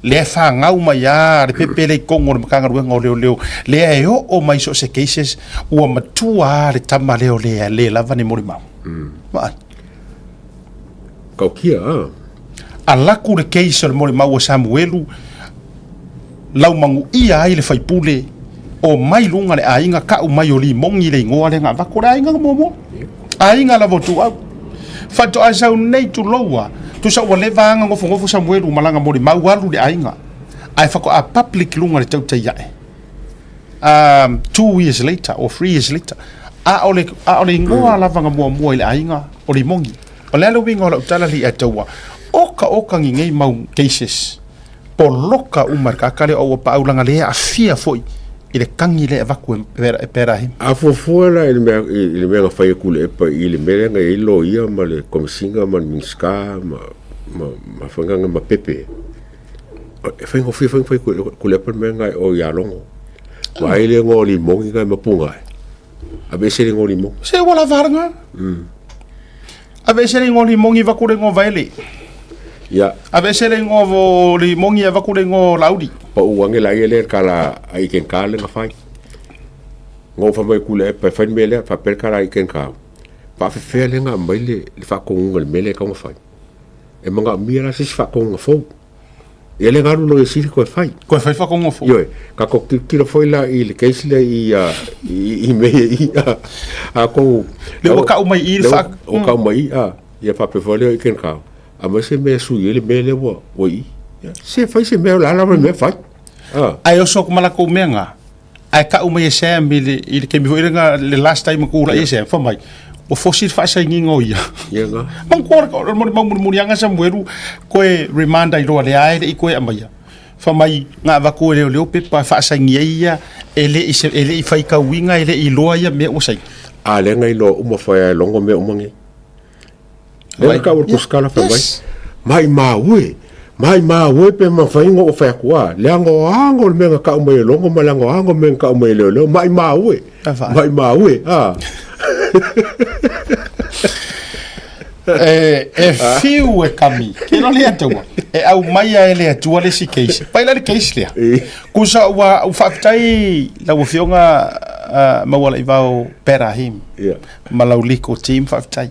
Lea e fanau mai lava le pepe lea i totonu o le Matagaluega o Leoleo, lea e oo mai so o se cases, ua matua lava le tama lea o le le lava ni molimau. Vaai. Taukia a. Alaku le case o le molimau a Samuelu, laumanuia ai le faipule. Omai luga le aiga ka'u mai o Limogi le igoa lea na avatu o le aiga na muamua. Aiga lava o Tuuau. Faatoa sau nei tulou a, tusa ua leva a na nofonofo Samuelu ma lana molimau alu le aiga ae faatoa public luga le tautai a'e 2 years later or 3 years later. A o le, a o le igoa lava na muamua i le aiga o Limogi. O le a le uiga o lau tala alii Ataua, oka oka ni nei mau cases poloka uma i le tagata lea ua paau leaga le aafia foi i le tagi lea e avatu e Perahim. A fuafua la i le mea, i le mea na fai e Tuilaepa i le mea lea na i ai loia ma le Komesina ma le Minisita ma, ma, ma faiga ma Pepe, e faigofie foi ona fai e Tuilaepa le mea lena e o ia Logo. Vaai le igoa o Limogi na e mapuga ai. Aveese le igoa o Limogi. Se ua lava lena. Aveese le igoa o Limogi vaku le igoa o Vaele. Ia. Aveese le igoa o Limogi vaku le igoa o Lauli. Pau ane la ia le kala a i ken ka le fai. Ngo fa mai kule e pa fai me le fa per kala i ken ka. Fa fe fe le nga mai le le fa konga le mele ka fai. E manga mia la se fa konga fo. Ia le galu loia sili koe fai. Koe fai whakongo fo. Ioe, ka ko tiro foi la i le case le i i me i a a ko le ua kau mai i le fa o kau mai a ia fa pe foi le i ken ka. A me se me su i le me le ua ua i. Se fai se mea la la me fai. Ah. Ai oso ko mala ko mea nga. Ai kau mai e Sam i le kemi foi le le last time ku la i Sam fa mai. Ua fosi le faasainiga o ia. Ia nga. Mang ko o mo mau muri anga Samuelu koe reminder i loa le ae le i koe amaia. Fa mai nga vaku e leo leo pepa faasaini ai ia e le i e le i fai kauiga e le i loa ia mea ua saini. A le ngai loa uma fai ai longo mea uma ngi. Le ka ur kuskala fa mai. Mai ma ue. Mai ma ue pe ma fai ngo o fai akua. Le ango ango le mea ka uma e longo ma le ango ango mea ka uma e leo leo. Mai ma ue. Mai ma ue. Ah. E fiu e kami. Ke no le atua. E au mai a e le atua le si case. Pai la le case lea. Kusa ua u whaafitai lau afioga Maualaivao Perahim. Ma lau legal team whaafitai.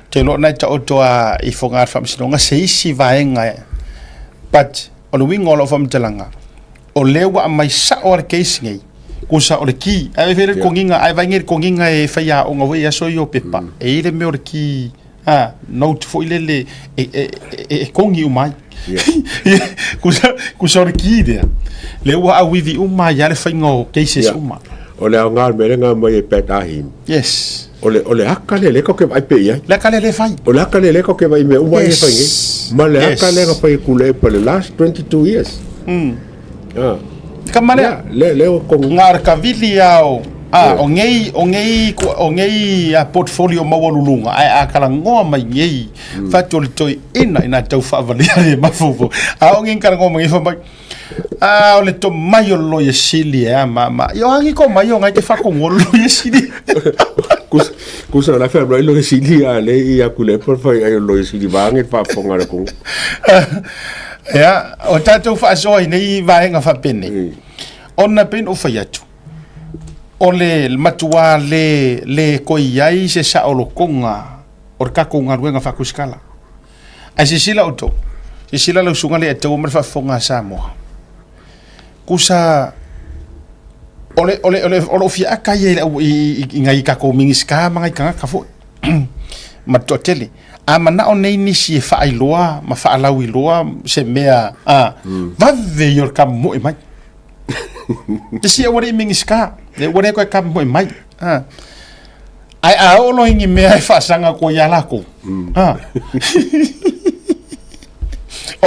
Te loa nai taoto a i foga a le faamasinoga se isi vaega e. But o le uiga o lau faamatalaga, o lea ua aumai sao lava le case nei, kusa o le ki, ae fai le kogiga, ae vaai nei le kogiga e fai aoga foi i aso ia o pepa, e i ai le mea o le ki, a, note foi lele e kogi uma ai. Kusa, kusa o le ki lea, lea ua auivi uma ai lava le faiga o cases uma. O le aoga o le mea lea na aumai e Pat Ahim. Yes. O le, o le aka lea lea ke vaai pe i ai. Le aka lea lea fai. O le aka lea lea ke vaai mea uma yes. e fai nei. Ma le aka lea na fai e kule pa le last 22 years. Ah. Ka ma lea. Le le o kong. Ngā re kavili ao. Ah, o ngei, o ngei, o ngei a portfolio maualuluga, ae a kalagoa mai ngei, mm. fatu o le toi ina ina tau whaavalia le mafufu. A o ngei kalagoa mai ngei whamai, A o le tomai o le loia sili e a ma ma. I o angi ko mai o ngai te whakongo o le loia sili. Kusa la fea mai loia sili a le i aku le pa whai ai o loia sili vaange whaafonga le kongo. Ia, o tātou whaasoa i nei vaenga whapene. Ona pei ona ou fai atu, o le matua le, le koi ai se saolokoga o le tatou galuega faakusikala. Ae silasila outou, silasila lau susuga le Ataua ma le faafofoga a Samoa. Kusa o le o le o le o lou fiaaka ia i le au i i i nai tatou Minisita ma nai tagata foi ma le toatele. A manao nei nisi e faailoa ma faalauiloa se mea a vave ia o le kamomoe mai. Te sia ua le i Minisita, ua le koe kamomoe mai. A. Ae a oo loa i ni mea e faasaga atu ai iā lakou, a,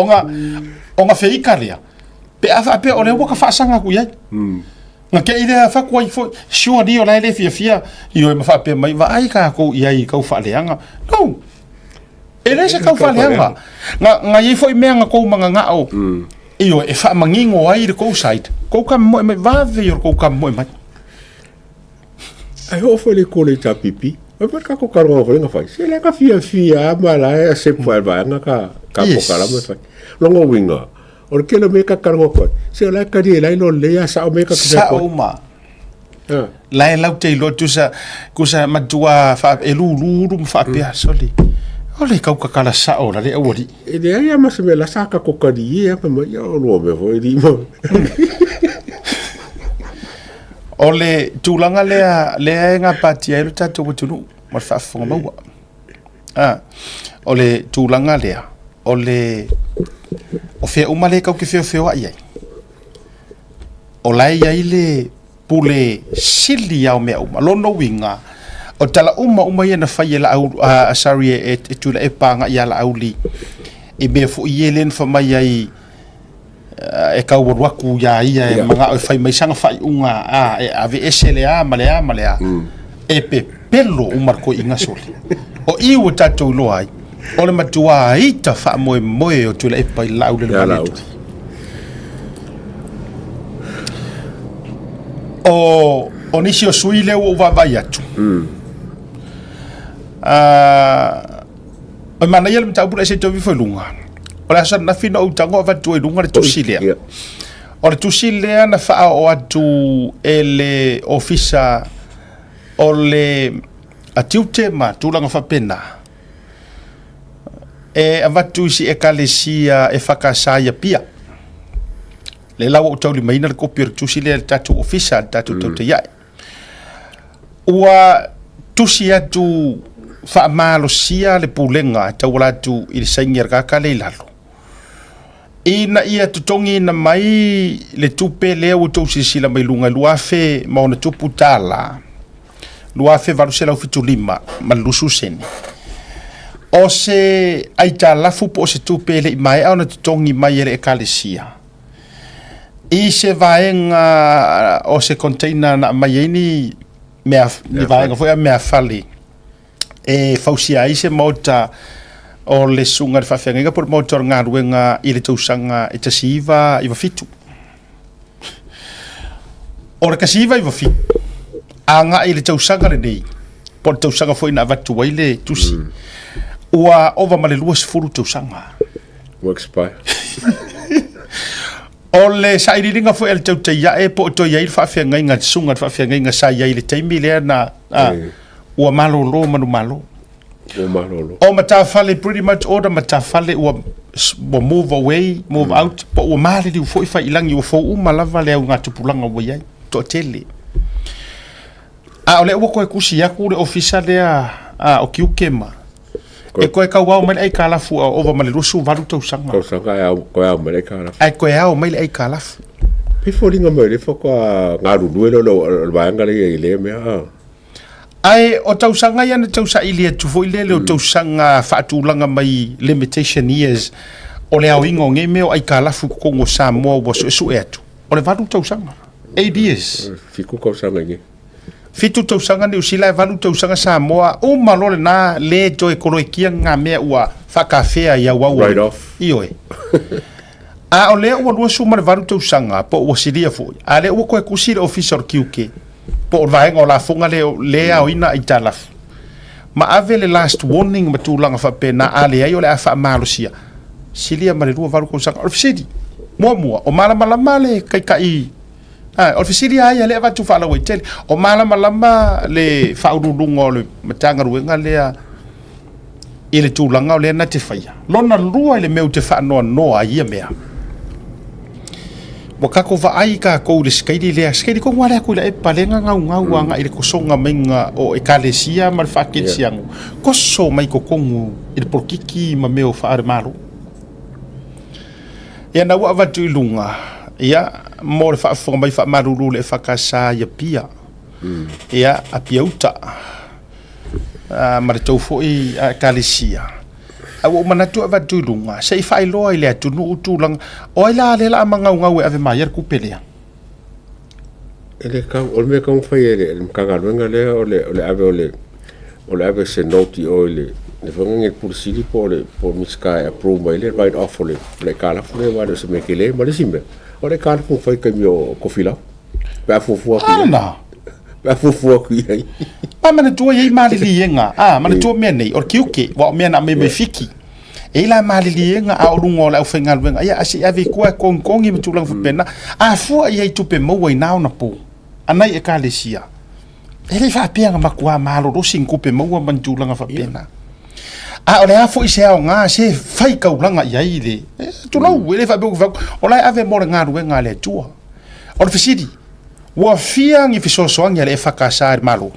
ona, ona feika lea, pe a faapea o lea ua ka faasaga atu i ai. Na te i lea fatu ai foi, surely o la e le fiafia ioe ma faapea mai, vaai tatou i ai i tau faaleaga. No! E le se tau faaleaga. Na, na i ai foi mea na tou mananao, ioe, e faamanino ai le tou side, tou kamomoe mai, vave ia o le tou kamomoe mai. Ai oo foi le kole i tā pipi. Ai foi ka ko karonga foi nga fai. Se le ka fia fia ma la e se pa ba nga ka ka yes. pokala me fai. Longo winga. O le kelo me ka karonga ko. Se la ka di la lo le ya sa o me ka ka ko. Sa o ma. La e lau te iloa tusa kusa matua fa e lulu lu ma faapea soli. O le kau kakala sao la le auali. E le ai ma se me la sa ka ko ka di e ma ma ya o lo me foi di mo. O le tulaga lea lea e gapatia ai lo tatou atunuu ma le faafofoga maua. A, o le tulaga lea, o le o fea uma lea tatou te feofeoai ai, o la e i ai le pule sili lava o mea uma. Lona uiga, o tala uma uma ia na fai e Laauli, uh, sorry, e, e Tuilaepa agai ia Laauli, i mea foi ia lea na fai mai ai, e tau alu atu ia ia e manao e fai mai sana faaiuga a e aveese le a ma le a ma le a e pepelo uma le toeaina sole. O i ua tatou iloa ai, o le matua ita faamoemoe o Tuilaepa i le laau le Ia lau. O, o nisi o sui lea ua ou vaavaai atu. O le manaia le mataupu lea se i toe ifo i luga. O le aso ananafi na ou tago avatu ai i luga le tusi lea. Ia. O le tusi lea na faaoo atu e le ofisa o le tiute ma tulaga faapena e avatu i si ekalesia e whakasa i Apia. Le la ua ou taulimaina le kopi o le tusi lea i le tatou ofisa, le tatou tautai ae. Ua tusi atu faamalosia le Pulega e tauala atu i le saini a le kaka lea i lalo, ina ia totogiina mai le tupe lea ua outou silasila mai luga i 2000 ma ona tupu tala, 2875 ma le 20 sene. O se aitalafu po o se tupe e le i maea ona totogi mai e le Ekalesia. I se vaega o se container na aumai ai ni mea, ni vaega foi a mea fale e fausia ai se maota o le susuga i le faafeagaiga po o le maota o le galuega i le tausaga e 1997. O le 1997 agai i le tausaga lenei, po o le tausaga foi na avatu ai le tusi, ua ova ma le 20 tausaga. Ua expire. O le sailiiliga foi a le Tautaiae po o toe i ai le faafeagaiga, le susuga i le faafeagaiga sa i ai i le taimi lea na, a, ua malolo manumalo. Ua malolo. O matafale, pretty much all the matafale ua, ua move away, move out, po ua maliliu foi faiilagi, ua fou uma lava le augatupulaga ua i ai, toatele. A o lea ua toe tusi atu le ofisa lea a, o tiute ma, E toe tauao mai le aitalafu a ova ma le 28 tausaga. Tausaga e ao, toe ao mai le aitalafu. Ae toe ao mai le aitalafu. E foliga mai o lea faatoa galulue lea o le vaega lea i lea mea. Ae o tausaga ia na tau saili atu foi lele o tausaga faatulaga mai limitation years o le aoina o nei mea o aitalafu i totonu o Samoa ua suesue atu, o le 8 tausaga. 8 years. 7 tausaga i nei. Fitu tausaga Niu Sila e valu tausaga Samoa, uma loa lena le toe koloekia nga mea ua faakafea i auau o le. Ioe. A o lea ua 28 tausaga po ua silia foi, a lea ua toe tusi le Ofisa o le Tiute po o le vaega o lafoga lea le aoina aitalafu ma ave le last warning ma tulaga faapena, a leai o le a faamalosia, silia ma le 28 tausaga. O le fesili, muamua, o malamalama le Taitai Ā, o le fesili lava ia lea e avatu faalauaitele, o malamalama le Faauluuluga o le Matagaluega lea i le tulaga o lea na te faia? Lona lua i le mea ou te faanoanoa ai i ia mea, ua tatou vaai tatou i le sikeili lea, sikeili tonu lava lea a Tuilaepa lea na naunau agai i le tosoga maiga o Ekalesia ma le faakerisiano, toso mai totonu i le polokiki ma mea o faale-Malo. Ia na ua avatu i luga, ia, mo le faafofoga mai faamalulu le EFKS i Apia, ia, Apia Uta, ma le tou foi Ekalesia. Ae ua ou manatu e avatu i luga, se i faailoa i le atunuu tulaga, o ai la lea o le a magaugau e ave mai ai le tupe lea? E le tau, o le mea e tatau ona fai e le Matagaluega lea o le, o le ave o le, o le ave o se note i o i le, le foi lea le Pule Sili po o le, po o le Minisita e approve mai le write off o le, o le aitalafu lea aua e le o se mea tele. Ma le isi mea, o le aitalafu na fai i le taimi o Tofilau, pe a fuafua atu i ai. Ana. Pe a fuafua atu i ai. Ma manatua e i ai maliliega, a, manatua mea nei, o le tiute, aua o mea na aumai mai Fiti. E i ai la maliliega a o luga o le aufaigaluega, ia se i ave i tua e togitogi ma tulaga faapena. A fua i ai i tupe maua i na ona po a nai Ekalesia, e le i faapea na matua malolosi ni tupe maua ma ni tulaga faapena. A o le a foi se aoga se faitaulaga i ai le, tulou, e le faapea ou te fai atu, o la e ave mo le galuega a le Atua. O le fesili, Ua fia ni fesoasoani a le EFKS i le Malo.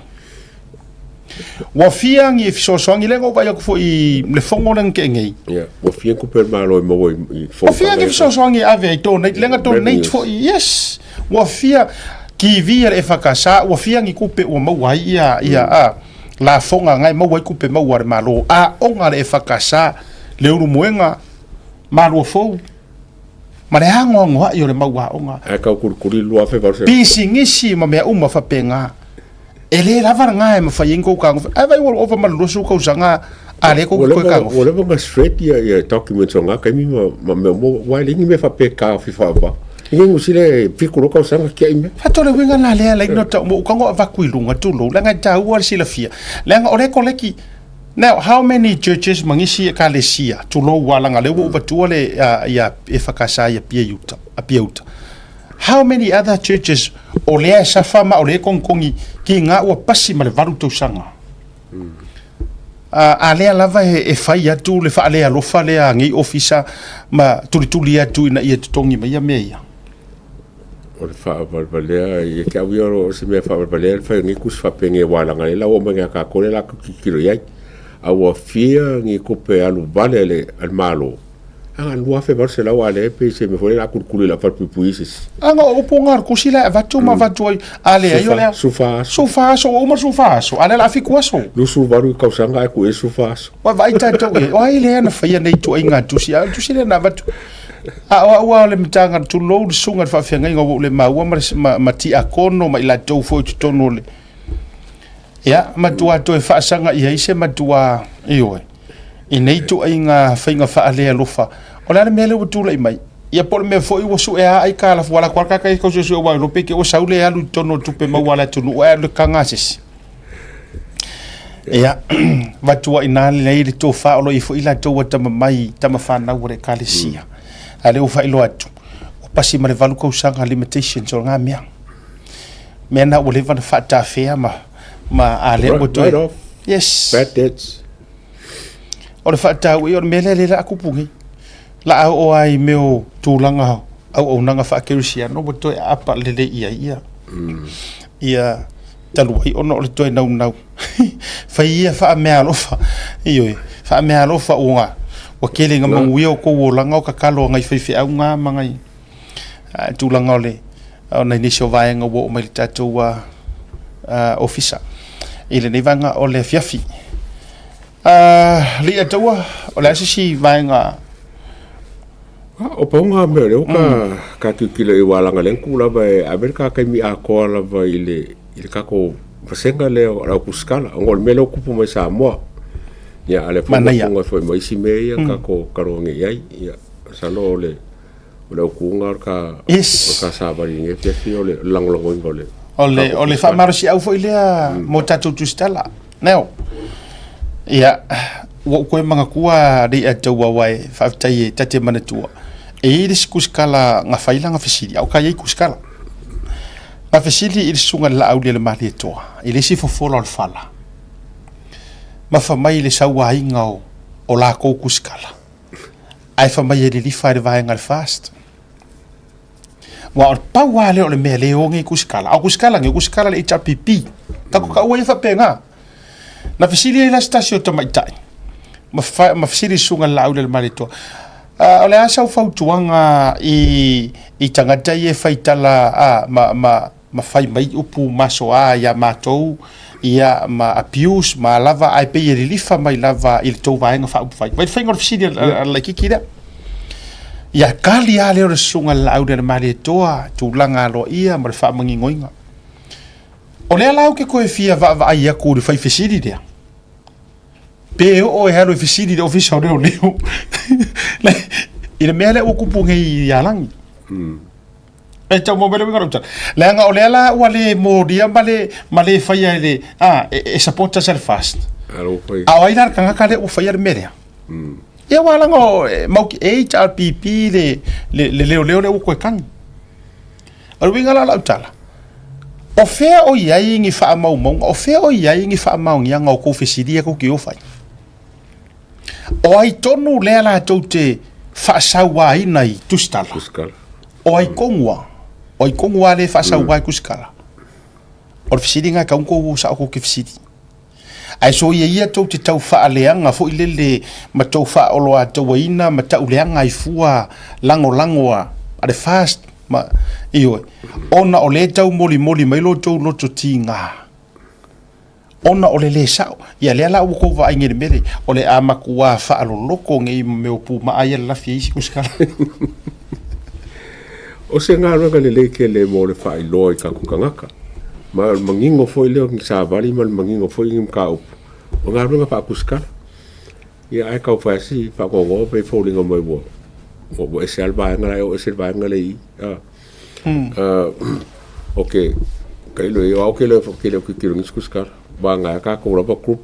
Ua fia ni fesoasoani lea na ou vaai atu foi i le fono lea na tea nei. Ia, ua fia ni tupe a le Malo e maua i Ua fia ni fesoasoani e ave ai donate, lea na donate foi, yes. Ua fia TV a le EFKS, ua fia ni tupe ua maua ai ia, ia, a, lafoga na e maua ai tupe maua a le Malo. Aoga a le EFKS, Leulumoega, Maluafou. ma le anoanoai o le mau aoga. Ae tau kulikuli 2008. Pisinisi ma mea uma faapena. E le lava lena e mafai ai ona tou tagofi. Ae vaai ua ova ma le 20 tausaga a lea tou te toe tagofi. Ua leva ona shred ia documents o na taimi ma mea uma aua e leai ni mea faapea e taofi faavavao. I Niu Sila e 70 tausaga tiai mea. Faatoa le uiga lena lea laina o tau, ua ou tago avatu i luga tulou, leaga e taua le silafia. Leaga o lea e koleki Now, how many churches ma nisi ekalesia, tulou ua leaga lea ua ou vatua le ia EFKS i Apia i uta, Apia uta. How many other churches o lea e safa ma o lea e kogikogi ki nga ua pasi ma le valu tausaga. A lea lava e fai atu le faalealofa lea a nei ofisa ma tulituli atu ina ia totogi mai ia mea ia. O le faavalevalea, ia te au ia o se mea faavalevalea le fai o nei tusi faapenei aua leaga o lea la ua omai ia tatou lea la tou tilotilo i ai. A ua fia ni tupe alu vale a le Malo, a na $2,800 a lea pei se mea foi lea o le a tulituli i lau falepuipui se isi. A na o upu na o le tusi la e avatu ma avatu ai, a leai o le a? 14 aso. 14 aso, ua uma le 14 aso, a lea o le a 7 aso. 28 tausaga ae tuu i ai le 14 aso. Ua vaai tatou i ai, o ai lea na faia nei ituaiga tusi, a o le tusi lea na avatu. A o au lava o le Matagaluega, tulou le susuga i le faafeagaiga ua ou le maua ma, ma, ma tiakono ma i latou foi i totonu o le... Ia, matua toe faasaga i ai se matua, ioe, i nei ituaiga faiga faalealofa. O le a le mea lea ua tulai mai? Ia po o le mea foi ua sue a aitalafu, ua alu atu lava le tagata ia e tau suesue aua e iloa pe te i ua sau le alu i totonu o tupe maua a le atunuu ae alu i le taga a se isi. Ia, avatu ai ina lelei le tofa o lo o i ai foi latou ua tama mai tama fanau a le Ekalesia. A lea ua faailoa atu, ua pasi ma le 8 tausaga limitations o lena mea. Mea na ua leva na faatafea ma, ma a lea ua toe... Write off. Yes. Bad debts. O le faataua, o le mea lea lea la a kupu nei. La a oo lava i mea o tulaga auaunaga faakerisiano ua toe aapa lelei i ai ia. Ia talu ai ona o le toe naunau. Fai ia faameaalofa, ioe, faameaalofa ua ua tele ina manuia o tou olaga o tatalo a nai faifeau na ma nai tulaga o le o nai nisi o vaega ua oo mai i le tatou ofisa i lenei vaega o le afiafi. Alii Taua, o le a se isi vaega? O pauga mea o lea ua ka, ka tilotilo i aua leaga o lea na tuu lava e ave le ta taimi atoa lava i le, i le tatou vasega lea o le autusikala, ona o le mea lea ua tupu mai Samoa. Ia, a o lea foi ua Manaia. funga foi ma isi mea ia na tatou talanoa nei i ai. Ia, masalo o le, o le autuga o le ta, Yes. o le ta savali i lenei afiafi o le lagolagoina o le O le, tatou o le tusitala. faamalosiau foi lea mo tatou tusitala. Neo. Ia, ua ou toe manatua alii Ataua aua e faafetai e ta te manatua. E i ai le isi kusikala na fai lana fesili, a o ka i ai kusikala. Na fesili i le susuga i le Laauli a le Malietoa i le isi fofola o le fala, ma fai mai i le sauaina o lakou kusikala, ae fai mai e lilifa i le vaega a le FAST. Aua o le pau lava lea o le mea lea e o nei kusikala. A o kusikala nei, o kusikala a le HRPP. Tatou taua ia faapena. Na fesili ai la se tasi o tamaitai, ma, fa, ma fesili i susuga i le Laauli a le Malietoa, uh, o le a sau fautuaga i, i tagata ia e faitala a, ma, ma, ma fai mai upu masoa iā matou, ia, ma abuse, ma lava, ae pei e lilifa mai lava i le tou Vaega Faaupufai. Vai le faiga o le fesili a le laitiiti lea. Ia kali lava lea o le susuga i le Laauli a le Malietoa, tulaga aloaia ma le faamaninoina. O lea la ou te toe fia vaavaai atu i le fai fesili lea, pe oo e alu e fesili i le Ofisa o Leoleo i le mea lea ua tupu nei ia Lagi. E tau maua mai le uiga o lau tala. Leaga o lea la ua le molia ma le, ma le faia e le, a, e, e supporters a le FAST. A o ai la le tagata lea ua faia le mea lea? Ia aua leaga o, e mau ki HRPP le, le, le leoleo lea ua toe tagi. O le uiga la o lau tala, o fea o i ai ni faamaumauga, o fea o i ai ni faamaoniaga o tou fesili ia tou te o fai? O ai tonu lea latou te faasauaina i tusitala? Tusitala. O ai tonu a? O ai tonu lava lea e faasau ai kusikala? O le fesili lena e tatau ona tou o sao tou te fesili. Ae soia ia tou te tau faaleaga foi lele ma tou faaoloatauaina ma tauleaga ai fua lagolago a le FAST ma, ioe, ona o lea e taumolimoli mai lo outou loto tiga. Ona o le lē sa'o. Ia lea la ua tou vaai nei i le mea lea, o le a matuā faaloloko nei ma mea o pumaa ia lalafi ai isi kusikala. O se galuega lelei tele mo le faailoa i tatou tagata, ma o le manino foi lea o ni savali ma le manino foi o ni mataupu, o galuega faakusikala. Ia ae tau fai lava si faanoanoa pei e foliga mai ua ua ese lava le vaega la e oo ese le vaega lea i i. Ok, tailo i ai, o au ke le o tilotilo i nisi kusikala, vagana ai tatou lava group,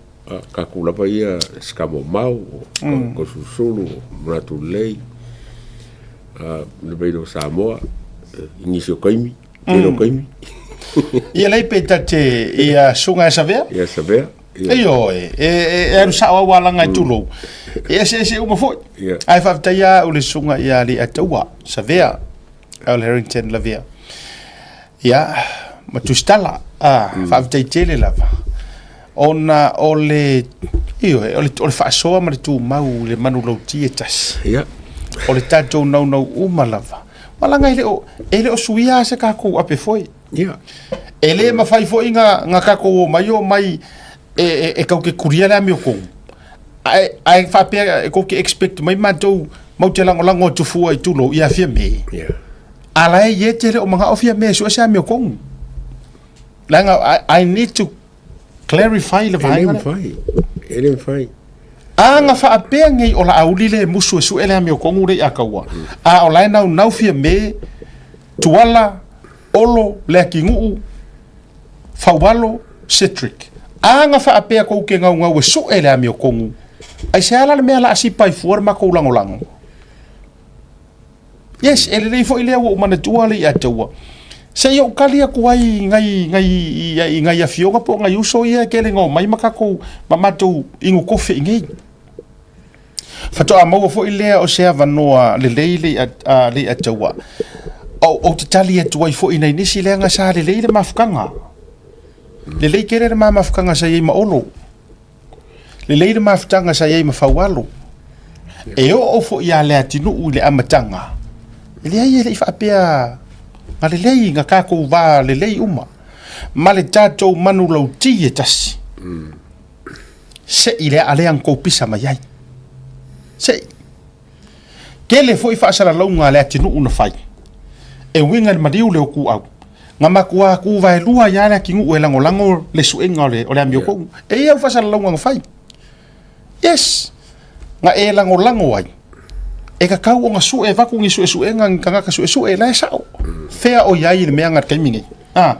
tatou lava ia Sikamomau, o Toesulusulu, o Manatu Lelei, le Vaile o Samoa, i nisi o taimi, tele o taimi. Ia lei pe ta te ia suga e Savea? Ia Savea. Ioe, e alu sao au alaga e tulou. E eseese uma foi. Ae faafetai lava au i le susuga ia Aliiataua Savea. Al Harrington Lavea. Ia, ma Tusitala, ah, mm. faafetai tele lava. Ona o le, ioe, o le, o le faasoa ma le tumau i le manulauti e tasi. Yeah. O le tatou naunau uma lava. Malaga e le o, e le o suia se kākou ape foi. Yeah. E le mawhai foi ngā, ngā kākou o mai o mai e, e, e kau ke kuria le amio kou. Ae, ae whapea e kou ke expect mai mātou mau te langolango atu fua i tulo i a fia me. Yeah. A la e ye te reo manga o fia me sua se amio kou. Leaga, I, I need to clarify le E le vaega lea. mafai. E le mafai. A nga faapea nei o Laauli le musu e sue le amiotogu le i Akaua, a o la e naunau Fiame, Tuala, Olo, Leatinuu, Faualo, Cedric. A nga faapea kou te gaugau e sue le amiotogu, aisea la le mea la a sipa ai fua le matou lagolago? Yes, e lelei foi lea ua ou manatua le Iataua. Se i ou tali atu ai i nai, nai, i nai afioga po o nai uso ia e tele na omai ma tatou, ma matou inu kofe i nei. Faatoa maua foi lea o se avanoa lelei le, a, le Iataua. Ou, ou te tali atu ai foi i nai nisi leaga sa lelei le mafutaga. Lelei tele le ma mafutaga sa i ai ma Olo. Lelei le mafutaga sa i ai ma Faualo. E oo foi ia Leatinuu i le amataga, e leai e le i faapea na lelei na tatou va lelei uma ma le tatou manulauti e tasi. Se'i le aa lea na tou pisa mai ai. Se'i. Tele foi faasalalauga a Leatinuu na fai e uiga i le maliu le Okuau. Na matua tuvaelua ai lava Leatinuu e lagolago le suega o le, o le amiotogu. E i ai au faasalalauga na fai. Yes! Na e lagolago ai, e tatau ona sue avatu ni suesuega ni tagata suesue, la e sao. Fea o i ai le mea na i le taimi nei? A,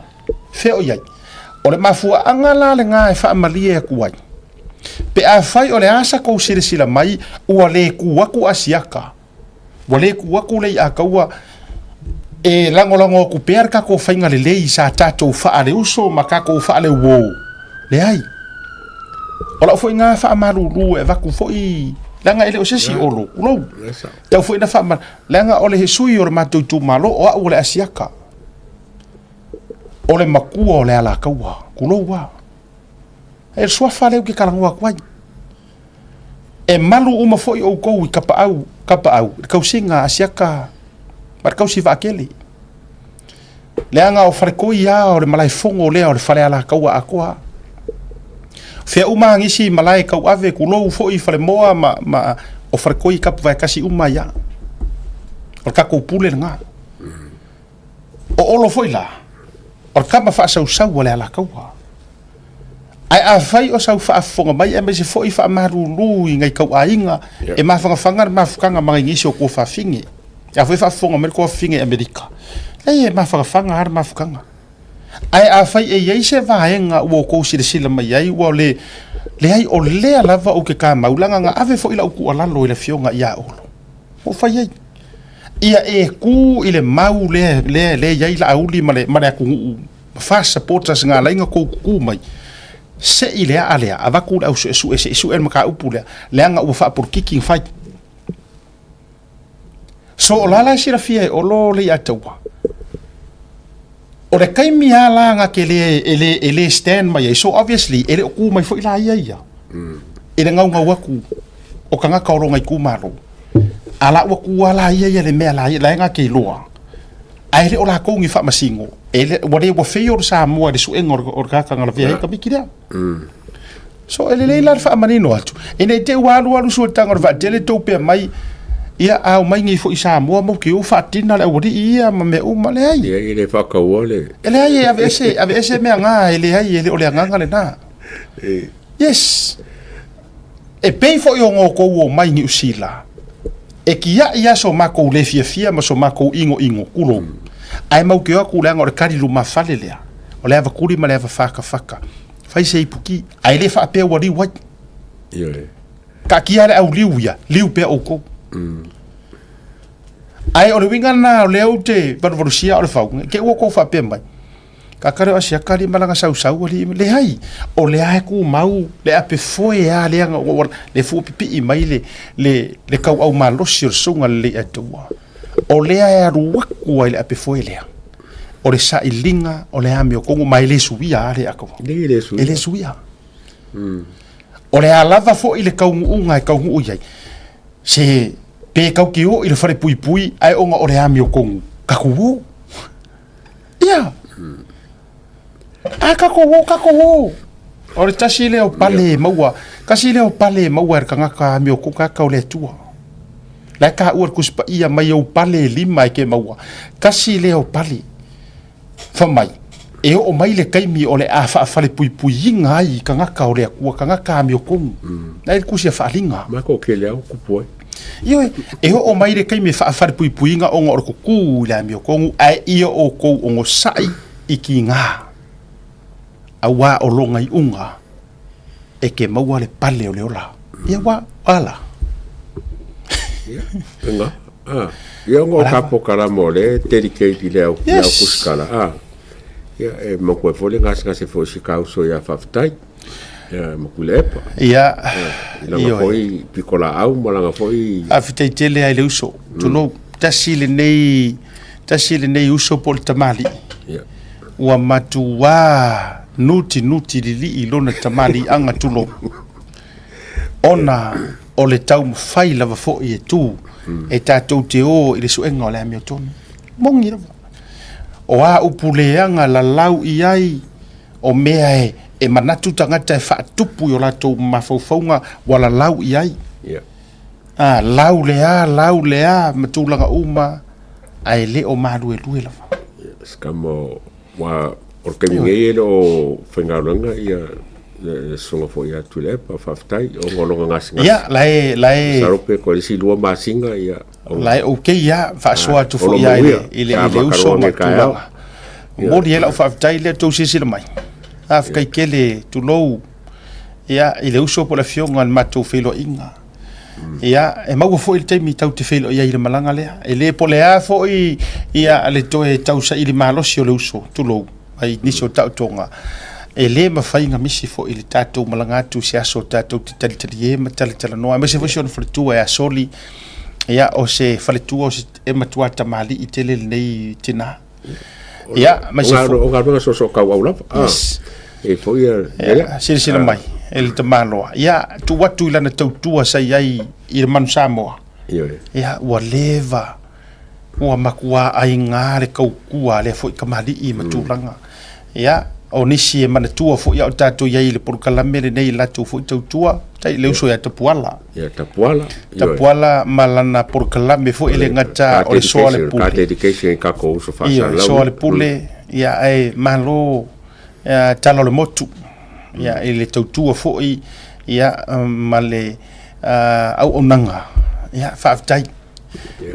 fea o i ai? O le mafuaaga la lena e faamalie atu ai. Pe afai o le a sa tou silasila mai ua le tu atu Asiata, ua le tu atu le Iataua e lagolago atu pea le tatou faiga lelei sa tatou faaleuso ma tatou faaleuo. Leai. O lau foi na faamalulu e avatu foi leaga e le o se isi Olo, tulou. Tau foi na faama leaga o le sui o le matou itumalo o au o le Asiata. O le matua o le Alataua, tulou lava. E le suafa lea ou te talanoa atu ai. E malu uma foi outou i Kapaau, Kapaau, le tausiga a Asiata ma le tausi vaatele. Leaga o Faletoi lava o le malaefono lea o le fale Alataua atoa. Fea uma nisi malae tauave, tulou foi Falemoa ma, ma o Faletoi tapuvaetasi uma ai lava. O le tatou pule lena. O Olo foi la, o le tama faasausau a le Alataua. Ae afai o sau faafofoga mai aemaise foi faamalulu i nai tauaiga e mafanafana le mafutaga ma nai nisi o tuafafine. A foi faafofoga mai le tuafafine i Amerika, leai e mafanafana lava le mafutaga. Ae afai e i ai se vaega ua outou silasila mai ai ua le, leai o lea lava ou te tamau leaga na ave foi lau tuualalo i le afioga ia Olo. Ua ou fai ai. Ia e ku i le mau lea, lea, lea i ai Laauli ma le, ma le atunuu ma FAST supporters na ala ai ona tou tutu mai, se i le aa lea, avatu le au suesue se i sue le mataupu lea, leaga ua faapolokiki na fai. So o la la e silafia e Olo Leiataua. O le taimi lava la na te le, e le, e le stand mai ai, so obviously e le o kū mai foi la ia ia i le gaugau atu o tagata o lona itumalo. A la ua kū lava la ia ia le mea la ia, la e na te iloa, ae le o latou ni faamasino, e le, ua le ua fail le Samoa i le suega o le, o le tagata na lavea ai le Komiti lea. So e lelei la le faamanino atu, ina i te i ua alualu suataga o le vaatele tou pea mai, ia a omai nei foi i Samoa mau te o faatina le aualii ia ma mea uma, leai. Ia e le faataua le. E leai e aveese, aveese mea na, e leai, e le o le agaga lena. Yes. E pei foi o outou omai i Niu Sila, e kiaʻi lava so matou le fiafia ma so matou inoino, tulou, ae mau te o atu leaga o le kali lumafale lea, o le avatuli ma le avafakafaka. Fai se ipuki, ae le faapea ua liu ai. Ioe. Taatia le au liu ia, liu pea outou. Ae o le uiga lena o lea ou te valuvalusia o le fau, ke ua kou faapea mai. Kakale o asia kali malaga sausau alii, leai, o lea e tumau le ape foe a lea na ua le fuapipii mai le, le, le tauau malosi o le susuga le Leiataua. O lea e alu atu ai le ape foe lea. O le sailiga o le amiotonu, ma e le suia lava le atoa. E le suia. E le suia. O le a lava foi le taunuuga e taunuu i ai, se pe tau te o i le falepuipui ae ona o le amiotonu, tatou o. Ia. A tatou o, tatou o. O le tasi lea o pale e maua, tasi lea o pale e maua e le tagata amiotonu, tagata o le Atua. La e taua le Tusi Paia mai ou pale e lima e ke maua. Tasi lea o pale. Fai mai, e oo mai le taimi o le a faafalepuipuiina ai i tagata o le Atua, tagata amiotonu. La e le tusi a Faaliga. Ma ko kele au kupu ai. Ioe, e oo mai le taimi e faafalepuipuiina ona o le kukū i le amiotonu, ae ia outou onosai i kiga, auā o lona iuga e ke maua le pale o le ola. Ia ua ala. Ia, nga. Ah, ia ngo ka po kala mo le dedicate i le au le au kusikala. Ah. Ia e mo koe fo le ngasi ngasi fo si kau so ia faafetai. Ia mo kule epa. Ia. I langa foi piko laau ma langa foi. Faafetai tele ai le uso. Tulou, tasi lenei tasi lenei uso po o le tamalii. Ia. Ua matuā nutinuti lilii lona tamaliiaga tulou, ona o le taumafai lava foi e tu e tatou te o i le suega o le amiotonu. Moni lava. O a upu leaga lalau i ai, o mea e, e manatu tagata e faatupu i o latou mafaufauga ua lalau i ai. Yeah. Ah, lau le a, lau le a, ma tulaga uma, ae le o maluelue lava. Yes, ka mo, wa, o le taimi nei e le o faigaluega ia le susuga foi ia Tuilaepa, faafetai, ona o lona gasegase. Ia, la e, la e. Masalo pe koe le isi lua masina, ia. La e okay lava, faasoa atu foi lava i le, i le, i le uso ma tulaga. Momoli ai lau faafetai lea tou silasila mai. Faafetai tele, tulou, ia, i le uso po o le afioga i le matou feiloaiga. Ia, e maua foi le taimi tatou te feiloai ai i le malaga lea. E le po o le a foi ia le toe tausaili malosi o le uso, tulou, mai nisi o taotoga, e le mafai ona misi foi le tatou malaga atu i se aso tatou te talitalie ma talatalanoa, aemaise foi si ona faletua ia Soli, ia, o se faletua o se, e matua tamalii tele lenei tina. Ia, aemaise foi. O galuega soosoo tauau lava. Yes. E foi ia. Ia, silasila mai e le tamaloa. Ia, tuu atu i lana tautua sa i ai i le Manu Samoa. Ioe. Ia, ua leva, ua matua aiga le tautua a lea foi tamalii ma tulaga. Ia, o nisi e manatua foi a o tatou i ai i le polokalame lenei i latou foi tautua, tai le uso ia Tapuala. Ia Tapuala. Tapuala ma lana polokalame foi e le gata o le soa le pule. Ka dedication i kako uso faasalalau. Ia, soa le pule, ia ae malo ia, tala o le motu. Ia, i le tautua foi ia, ma le uh, auaunaga. Ia, faafetai.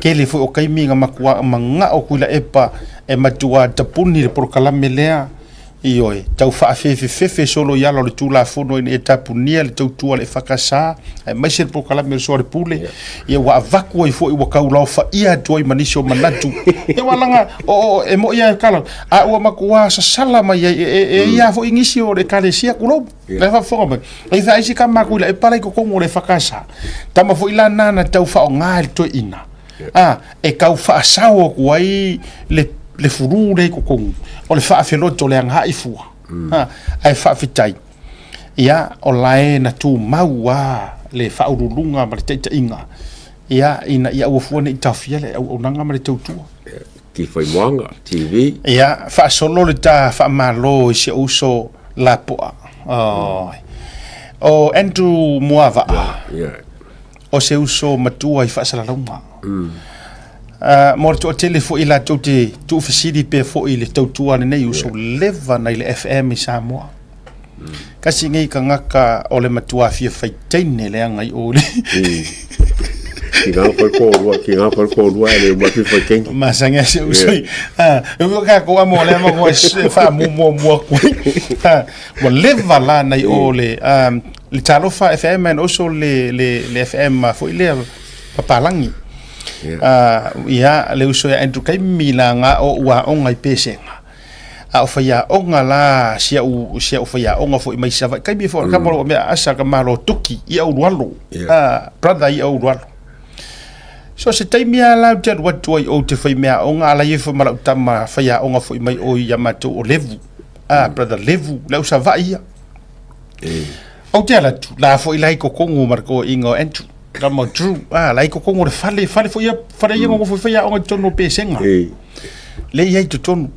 Tele foi o taimi na matua manao Tuilaepa e matua tapuni le polokalame lea. Ioe, tau faafefefefe solo i ala o le Tulafono ina ia tapunia le tautua a le EFKS, aemaise le polokalame o le Soa le Pule, ia ua avatu ai foi, ua taulaofaia atu ai ma nisi o manatu. Ia ua laga, o, o, e moi lava e kala, a ua matua sasala mai ai, e, e, e ia foi nisi o le Ekalesia, tulou, la e faafofoga mai. E fai isi ka maku i la e pala i totonu o le EFKS. Tama foi la nana tau faaaoga e le toeaina, a, e tau faasao atu ai le. le fulu lea i totonu o le faafeloto o le agai fua mm. Ae faafetai ia o lae na tumau a le faauluuluga ma le taitaiga ia ina ia aua fua ne i taofia le auaunaga ma le tautua. Tifaimoaga TV. Ia faasolo le ta faamalo i si ou uso lapoa. Oi. O Andrew Muavaa. Yeah. O se uso matua i faasalalauga. Mm. Mo le toatele foi latou te tuufesili pea foi i le tautua a lenei uso, yeah. leva nai le FM i Samoa. Mm. Kasi nei tagata o le matua fia faitaine leaga i o le. Ki ngā whai kōrua, ki ngā whai kōrua e le uma fi whai Masanga se uso i. Ah, e ua ka ko amo le mo e fa mu mu mu ku. Ah, ua leva la nai o le um, le Talofa FM and also le le le FM foi lea Papalangi. Yeah. Ia, le uso ia Andrew Kaimi la nga o ua onga i pesenga. A o faiaoga la si au si au faiaoga foi mai Savaii taimi foi kama o mea asa ka malo tuki i au lualo. Yeah. Brother i au lualo. So se taimi a la te alu atu ai o te whai mea onga ala i fo malau tama faiaoga foi mai o ia matou o Levu. Brother Levu, le au Savaii ia. Ou te ala atu, la foi la i kokongo marko inga o Andrew. Kama Drew, la i kokongo le fale, fale foi ia, fale ia mm. foi faiaoga i totonu o Pesega. Le i ai totonu.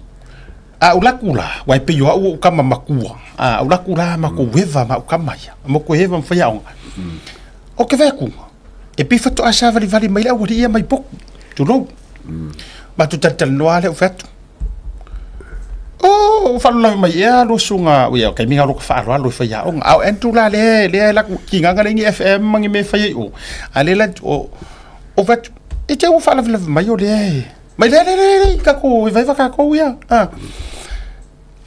A o laku la, wai pe yo au o kama makua. A o laku la ma ko weva ma o kama ia. Mo ko heva ma faiaoga. O ke vai ku. E pi fato a sa vali vali mai le au ia mai poku. Tulou. Ma tu talitali noa le o featu. O whalolave mai ea lo sunga o ia kai minga lo ka whaaloalo i whaiaoga. Ao Andrew la le le la ki nganga le ngi FM mangi me whai o. A le la o o vat e te o whaalavelave mai o le. Mai le le le le ka ko e vai waka ko ia. Ah.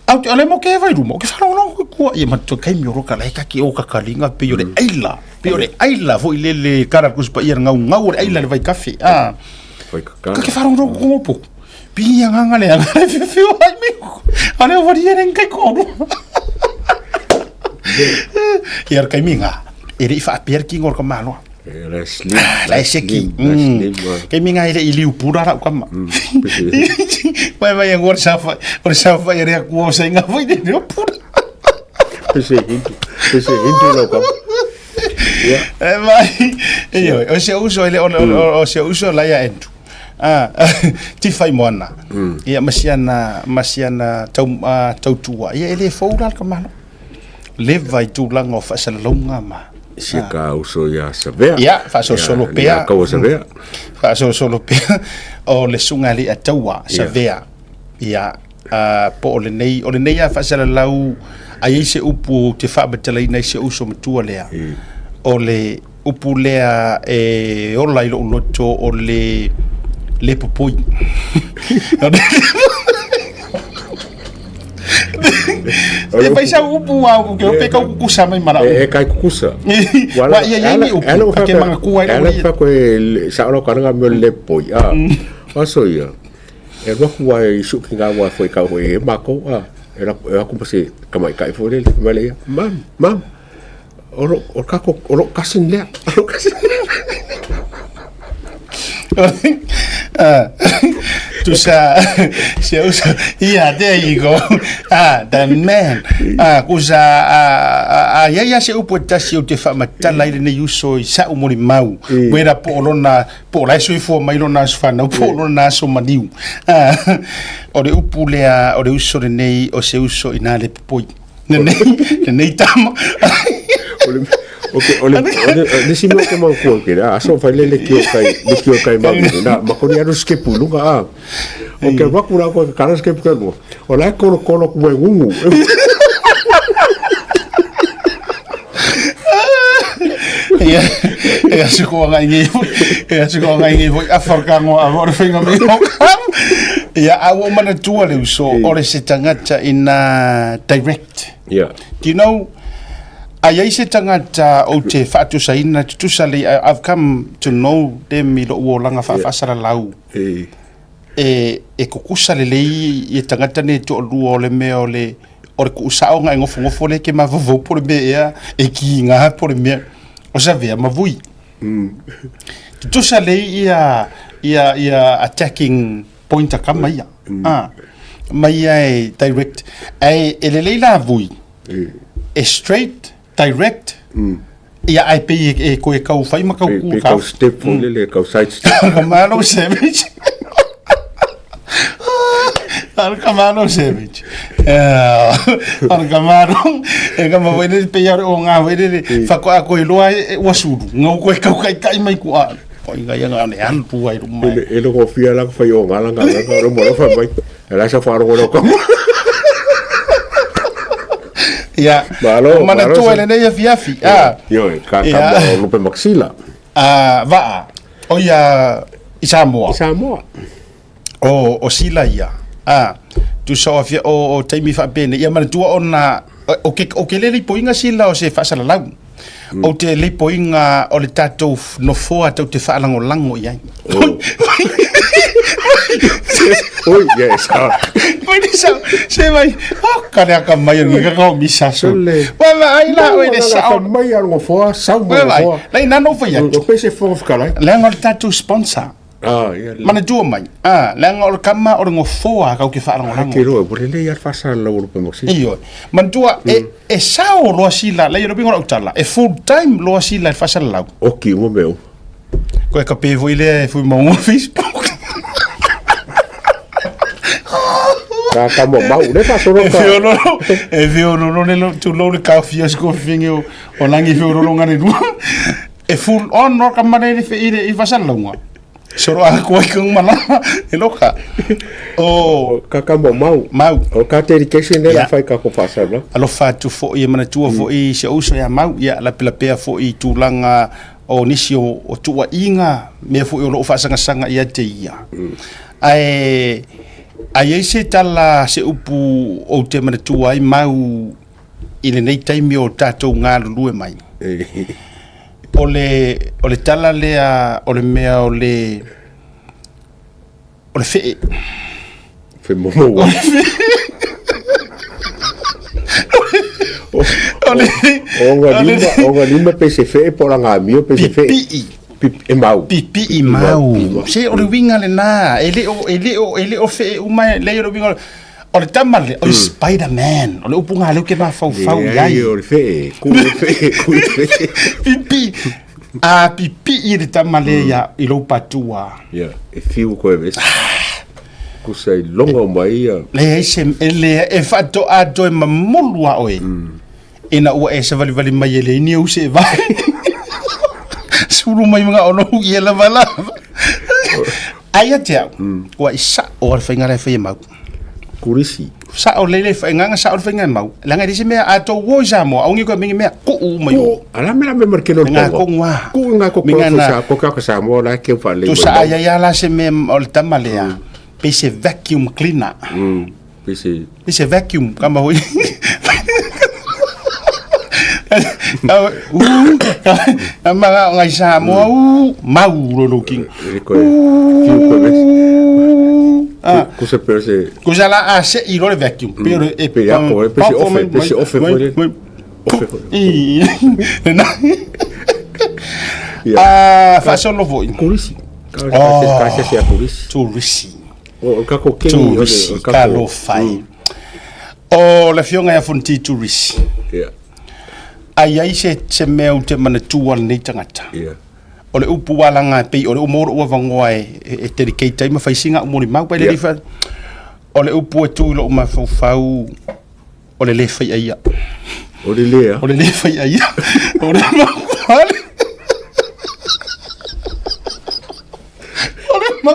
Au te ale mo ke vai ruma o ke whalolongo ko kua ia ma to kai mi ro ka lai ka ki o ka kalinga pe o le aila. Pe o le aila fo i le le kara kuspa ia ngau ngau o le aila le vai kafe. Ah. Whai ka Ka ke whalolongo ko ngopo. Pi anga le anga le whiwhiu ai me Ale o wari ere ngai koru. Ia kai minga. E re i whaapea ki ngor ka maloa. E la slim. La e seki. Kai minga e re i liu pura rau kama. Mai mai ngor sa whai. Ore sa whai ere aku o sa inga whai re reo pura. Pese hindu. Pese hindu lau kama. Yeah. E mai. E o se uso ele o se uso la ia entu. Ti whai moana. Ia ma siana, ma siana tau, tautua. Ia e le fou la ka malo. Leva i tūlanga o whaasalalauga ma. Sia ka uso ia Savea. Ia, whaasosolo pea. Ia kaua Savea. Whaasosolo pea o le sunga li a taua, Savea. Ia, po o lenei, o lenei a whaasalalau, ai ei se upu te whaamatalaina i se uso matua lea. O le upu lea e ola i lou loto o le le popoi. E fai sau upu au ke pe kau kukusa mai mara. E kai kukusa. Wa ia ia ni upu ka ke manga kua i. Ala fa ko sa ro karanga me le poi a. Aso ia. E roku ai su ki ngā wa foi kau e mako a. E ra e aku pasi kamai kai foi le mele ia. Mam, mam. O lo o kako o lo kasin lea. O lo kasin lea. Tusa se usa ia there you go. Ah, the man. Ah, kusa a ia ia se upu e tasi o te whaamatala i lenei uso i sa'u molimau. Wera po o lona po o la e soifua mai lona aso whanau po o lona aso maniu. Ah, o le upu lea o le uso lenei o se uso i nā le popoi. Lenei, lenei tama. O le, o le, o le, le si mea o te mau kua ke a so fai le le kio kai, le kio kai mau ni na, ma koni aru skepu lunga a. O ke waku la ko kara skepu ka lua. O la kolo kolo ku e ngungu. Ia, e asu ko ngai ngi e asu ko ngai ngi foi afa ka ngo a ore whainga me o Ia, a ua manatua le uso, ore se tangata ina direct. Yeah. Do you know, ai ai se tangata o te whaatusaina, tutusa le, I've come to know them i lo uolanga whaawhaasara lau. E, e kukusa le lei i e tangata ne to lua o le mea o le, o le kuusao nga e ngofo ngofo le ke mavavau po le mea ea, e ki ngā po le mea, o sa vea mavui. Tutusa lei ia, ia, ia attacking point a kama ia. A, mai ia e direct. Ae e lelei la vui, e straight, direct, ia ae pei e koe kau whai ma kau Pe, ku pe kau. kau step foi lele, kau side step. Ka malo savage. Ara ka malo savage. Ara ka malo. E ka ma wele pe ia o ngā wele whakoa koe loa e ua suru. Ngau koe kau kai kai mai kua. O inga ia ngā ne anu pua i rumai. E, e loko fia la whai o ngā langa langa, ro mo whai mai. E la sa wharongo leo kamo. Ia, Malo, o mana malo tua se- le nei afiafi. Ah, Io, e ka Ia. kamo Lupe Maxila. ah, vaa. O ia i Samoa. I Samoa. O, o sila ia. Ah, tu sa afia o, o taimi whaapene. Ia mana tua ona, o ke, o ke le lipoinga sila o se whaasalalau. O te lipoinga o le tātou nofoa tau te whaalangolango i ai. Oi, ia e sa. Mai ni sa, se mai, oh, kare aka mai o ni kaka o misa so. Sole. Wa ma ai la o le sa. Fa mai a ngo foa, sau mo Wa mai, foa. lai nano fai atu. O pese foa whakalai. Leaga o le tatou sponsor. Ah, ia. Manatua mai. Ah, leaga o le kama o le gofoa kau ke faalagolago. Ke roa, ua lelei a le faasalalau o Lupe Maxi. Ioe. Manatua, e, e sao loa sila, leai o le uiga o lau tala, e full time loa sila i le faasalalau. Oki uma mea uma. Koe ka pe foi lea e fui maunga Facebook. Ka ka mo mau le faasolo E ka. feololo, e feololo le lo- tulou le kaofia se kofifinge o, o langi feololo ngane lua. E full on no ka mane i i i fasalalauga. Soro a koe kung mana e loka. O Ka ka mo mau. mau. O ka dedication le Ia. la fai ka ko faasalalau. Alofa atu fo'i e manatua fo'i si ou uso ia Mau, ia lapelapea fo'i i tulaga o nisi o, o tuua'iga, mea fo'i o lo'o fa'asagasaga ia te ia. Ae a i ai se tala se upu ou te manatua ai Mau i lenei taimi o tatou galulue mai. O le, o le tala lea o le mea o le o le fe'e. Fe momo. O le, O nga lima, o nga lima pe se fe po la nga mio pe se fe. Pipi'i. Pip e mau. Pipi'i mau. Se o le uiga lenā, e le o, e le o, e le o fe'e uma, leai o le uiga o le, o le tama lea, o le Spider-Man, o le upu gā lea ou te mafaufau i ai. O le fe, ku le fe, ku le fe. Pipi'i, a pipi'i le tama lea ia i lou patua. Ia, e fiu koe vesi. Kusa i longa o mai ia. Leai se, e lea, e faatoa toe mamulu a oe. Ina ua e savalivali mai e leai ni ou se e vae. Sulu mai mga ono ia lava lava. Ai ia te au, ua i sa'o a le faiga la e fai e mau. Kurisi. Sa'o lelei le faiga, sa'o le faiga e mau. Leaga e leai se mea a tou o i Samoa, aua ne i koe mingi mea, kuu uma i o. Ala me la me marke lo Nga kongu a. Ku nga ko ko sa ko ka Samoa la ke fa le. Tusa ai ai la se mea o le tama lea, pei se vacuum cleaner. Pei se Pei se vacuum kama hoi. Ama ngai Samoa u mau lo lo king. Ko fiu ko vesi. Ku se per se Ku sa la a se i lo le vacuum. Pe le e Pe ia ko pe se ofe, pe se ofe foi le. Ofe foi. Ah, faasolo foi. Kurisi. Ka se se a kurisi. Turisi. O ka ko kengi o Turisi, ka lo fai. O le afioga ia Fonti Turisi. Ia. A i ai se se mea ou te manatua lenei tagata. Ia. O le upu ua laga e pei o le uma o lou avanoa e e dedicate ai ma fai sina au molimau pa i le Ia. alii fa o le upu e tu i lou mafaufau o le le fai aia. O le le a? O le le fai aia. O le makuale. O le ma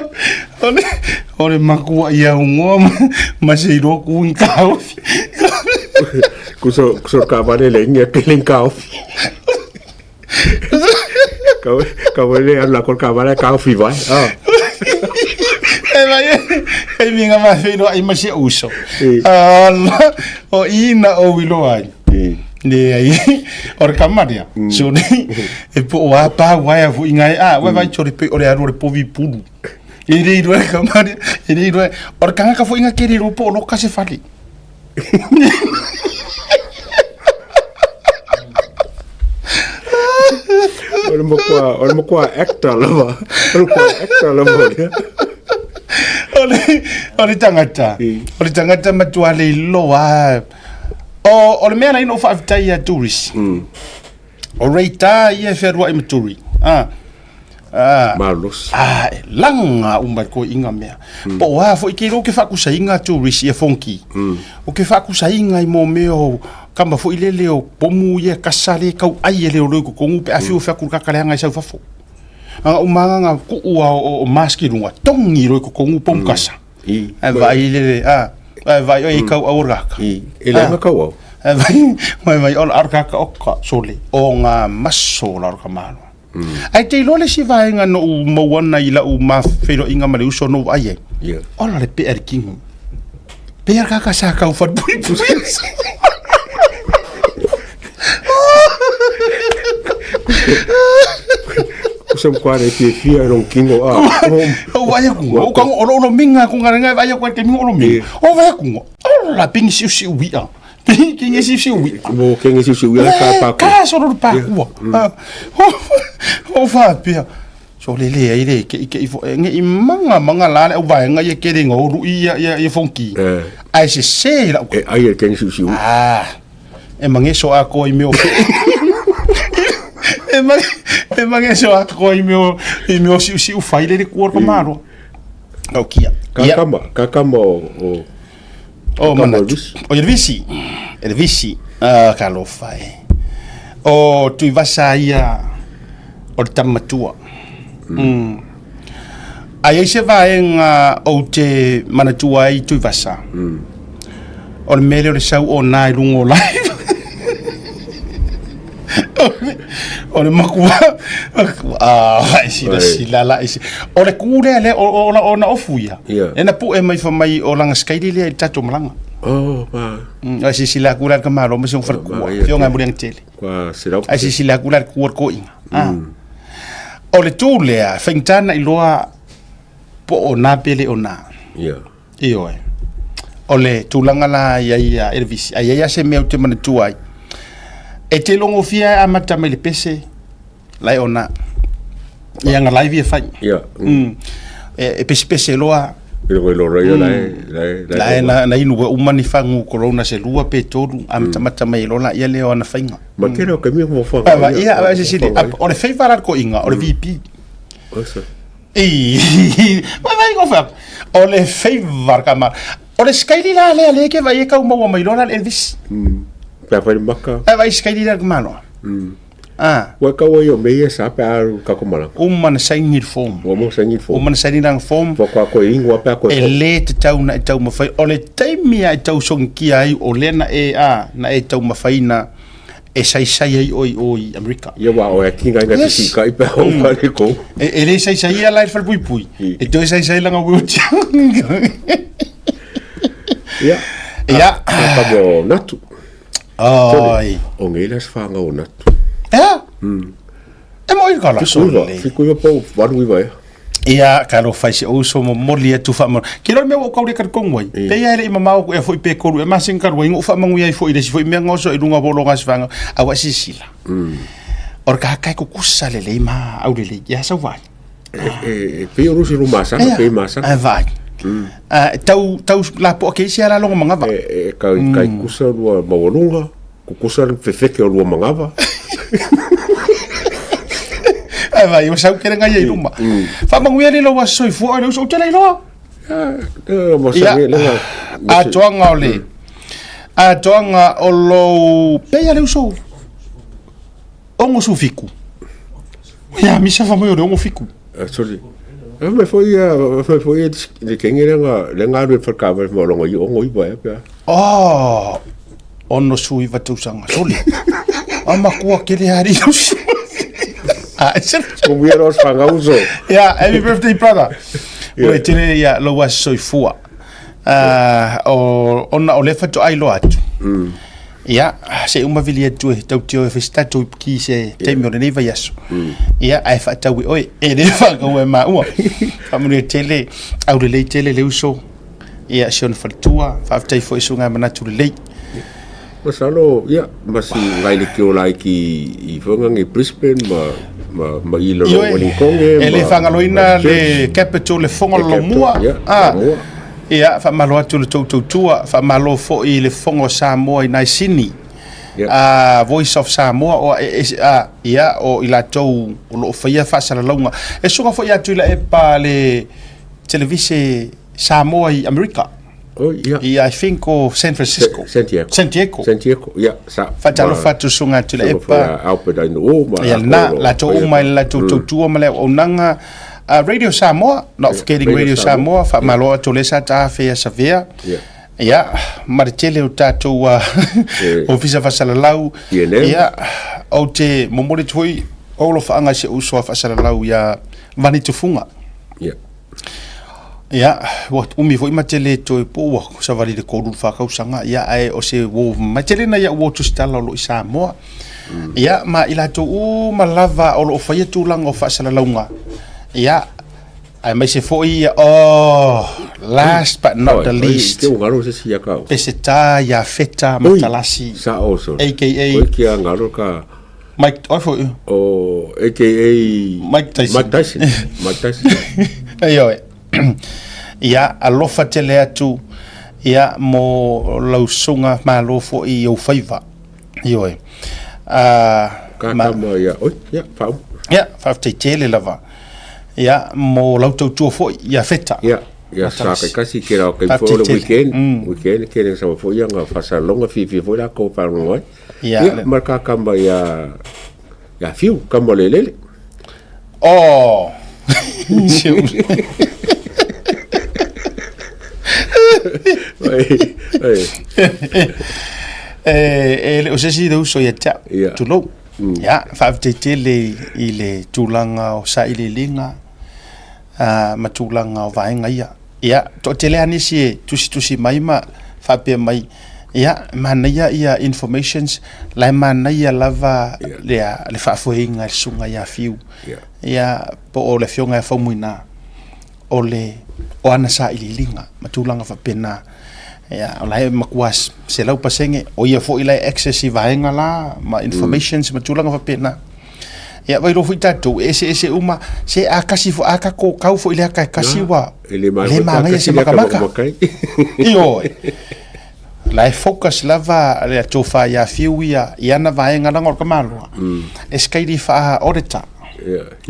o le o le makua ia ugoa ma ma se iloa ku i kaofi. Ku so ku so ka vale le inga ke le kaofi. Ka ka vale ala ko ka vale kaofi vai. Ah. E vai e minga ma feiloai ma si uso. Ala o i na ou iloa ai. Leai, o le kama lea, sole, e po o a pau ae a fuiga e a, ua vai sole pe o le alu o le povi pulu. E le iloa le kama lea, e le iloa, o le tagata foi ke le iloa po o loka se fale. O le makuā, o le makuā actor lava. O le makuā actor lava lea. O le, o le tagata, o le tagata matua le iloa. O, o le mea na ina o faafetai ia Turisi. O Reita ia e fealuai ma Turi. Ah. Ah. Malosi. Ah, e laga uma i koiga mea. Po o a foi ke iloa ke faakusaina Turisi ia Fonki. O ke faakusaina i mo mea o kama foi lele o pomu ia kasa le kau ai e leoleo i totonu pe a fiu e fai atu i le kaka leaga e sau i fafo. Aga uma aga kuu a o mask i luga, togi loa i totonu pomu kasa. Ae vaai lele, a, ae vaai oi kau au o le kaka. E le ma kau au. Ae vaai, ae vaai o le kaka o ka sole, o ngā maso la o le kamalo. Ae te iloa le isi vaega na ou maua ana i lau mafeiloaiga ma le uso na ou vaai ai. Ola le pea i le kino. Pea kaka sa kau falepuipui. Kusa mkware fia fia rong kingo a. O vai aku, o kango olo olo minga ku ngare ngai vai aku ke mingo olo minga. O vai aku. Ola pingi siu siu wi a. Pingi siu siu wi. Mo kengi siu siu wi ka pa ku. Ka solo pa ku. O fa pia. So le le ai le ke ke ifo nge i manga manga la le au vaenga ia kele ngo ru ia ia ia fonki. Ai se se la. E ai e kengi siu siu. Ah. E mange so a ko i meo E mange e mange so a ko i meo i meo siu siu fai le le kuor ka maro. Au kia. Ka kama, ka kama o o O manatu. O Elvisi. Elvisi. Ah, ka alofa e. O Tuivasa ia o le tama matua. Mm. A i ai se vaega ou te manatua ai Tuivasa. O le mea lea o le sau o nā i luga o live. O le makua, ah, e sila sila la e O le ku lea lea, o, o, o na ofu ia. Yeah. E na pu'e mai fa mai o langa skaili lea i le tatou malaga. Oh, ma. Ai silasila aku la le kamalo ma si ona falekua, fioga e muli tele. Kua selau. Ai silasila aku la le kua le koiga. Ah. O le tu lea, faigata na iloa po o na pe le o na. Yeah. Ioe. O le tulaga la i ai a Elvis, a i ai lava se mea ou te manatua ai. E te logofia e amata mai le pese, la e ona. I anga live ia fai. Yeah. E, e pesepese loa. I loko i lora ia la e, la e, la e na, na inu ua uma ni fagu corona se lua pe tolu, amatamata mai loa la ia lea o ana faiga. Ma tele o taimi mo whanga. Ava, ia, ava, se sili, o le faiva la le koiga, o le VP. Osa. I, vai vai ko fa. O le faiva ka ma. O le skaili la lea le ke vai e kau maua mai loa la le Elvis. Pea whai maka. Ai vai skaili la le malo. Ah. Ua kau ai o mei e sa pe aru ka komala. Uma na saini le form. Ua mo saini le form. Uma na saini lana form. Ua kua koe ingoa pe a koe. E le tatau na e taumafai. O le taimi a e tausogikia ai o lea na e a na e taumafaina e saisai ai oe i o i Amerika. Ia wa o e kinga inga yes. te kai pe o whare kou. E, e le saisai ia la i whalepuipui. E toe saisai langa wheelchair. Ia. Ia. A ka mo natu. Ai. O ngei las whanga o natu. Ea? E mo i ka la sole. Fiku iwa pau waru iwa ea. Ia, ka alo fai se uso mo moli atu wha Ki roi mea o kaure ka kongu ai. Pe ia ele i mamao ku e foi pe koru e masin ka rua ingo wha mangu ia i foi le si foi mea ngoso i lunga volo ngas whanga. Awa si sila. Ora ka kai kukusa le lei ma au le lei. Ia sa vai. E pe o rusi ruma sana pe masana. Ai vai. Tau tau la po ke isi ala longo mangava. E kai kai kusa lua maualunga, kukusa fefeke o lua mangava. Ai vai, o sau kere ngai i luma. Whamanguia le loa soifua o le uso o te lei loa. Ia, atoaga o le atoaga o lou peia le uso ono su fiku. Ia, misa fa mai o le ono fiku. Sorry. Mai foi ia, mai foi ia le kenge le nga le nga le whakawai mo longo i ongo i wae pea. Oh, ono su iwa tausaga, sole. A makua kere hari. Ah, Ko wia ros whangauso. Yeah, happy birthday brother. Yeah. Ua tele ia lou aso soifua. O ona o le whatoa ai loa atu. Ia, se uma vili atu e tau tio e fai se tatou ipuki i se taimi o lenei vaiaso. Ia, ae faatau e oe, e le whakaua e maua. Faamanuia tele, aulelei tele le uso, ia, si ona faletua, faafetai foi i suiga manatu lelei. Masalo, ia, ma si ngai le kio lai ki i whangangi Brisbane ma... ma, ma i lalo o Wellington e le faagaloina le capital le fofoga o Lomua. Ah, ia, faamalo atu le tou tautua, faamalo foi i le fofoga o Samoa i Naisini. Yeah. Voice of Samoa o e, e, ia o i latou o lo o faia faasalalauga. E suga foi atu i la epa le televise Samoa i Amerika. Oh, yeah. I, I think o San Francisco. San Diego. San Diego. San Diego, yeah. Sa, Faatalofa atu suga atu i la epa. Albert Ainuu ma Ia lena, latou uma i le latou tautua ma le auaunaga. Radio Samoa, not forgetting Radio Samoa, faamalo atu lea sa taafea savea. Yeah. Ia, ma le tele o tatou ofisa faasalalau. Ia, ou te momoli atu foi ou alofaaga i si ou uso a faasalalau ia Vani Tufuga. Yeah. Ia, ua umi foi ma te le toe po ua savali le 3 4 tausaga. Ia, ae o se uo mai tele na ia uo tusitala o lo i Samoa. Ia, ma i latou uma lava o lo o faia tulaga o faasalalauga. Ia, aemaise foi ia, oh, last but not the least. Oi, oi, se sia kau. Peseta ia Feta Matalasi. Sa oso. AKA. Oi kia ngaro ka. Mike, oi foi. O AKA Mike Tyson. Mike Tyson. Mike Tyson. Ioe. Ia, alofa tele atu ia mo lau susuga malo foi i ou faiva. Ioe. Uh, Ka kama ia, oi, ia, whaau. Ia, whaafetai tele lava. Ia, mo lau tautua foi, ia Feta. Ia, ia sa kai kasi ke rau kai fo le weekend, weekend ke le sa fo ia nga fasalonga fi fi fo la ko pa ngoi. Ia, ia ma ka kama ia ia fiu kama le lele. Oh. E le o se isi le uso ia te au, tulou. Ia, faafetai tele i le tulaga o sailiiliga ma tulaga o vaega ia. Ia, toatele lava nisi e tusitusi mai ma faapea mai, ia, e manaia ia informations, la e manaia lava le, le faafoeina e le susuga ia Fiu, ia, po o le afioga ia Faumuina, o le, o ana sailiiliga ma tulaga faapena. Ia, o la e matua 100%, o ia foi la e access i vaega la, ma informations ma tulaga faapena. Ia wai foi tatou e eseese uma se a kasi fo a ka ko kau fo ile ka kasi wa le manaia se makamaka. Ioe. La e focus lava le tofa ia fiu ia i ana vaega langa o le kamaloa. E skairi wha auditor.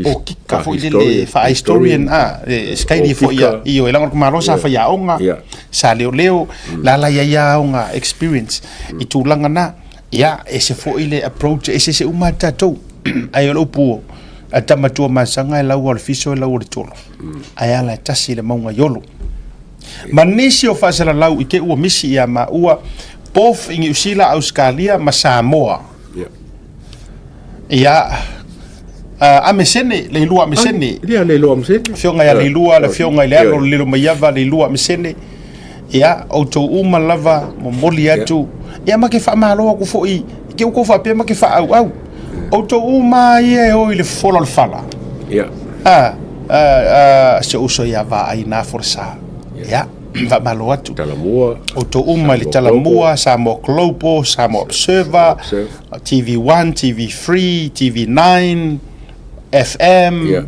O kika fo ile le wha historian a e skairi fo ia ioe langa o le kamaloa sa wha ia onga sa leo leo la la ia ia onga experience i tūlanga na. Ia, ese foi le approach, eseese uma lava tatou. Ae o le upu a tama tua masaga e laua o le fiso e laua o le tolo. Ae ala e tasi le mauga i Olo. Ma nisi o faasalalau i te ua misi ia maua both i Niu Sila, Ausekalia ma Samoa. Ia, Amesene, Leilua Amesene. Ia, Leilua Amesene. Afioga ia Leilua, le afioga i le alo o le Lilomaiava, Leilua Amesene. Ia, outou uma lava momoli atu. Ia, ma ke faamalo aku foi i ke outou faapea ma ke faaauau. Outou uma ia e o i le fofola o le fala. Ia. A, a, a, si ou uso ia Vaai na Folasa. Ia, faamalo atu. Talamua. Outou uma i le Talamua, Samoa Global, Samoa Observer, TV1, TV3, TV9, FM, Ia.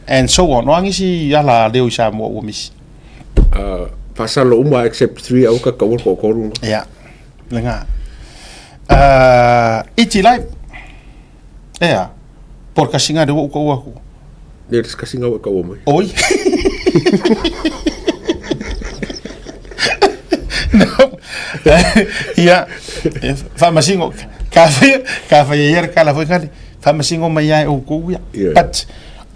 and so on. O a nisi ala leo i Samoa ua misi? Faasalo uma except 3 au ka kaua ko koru. Ia. Lenga. Iti live. Ea. Por kasinga de wo ko aku. Ne kasinga wo ka mai. Oi. No. Ia. Faamasingo. Ka whai, ka whai ia ka la foi kale. Faamasingo mai ai o ko ia. But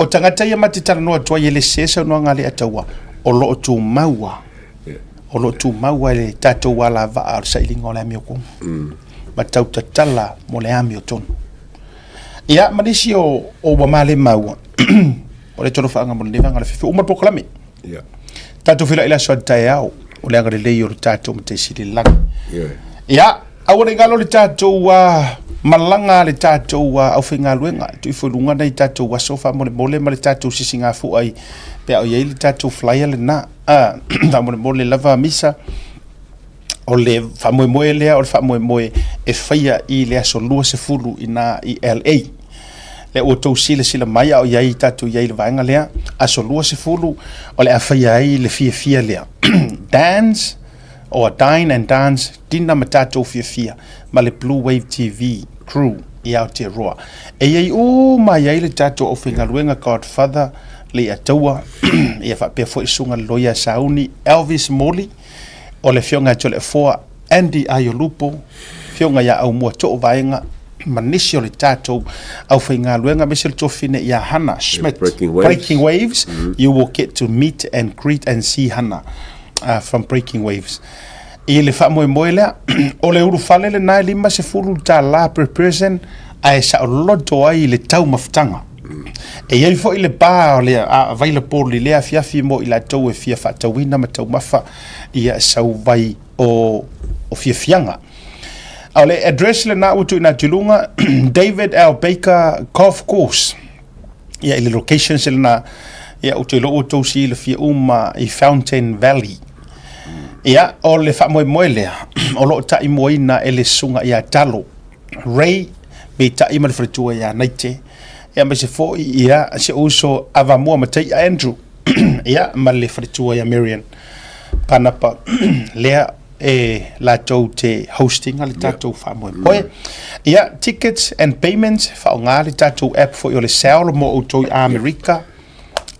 O tagata ia ma te talanoa atu ai e le sese saunoaga a le Ataua, o lo o tumau a, o lo o tumau a i le tatou alavaa o le sailiga o le amiotonu, ma tau tatala mo le amiotonu. Ia, ma nisi o, o ua male maua, o le tolofaaga mo lenei vaega o le afiafi, uma le polokalame. Tatou feiloai i le aso a taeao, o le agalelei o le tatou Matai Sili i le lagi. Ia, aua ne i galo le tatou malaga a le tatou aufaigaluega, tuu ifo i luga nai tatou aso faamolemole ma le tatou sisigafua i pe a o i ai le tatou flyer lena. Faamolemole lava misa, o le faamoemoe lea o le faamoemoe e faia i le aso 20 i ina i LA. Lea ua outou silasila mai a o i ai tatou i ai i le vaega lea, aso 20 o le a faia ai le fiafia lea. Dance or Dine and Dance Dinner ma tatou fiafia ma le Blue Wave TV crew i Aotearoa. E i ai uma i ai le tatou aufaigaluega Godfather, Leiataua, ia faapea foi susuga le loia Sauni, Elvis Moli, o le afioga ia Toleafoa, Andy Aiolupo, afioga ia Aumua Toovaega, ma nisi o le tatou aufaigaluega, aemaise le tuafafine ia Hannah Schmidt. Breaking Waves. Breaking Waves. You will get to meet and greet and see Hannah from Breaking Waves. I le faamoemoe lea, o le ulufale lena e $50 per person ae saoloto ai le taumafataga. E i ai foi le bar o le available i lea afiafi mo i latou e fia faatauina ma taumafa ia sau vai o fiafiaga. A o le address lena ua tuuina atu i luga, David L. Baker Golf Course. Ia i le locations lena, ia ou te iloa ua outou silafia uma i Fountain Valley. Ia, o le faamoemoe lea, o lo o taimuaina e le susuga ia Talo Ray, peitai ma le faletua ia Naite, ia aemaise foi ia si ou uso Avamua Mataia Andrew, ia ma le faletua ia Marion Panapa, lea e latou te hosting le tatou faamoemoe. Ia, tickets and payments, faaaoga le tatou app foi o le Sell mo outou i Amerika.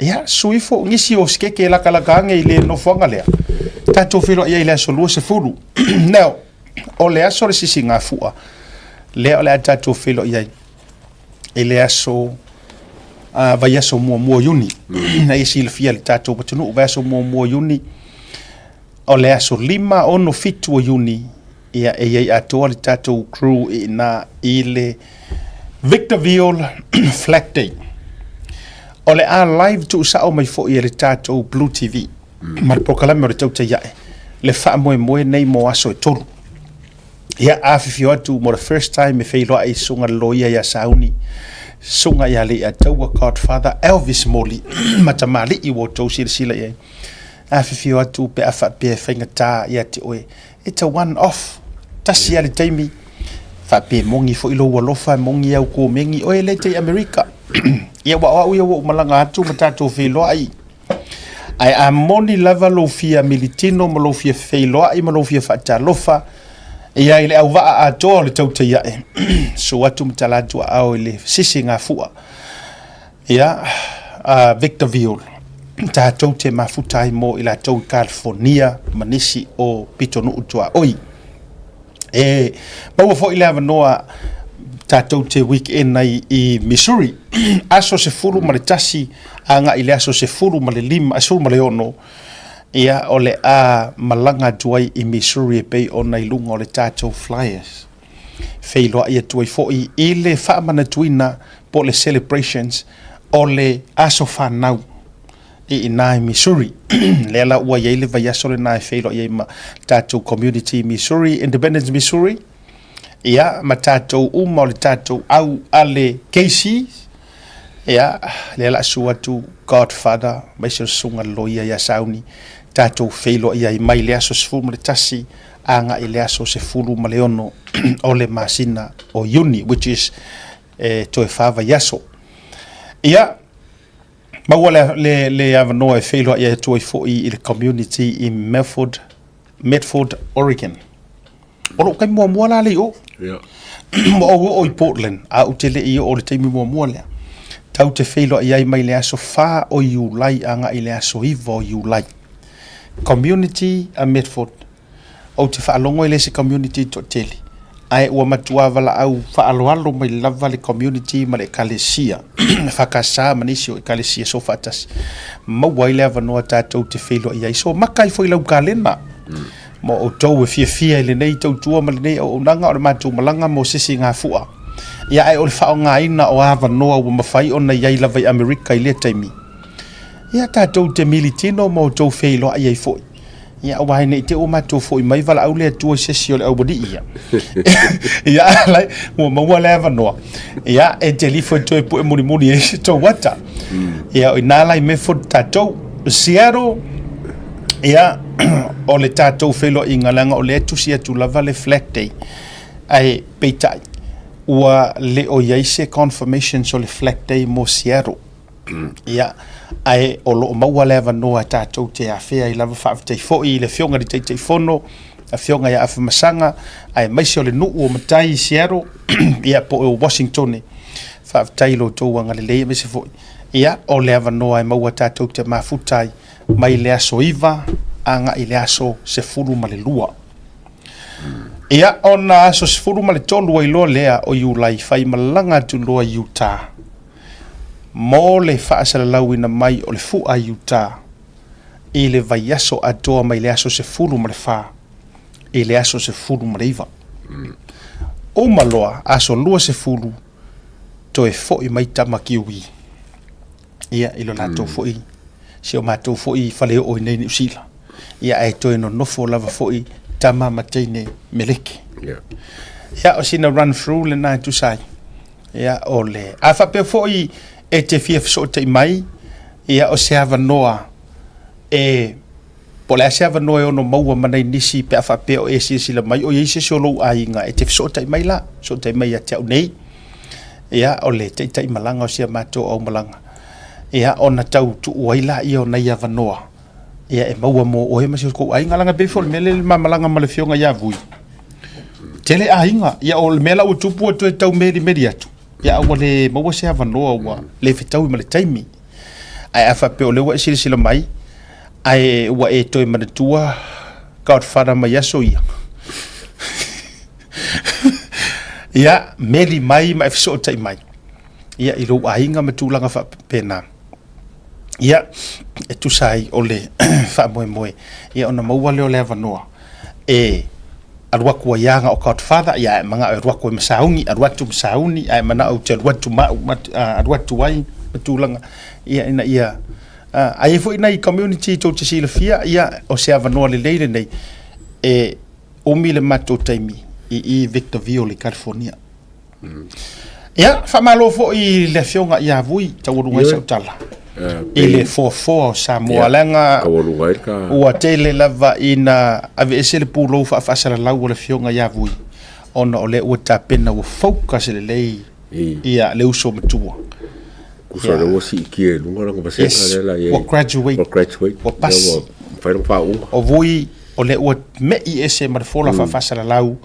Ia, sui ifo nisi o sikeke e lakalaka age i le nofoaga lea. Tatou feiloai ai i le aso 20. Now, o le aso o le sisigafua, lea o le a tatou feiloai ai i le aso vaiaso muamua o Iuni. Na ia silafia e le tatou atunuu, vaiaso muamua o Iuni, o le aso 5, 6, 7 o Iuni, ia e i ai atoa le tatou crew i ina i le Victorville Flag Day. O le a live tuusao mai foi e le tatou Blue TV ma le polokalame o le Tautai Ae le faamoemoe nei mo aso e tolu. Ia, afifio atu mo the first time e feiloai susuga le loia ia Sauni, susuga ia Leiataua Godfather Elvis Moli ma tamalii ua outou silasila i ai. Afifio atu pe a faapea e faigata ia te oe. It's a one off. Tasi lava le taimi. Faapea e moni foi lou alofa, e moni au komeni, oe le te i Amerika. Ia aua o au ia ua ou malaga atu ma tatou feiloai. Ae a moni lava lou fia militino ma lou fia feiloai ma lou fia faatalofa, ia i le auvaa atoa o le tautai ae, susu atu ma tala atu aao i le sisigafua. Ia, a Victorville, tatou te mafuta ai mo i latou i California ma nisi o pitonuu tuaoi. E maua foi le avanoa tatou te weekend ai i Missouri, aso 11 agai i le aso 15, 16, ia, o le a malaga atu ai i Missouri e pei ona i luga o le tatou flyers. Feiloai atu ai foi i le faamanatuina po o le celebrations o le aso fanau i ina i Missouri. Lea la ua i ai le vaiaso lena e feiloai ai ma tatou community i Missouri, Independence, Missouri, ia, ma tatou uma o le tatou au a le KC, ia, lea la susu atu Godfather, aemaise o le susuga i le loia ia Sauni, tatou feiloai ai mai le aso 11 agai i le aso 16 o le masina o Iuni, which is e toe fa vaiaso. Ia, maua le, le, le avanoa e feiloai atu ai foi i le community i Medford, Medford, Oregon. O lou taimi muamua la le i oo. Yeah. Ua ou oo i Portland, a ou te le i oo i le taimi muamua lea. Tau te feiloai ai mai le aso 4 o Iulai agai i le aso 9 o Iulai. Community a Medford. Ou te faalogo e le se community toatele, ae ua matua valaau faaaloalo mai lava le community ma le ekalesia, EFKS ma nisi o ekalesia soofaatasi, maua ai le avanoa tatou te feiloai ai. So maka ifo i lau kalena mo outou e fiafia i lenei tautua ma lenei auaunaga o le matou malaga mo se isi gafua. Ia ae o le faaaogaina o avanoa ua mafai ona i ai lava i Amerika i lea taimi, Ia tatou te militino ma outou feiloai ai foi. Ia aua ne i te i ua matou foi mai valaau le Atua i se isi o le aualii ia. Ia alai, ua maua le avanoa. Ia e te lifo e toe pue mulimuli ai se tou ata. Ia o ina la i Medford tatou. Seattle, ia o le tatou feiloaiga leaga o lea e tusi atu lava le Flag Day. Ae peitai. Ua le o i ai se confirmations o le Flag Day mo Seattle. Ia, ae o lo o maua le avanoa tatou te afea ai lava. Faafetai foi i le Afioga i le Taitaifono, Afioga ia Afamasaga, aemaise o le nuu o Matai i Seattle, ia po o Washingtone. Faafetai i lo outou agalelei aemaise foi ia o le avanoa e maua tatou te mafuta ai mai le aso 9 agai i le aso 12. Ia, ona aso 13 ai loa lea o Iulai fai malaga atu loa i Utah mo le faasalalauina mai o le fua i Utah i le vaiaso atoa mai le aso 14 i le aso 19. Uma loa aso 20 toe foi mai tama Kiwi ia i lo latou foi si o matou foi faleoo i nei Niu Sila. Ia ae toe nonofo lava foi tama ma teine meleke. Ia o sina run through lena e tusa ai. Ia o le a faapea foi e te fia fesootai mai, ia o se avanoa e po o le a se avanoa e ono maua ma nai nisi pe a faapea o e silasila mai o i ai se isi o lou aiga e te fesootai mai la, fesootai mai ia te au nei. Ia o le taitai malaga o si a matou aumalaga. Ia ona tau tuu ai laia o nai avanoa ia e maua mo oe ma si o kou aiga. Leaga e pei foi o le mea lea i le ma malaga ma le afioga ia Vui, tele aiga. Ia o le mea la ua tupu ua toe tau melimeli atu, ia a ua le maua se avanoa ua le fetaui ma le taimi. Ae a faapea o lea ua e silasila mai, ae ua e toe manatua Godfather mai aso ia, ia meli mai ma e fesootai mai ia i lou aiga ma tulaga faapena. Ia, e tusa ai o le faamoemoe, ia ona maua lea o le avanoa e alu atu ai lava na o Godfather, ia ae manao e alu atu ai ma sauni, alu atu ma sauni, ae manao ou te alu atu ma au, alu atu ai ma tulaga, ia ina ia, a i ai foi nai community tou te silafia, ia o se avanoa lelei lenei e umi le matou taimi i i Victorville i California. Ia, faamalo foi i le Afioga ia Vui, taualuga ai sau tala i le foafoa o Samoa, leaga ua tele lava ina aveese le pulou faafaasalalau o le Afioga ia Vui, ona o lea ua tapena, ua focus lelei ia le uso matua. Tusa o lea ua siitia i luga lana vasega lea la i ai. Ua graduate. Ua graduate. Ua pasi. Ua mafai ona faauuga. O Vui, o lea ua me'i ese ma le fola faafaasalalau,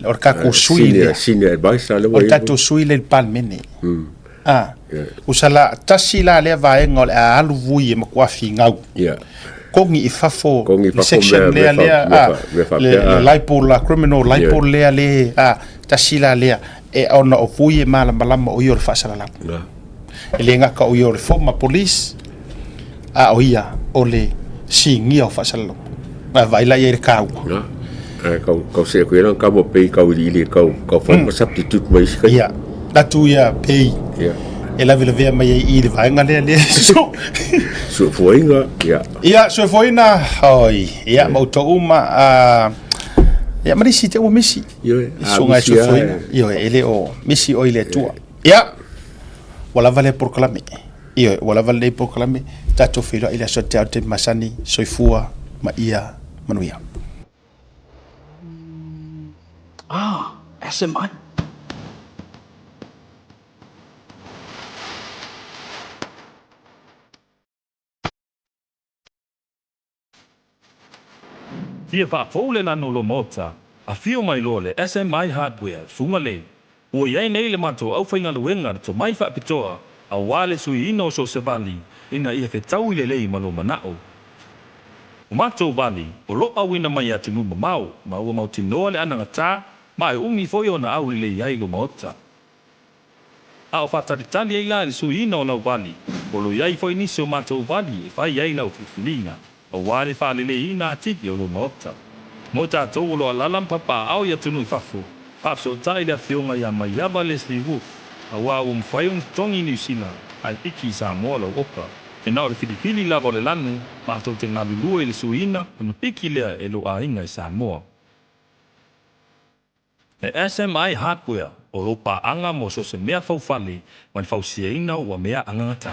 o le tatou sui lea. Senior advisor lea ua i ai. O le tatou sui lea i le Palemene. A, usa la, tasi la lea vaega o le a alu Vui e matua finau. Kogi i fafo le section lea lea, a, le libel, criminal libel lea le, a, tasi la lea, e ona o Vui e malamalama o ia o le faasalalau. E le gata o ia o le former police, a o ia o le sinia o faasalalau. A vaai la i ai le taua. Ae kau kau se ku ina kau pei kau ili kau kau fai ma substitute mai isi kai. Ia, atu ia pei. Ia. E lavelavea mai ai i le vaega lea lea. Soifuaina, ia. Ia, soifuaina, oi. Ia, ma outou uma, ia, ma nisi te ua misi. Ioe, a Susuga e soifuaina. Ioe, e le o misi oe i le Atua. Ia, ua lava lea polokalame. Ioe, ua lava lenei polokalame, tatou feiloai i le aso a taeao i le taimi masani, soifua ma ia manuia. Ah, SMI. Fia faafou le lanu o lou maota, afio mai loa le SMI Hardware, Fugalei. Ua i ai nei le matou aufaigaluega le tomai faapitoa aua le suiina o so o se vali ina ia fetaui lelei ma lou manao. O matou vali o lo o auina mai i atunuu mamao ma ua mautinoa le anagata ma e umi foi ona aulelei ai lou maota. A o faatalitali ai la i le suiina o lau vali, o lo i ai foi nisi o matou vali e fai ai lau filifiliga, aua le faaleleiina atili o lou maota. Mo tatou o lo alala ma papaaao i atunuu i fafo, faafesootai le afioga ia Maiava Leslie Wolfe, aua ua mafai ona totogi i Niu Sila ae piki i Samoa lau oka. E na o le filifili lava o le lanu, matou te galulue i le suiina ona piki lea e lou aiga i Samoa. E SMI Hardware o lou paaga mo so o se mea faufale ma le fausiaina ua mea agagata.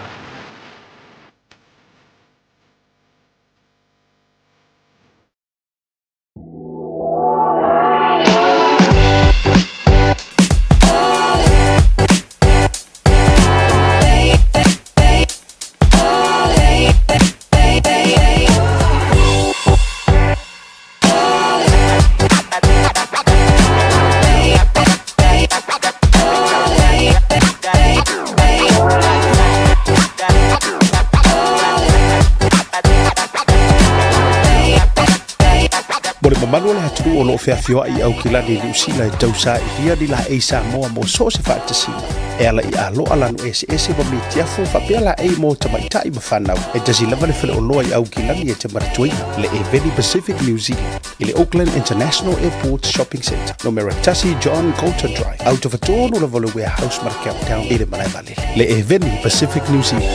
atunuu o lo o feafioai i Aukilani i Niu Sila e tausailia ni laei Samoa mo so o se faatasiga e ala i aloa lanu eseese ma mitiafu faapea laei mo tamaitai ma fanau. E tasi lava le faleoloa i Aukilani e te manatuaina, le Eveni Pacific New Zealand i le Auckland International Airport Shopping Centre, numera 1 John Coulter Drive, autofatonu lava o le Warehouse ma le Countdown i le malae vaalele. Le Eveni Pacific New Zealand.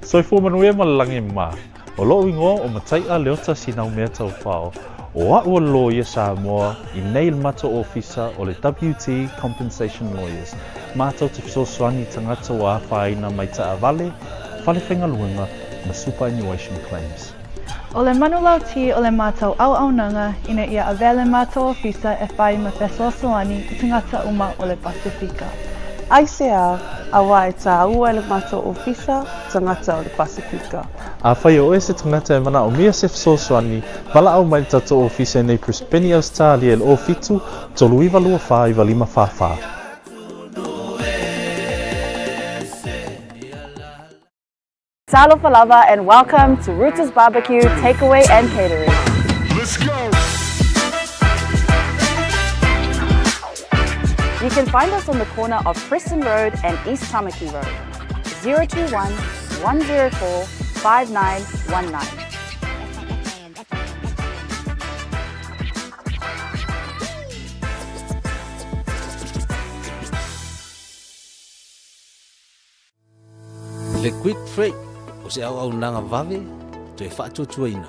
Soifua manuia ma le lagi mā. O lo'u igoa o Matai'a Leota Sinaumea Taufao. O a'u o le loia Samoa i nei le matou ofisa o le WT Compensation Lawyers. Matou te fesoasoani i tagata ua afaina mai taavale, fale faigaluega ma superannuation claims. O le manulauti o le matou auaunaga ina ia avea le matou ofisa e fai ma fesoasoani i tagata uma o le Pasefika. Aisea, auā e tāua e le matou ofisa tagata o le Pasefika. Afai o oe se tagata e manaomia se fesoasoani, valaau mai le tatou ofisa i nei Brisbane, Ausetalia i le 07 39 24 95 44. Talofa lava and welcome to Rooters Barbecue Takeaway and Catering. Let's go! You can find us on the corner of Preston Road and East Tamaki Road. 021 104 5919. Le Quick Freight o se auaunaga vave toe faatuatuaina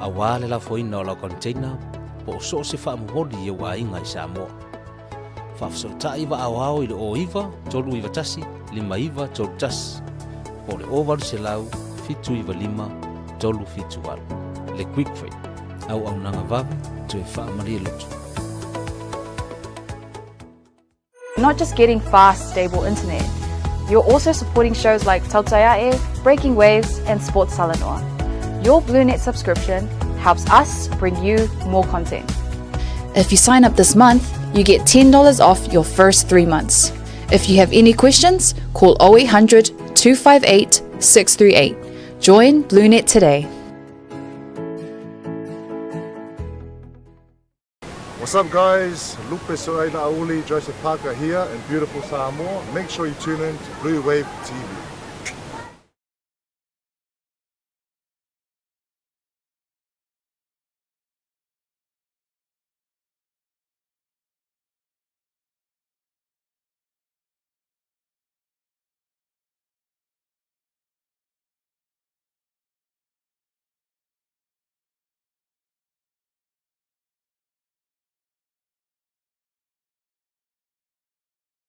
aua le lafoina o lau container po o so o se faamomoli i ou aiga i Samoa. Faafesootai vaaoao i le 09 391 5931 po o le 0800 795 378. Le Quick Freight, auaunaga vave toe faamalie loto. Not just getting fast, stable internet, you're also supporting shows like Tautaia'e, Breaking Waves, and Sports Talanoa. Your BlueNet subscription helps us bring you more content. If you sign up this month, you get $10 off your first three months. If you have any questions, call 0800 258 638. Join BlueNet today. What's up guys? Lupe Soaila Auli, Joseph Parker here in beautiful Samoa. Make sure you tune in to Blue Wave TV.